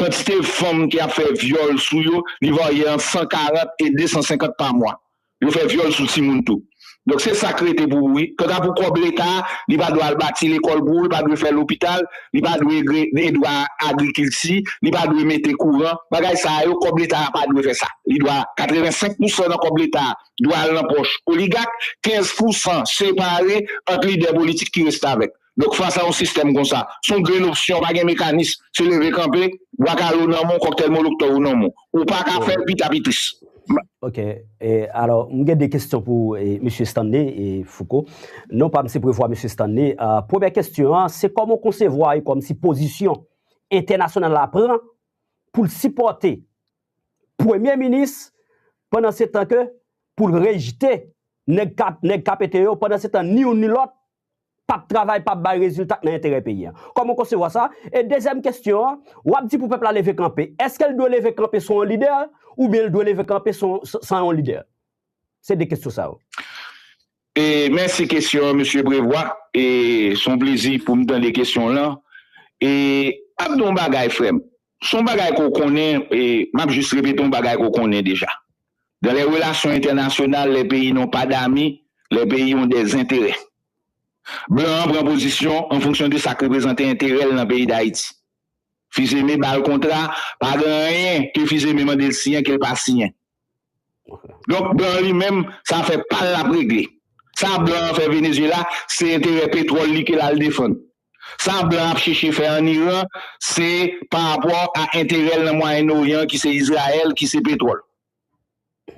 kantite fanm ki ap fè vyòl sou yo, li varye ant san karant e desan senkant pa mwa. Yo fè vyòl sou timoun tou. Donk, se sa k rete pou ou, wi. Kanta pou kòb Leta, li pa dwe al bati lekòl pou ou, li pa dwe fè lopital, li pa dwe gre- gen dwa agrikilti, li pa dwe mete kouran. Bagay sa yo, kòb Leta a pa dwe fè sa. Li dwe katrevensenk pousan nan kòb Leta a dwe al nan pòch oligak, kenz pousan separe ant lidè politik ki restavèk. Donk, fas a yon sistèm konsa, se yon grenn opsyon, pa gen mekanis, se leve kanpe, bwa kale w nan men w, kòktèl molotòv ou nan men w. Ou pa ka fè l pita pi tris. Ok. E, alò, m gen de kesyon pou e, mesye Stanley e Foucault. Non pa m se prevwa mesye Stanley. Uh, premyè kesyon an, se kòman w konsevwa e kòmsi pozisyon entènasyonal la pran pou l sipòte premye minis pandan se tan ke pou l rejte nèg k ap nèg k ap ete yo, pandan se tan ni youn ni lòt p ap travay, p ap bay rezilta k nan enterè peyi a. Kòman w konsevwa sa? E dezyèm kesyon an, w ap di pou pèp la leve kanpe. Èske l dwe leve kanpe san yon lidè oubyen l dwe leve kanpe san, san yon lidè? Se de kesyon sa yo. E mèsi kesyon an, mesye Prevwa. E se yon plezi pou m tande kesyon w lan. E m ap di w yon bagay, frè m. Se yon bagay ke w konnen, e m ap jis repete yon bagay ke w konnen deja. Dans les relations internationales, les pays n'ont pas d'amis, les pays ont des intérêts. Blan an pran pozisyon an fonksyon de sa k reprezante enterè l nan peyi Dayiti. Fils-Aimé ba l kontra, pa gen anyen ke Fils-Aimé mande l siyen ke l pa siyen. Donk, blan an li menm, sa fè pa l l ap regle. Sa blan an fè Venezuela, se enterè petwòl li ke l al defann. Sa blan an ap chèche fè ann Iran, se pa rapò a enterè l nan Mwayen Oryan, ki se Izrayèl, ki se petwòl.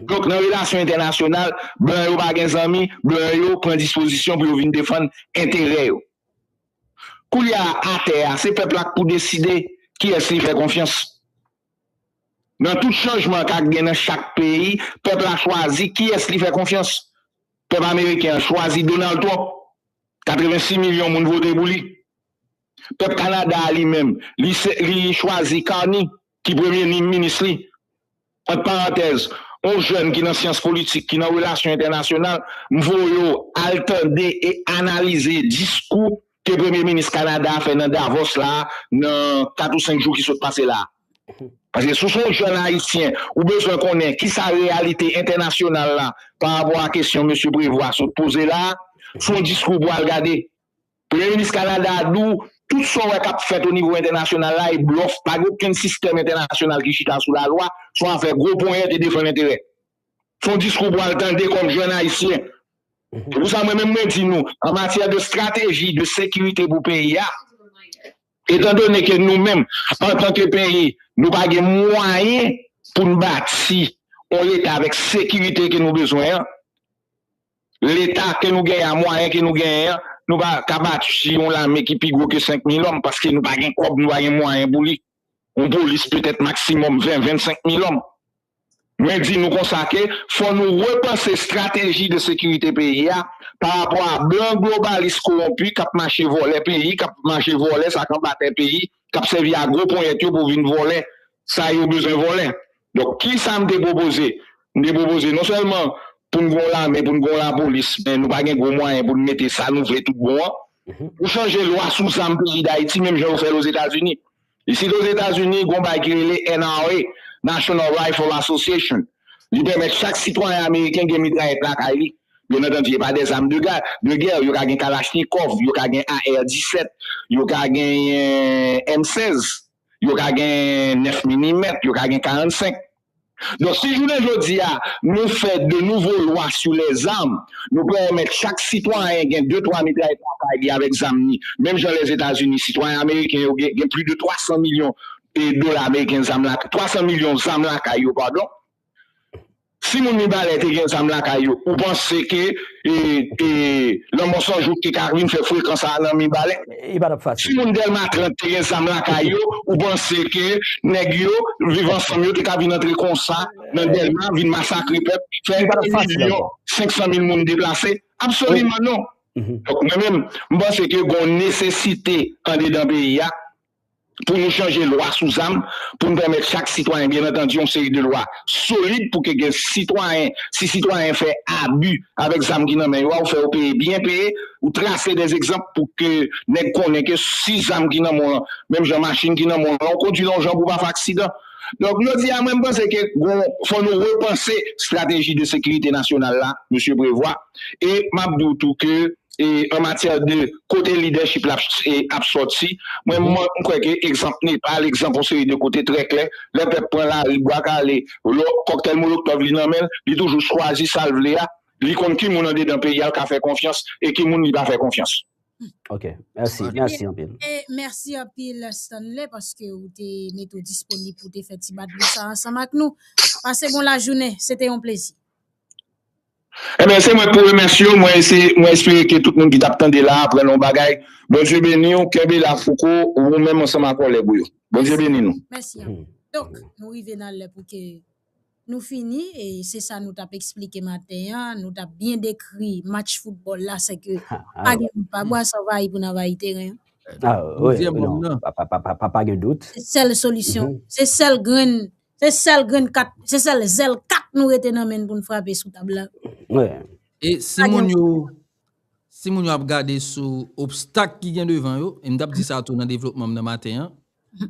Donk, nan relasyon entènasyonal, blan yo pa gen zanmi, blan yo pran dispozisyon pou yo vin defann enterè yo. Koulye a, atè a, se pèp la k pou deside kiyès li fè konfyans. Nan tout chanjman k ap gen nan chak peyi, pèp la chwazi kiyès li fè konfyans. Pèp ameriken an chwazi Donald Trump. Katrevensis milyon moun vote pou li. Pèp Kanada a li menm, li, se, li chwazi Carney ki premye minis li. Ant parantèz, yon jèn ki nan syans politik, ki nan relasyon entènasyonal, m voye w al tande e analize diskou ke premye minis Kanada a fè nan Davos la a, nan kat ou senk jou ki sot pase la a. Paske si w se yon jèn ayisyen, ou bezwen konnen kisa reyalite entènasyonal la pa rapò a kesyon mesye Prevwa sot poze la a, se yon diskou pou w al gade. Premye minis Kanada a di w, tout sa w wè k ap fèt o nivo entènasyonal la, e blòf, pa gen okenn sistèm entènasyonal ki chita sou lalwa, se yon afè gwo ponyèt e defann enterè. Se yon diskou pou w al tande kòm jèn ayisyen. Se pou sa mwen menm mwen di nou, an matyè de strateji de sekirite pou peyi a, etandone ke nou menm, antanke peyi, nou pa gen mwayen pou n bati yon Leta avèk sekirite ke nou bezwen an, Leta ke nou genyen an, mwayen ke nou genyen an, nou pa ka bati yon lame ki pi gwo ke senk mil òm, paske nou pa gen kòb, nou pa gen mwayen pou li. Yon polis petèt maksimòm ven, vennsenk mil òm. Mwen di nou konsa ke fò nou repanse estrateji de sekirite peyi a pa rapò a blan globalis kowonpi k ap mache vòlè peyi, k ap mache vòlè sa k anba tè peyi, k ap sèvi a gwo ponyèt yo pou vin vòlè sa yo bezwen vòlè. Donk, kisa m te pwopoze? M te pwopoze non sèlman pou n gen yon lame, pou n gen yon lapolis, men nou pa gen gwo mwayen pou n mete sa nou vle tout bon an. Pou chanje lwa sou zam peyi Dayiti, menm jan yo fè l Ozetazini. Isit Ozetazini, gen yon bagay ki rele N R A, National Rifle Association. Li pèmèt chak sitwayen ameriken gen mitrayèt lakay li. Byen antandi, e pa de zam de gè, de gè, yo ka gen kalachnikòv, yo ka gen A R disèt, yo ka gen M sèz, yo ka gen nèf milimèt, yo ka gen karannsenk. Donk, si jounen jodi a, nou fè de nouvo lwa sou lèzam, nou pèmèt chak sitwayen gen de twa mitrayèt lakay li avèk zam li, menm jan Lèzetazini, sitwayen ameriken yo gen, gen plis de twa san milyon e, dola ameriken, zam la, twa san milyon zam lakay yo, padon. Si moun Mibalè te gen zam lakay yo, ou panse ke, e, e, Lanmò San Jou te ka vin fè frekan sa a nan Mibalè? Li pa t ap fasil. Si moun Dèlma trant te gen zam lakay yo, ou panse ke nèg yo, Viv Ansanm yo, te ka vin antre konsa nan Dèlma, vin masakre pèp, fè yon milyon senk san mil moun deplase? Absoliman non. Donk, mwen menm, m panse ke gon nesesite andedan peyi a pou nou chanje lwa sou zam, pou nou pèmèt chak sitwayen, byen antandi, yon seri de lwa solid pou ke gen sitwayen, si sitwayen fè abi avèk zam ki nan men yo a, ou fè yo peye, byen peye, ou trase dè egzanp pou ke nèg konnen ke si zam ki nan men w lan, menm jan machin ki nan men w lan, ou kondwi l yon jan pou w pa fè aksidan. Donk, jodi a, mwen, m panse ke gon, fò nou repanse estrateji de sekirite nasyonal la, mesye Prévost. E m ap di w tou ke e, an matyè de kote lidèchip la ap, e, ap sòti. Mwen, mwen, m kwè ke egzanp Nepal, egzanp yon seri de kote trè klè, lè pèp pran lari, Bwa Kale, lò, kòktèl molotòv li nan men l, li toujou chwazi sa l vle a, li konn ki moun andedan peyi a l ka fè konfyans e ki moun li pa fè konfyans. Ok, mèsi, mèsi anpil. E mèsi anpil Stanley paske ou te mete w disponib pou te fè ti badmi sa ansanm ak nou. Pase bon lajounen, se te yon plezi. Ebyen, se mwen k pou remèsye w. Mwen, se, mwen espere ke tout moun ki t ap tande la aprann yon bagay. Bondye beni w. Kenbe la, Fouco, ou menm ansanm ak kòlèg ou yo. Bondye beni nou. Mèsi anpil. Donk, nou rive nan lè pou ke nou fini. E se sa nou t ap eksplike maten an. Nou t ap byen dekri match foutbòl la. Se ke pa gen wout pa bwa, se anvayi pou n anvayi teren an. Ah, wi, non, pa, pa, pa, pa, pa gen dout. Se sèl solisyon. Se sèl grenn Se sèl grenn kat, se sèl zèl kat nou rete nan men n pou n frape sou tab la. E si moun yo, si moun yo ap gade sou obstak ki gen devan yo, e m t ap di sa tou nan devlopman m nan maten an,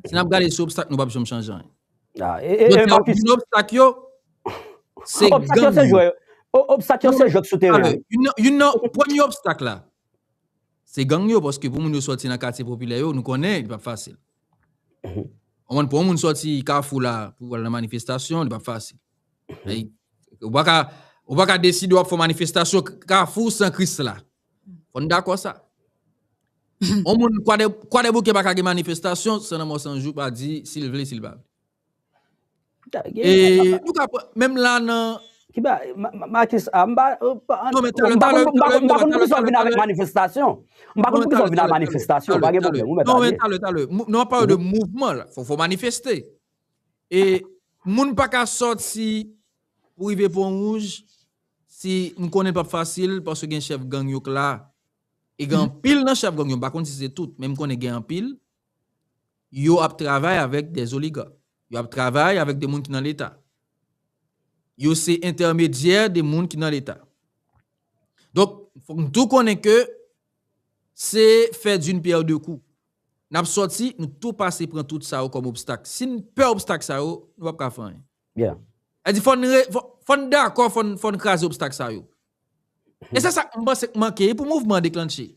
si n ap gade sou obstak, nou p ap janm chanje anyen. Jodi a, youn nan obstak yo, se gang yo. Obstak yo se jwèt sou teren an. Youn nan, youn nan premye obstak la, se gang yo, paske pou moun yo sòti nan katye popilè yo, nou konnen li p ap fasil. Ou konprann, pou yon moun sòti Kafou la pou al nan manifestasyon, li p ap fasil. Ou pa ka, ou pa ka deside w ap fè yon manifestasyon Kafou san Krisla. Fò n dakò sa. Yon moun Kwadèboukè pa ka gen manifestasyon san Lanmò San Jou pa di si l vle, si l pa vle. E nou ka pran, menm la nan. Ki ba, Makis, a, m pa, m pa konn poukisa w vin avèk manifestasyon. M pa konn poukisa w vin avèk manifestasyon, pa gen pwoblèm, ou mèt ale. Non, men talè, talè. Nou ap pale de mouvman la, fò, fò manifeste. E moun pa ka sòti pou rive Pon Wouj, si m konnen l p ap fasil, paske gen chèf gang yo k la. E gen anpil nan chèf gang yo, m pa konn si se tout, men m konnen gen anpil. Yo ap travay avèk dè oligak. Yo ap travay avèk de moun ki nan Leta. Yo se entèmedyè de moun ki nan Leta. Donk, fòk nou tou konnen ke se fè d'une pierre deux coups. N ap sòti, nou tou pase pran tout sa yo kòm obstak. Si n pè obstak sa yo, nou p ap ka fè anyen. Sa di fò n, fò n dakò, fò n, fò n kraze obstak sa yo. E se sa m panse k manke pou mouvman an deklanche.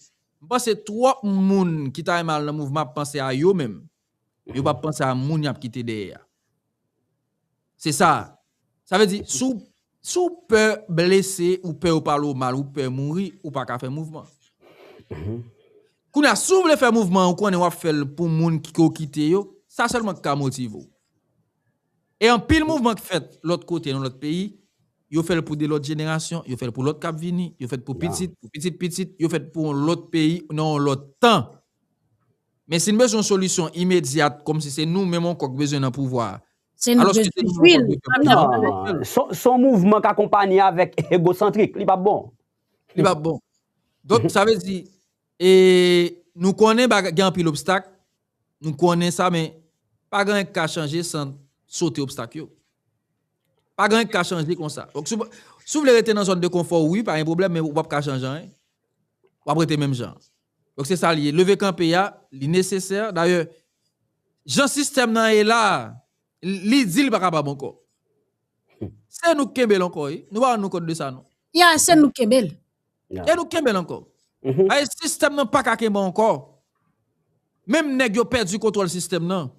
M panse twòp moun ki ta renmen al nan mouvman ap panse a yo menm. Yo p ap panse a moun y ap kite dèyè a. Se sa. Sa vle di, si w, si w pè blese, ou pè yo pale w mal, ou pè mouri, ou pa ka fè mouvman. Kounye a, si w vle fè mouvman an, ou konnen w ap fè l pou moun ki, ke w kite yo, sa sèlman k ka motive w. E anpil mouvman k fèt lòt kote, nan lòt peyi, yo fè l pou de lòt jenerasyon, yo fè l pou lòt k ap vini, yo fèt pou pitit, pou pitit pitit, yo fèt pou yon lòt peyi, nan yon lòt tan. Men si n bezwen yon solisyon imedyat, kòmsi se nou menm ankò k bezwen nan pouvwa a, alòske se nou menm ankò k bezwen pran kontròl. Non, se yon mouvman k akonpanye avèk egosantrik, li p ap bon. Li p ap bon. Donk, sa vle di, e, nou konnen gen anpil obstak, nou konnen sa, men pa gen anyen k ka chanje san sote obstak yo. Pa gen anyen k ka chanje konsa. Donk, si w, si w vle rete nan zòn de konfò w, wi, pa gen pwoblèm, men ou p ap ka chanje anyen. W ap rete menm jan. Donk, se sa l ye. Leve kanpe a, li nesesè. Dayè, jan sistèm nan ye la a, li di li pa kapab ankò. Se nou k kenbe l ankò, wi. Nou pa rann nou kont de sa, non. Ya, se nou k kenbe l. E nou kenbe l ankò. Paske sistèm nan pa ka kenbe ankò. Menm nèg yo pèdi kontwòl sistèm nan.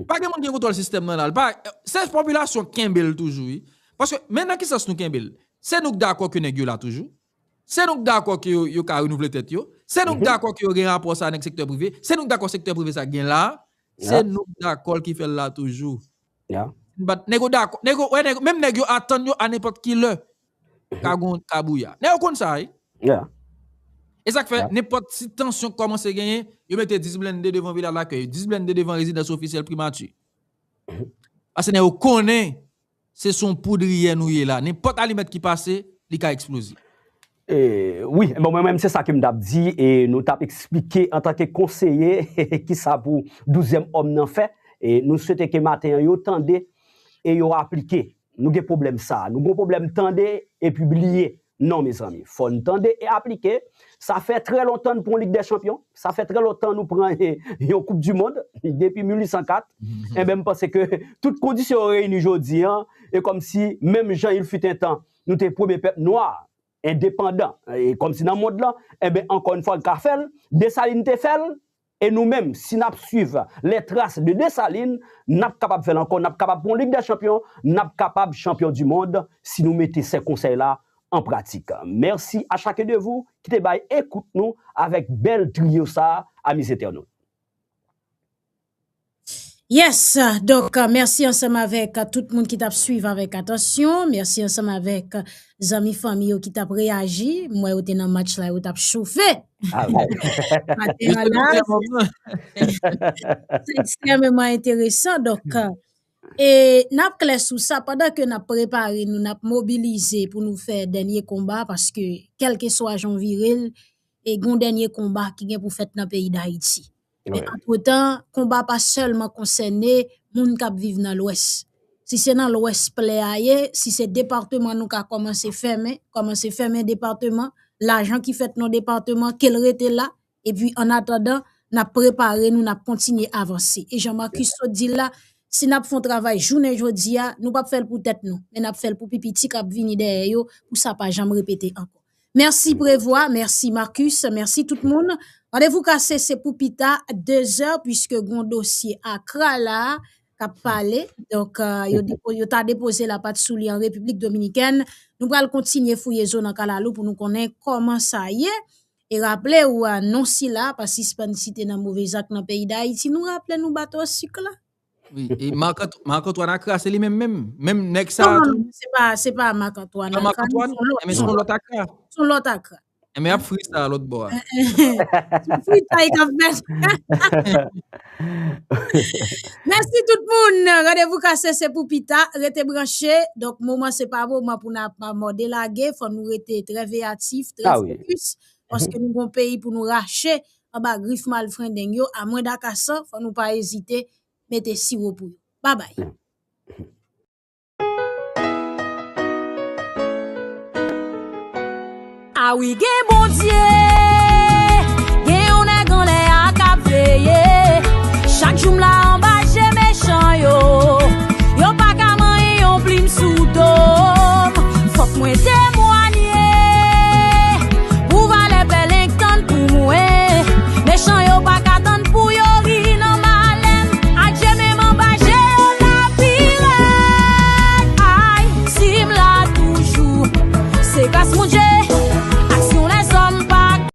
Pa gen moun ki gen kontwòl sistèm nan la. Li pa, se popilasyon k kenbe l toujou, wi. Paske, men nan ki sans nou kenbe l? Se nou k dakò ke nèg yo la toujou. Se nou k dakò ke yo, yo ka renouvle tèt yo. Se nou k dakò ke yo gen rapò sa a nèg sektè prive. Se nou k dakò sektè prive sa a gen la a. Se nou k dakò l ki fè l la toujou. Nèg yo dakò, nèg yo, wè, nèg, menm nèg yo atann yo a nenpòt ki lè ka gon kabouya. Nèg yo konn sa, wi. E sa k fè, nenpòt ti tansyon k kòmanse genyen, yo mete dis blende devan Vila Lakèy, dis blende devan rezidans ofisyèl primati. Paske nèg yo konnen se son poudriyè nou ye la. Nenpòt alimèt ki pase, li ka eksploze. E, wi, bon, mwen menm se sa ke m t ap di, e nou t ap eksplike antanke konseye kisa pou douzyèm òm nan fè. E nou swete ke maten an yo tande e yo aplike. Nou gen pwoblèm sa. Nou gen pwoblèm tande epi bliye. Non, mezanmi. Fò n tande e aplike. Sa fè trè lontan n pran Lig dè Chanpyon. Sa fè trè lontan nou pran yon Koup di Mond depi mil uit san kat. Enben, m panse ke tout kondisyon yo reyini jodi an, e kòmsi, menm jan il fut un temps, nou te premye pèp nwa endepandan, e kòmsi nan mond lan, enben, ankò yon fwa, l ka fè l. Desalin te fè l, e nou menm, si n ap swiv les traces de Desalin, n ap kapab fè l ankò, n ap kapab pran Lig dè Chanpyon, n ap kapab chanpyon di mond si nou mete se konsèy la an pratik. Mèsi a chacun de vous ki te bay ekout nou avèk bèl triyo sa a, amis internautes. Yes, donk mèsi ansanm avèk tout moun ki t ap swiv avèk atansyon. Mèsi ansanm avèk zanmi fanmi yo ki t ap reyaji. M wè yo te nan match la, yo t ap chofe. Maten an la, se ekstrèmeman enteresan. Donk, e n ap klè sou sa, pandan ke n ap prepare nou, n ap mobilize pou nou fè dènye konba, paske kèlkeswa jan w vire l, e gen yon dènye konba ki gen pou fèt nan peyi Dayiti. Men antretan, konba pa sèlman konsène moun k ap viv nan Lwès. Si se nan Lwès plè a ye, si se depatman nou ka kòmanse fèmen, kòmanse fèmen depatman, lajan ki fèt nan depatman, ke l rete la, epi annatandan, n ap prepare nou, n ap kontinye avanse. E jan Marcus sot di l la, si n ap fè yon travay jounen jodi a, nou p ap fè l pou tèt nou, men n ap fè l pou pi piti k ap vini dèyè yo, pou sa pa janm repete ankò. Mèsi Prevwa, mèsi Marcus, mèsi tout moun. Randevou kase se pou pita, dezè, piske gon dosye Akra la k ap pale. Donk, yo, yo ta depoze lapat sou li an Repiblik Dominikèn. Nou pral kontinye fouye zo nan kalalou pou nou konnen kòman sa ye. E raple w, non sila pa sispann site nan move zak nan peyi Dayiti. Nou raple nou bato sik la. Wi, e Marc Antoine Akra, se li menm menm. Menm nèg sa a tou. Non, non, se pa, se pa Marc Antoine Akra, non, se yon lòt. Enben se yon lòt Akra. Se yon lòt Akra. Enben y ap fri sa lòt bò a. Fritay k ap fèt. Mèsi tout moun. Randevou kase se pou pita. Rete branche. Donk moman se pa moman pou n ap mòde lage. Fò nou rete trè veyatif, trè fokis. Paske nou gon peyi pou nou rache anba grif malfrendeng yo. Amwendakasan, fò nou pa ezite mete siwo pou yo. Babay. A wi gen Bondye, gen yon nèg anlè a k ap veye. Chak jou m la anba je mechan yo, yo pa ka manyen yon plim sou do m. Fòk mwen te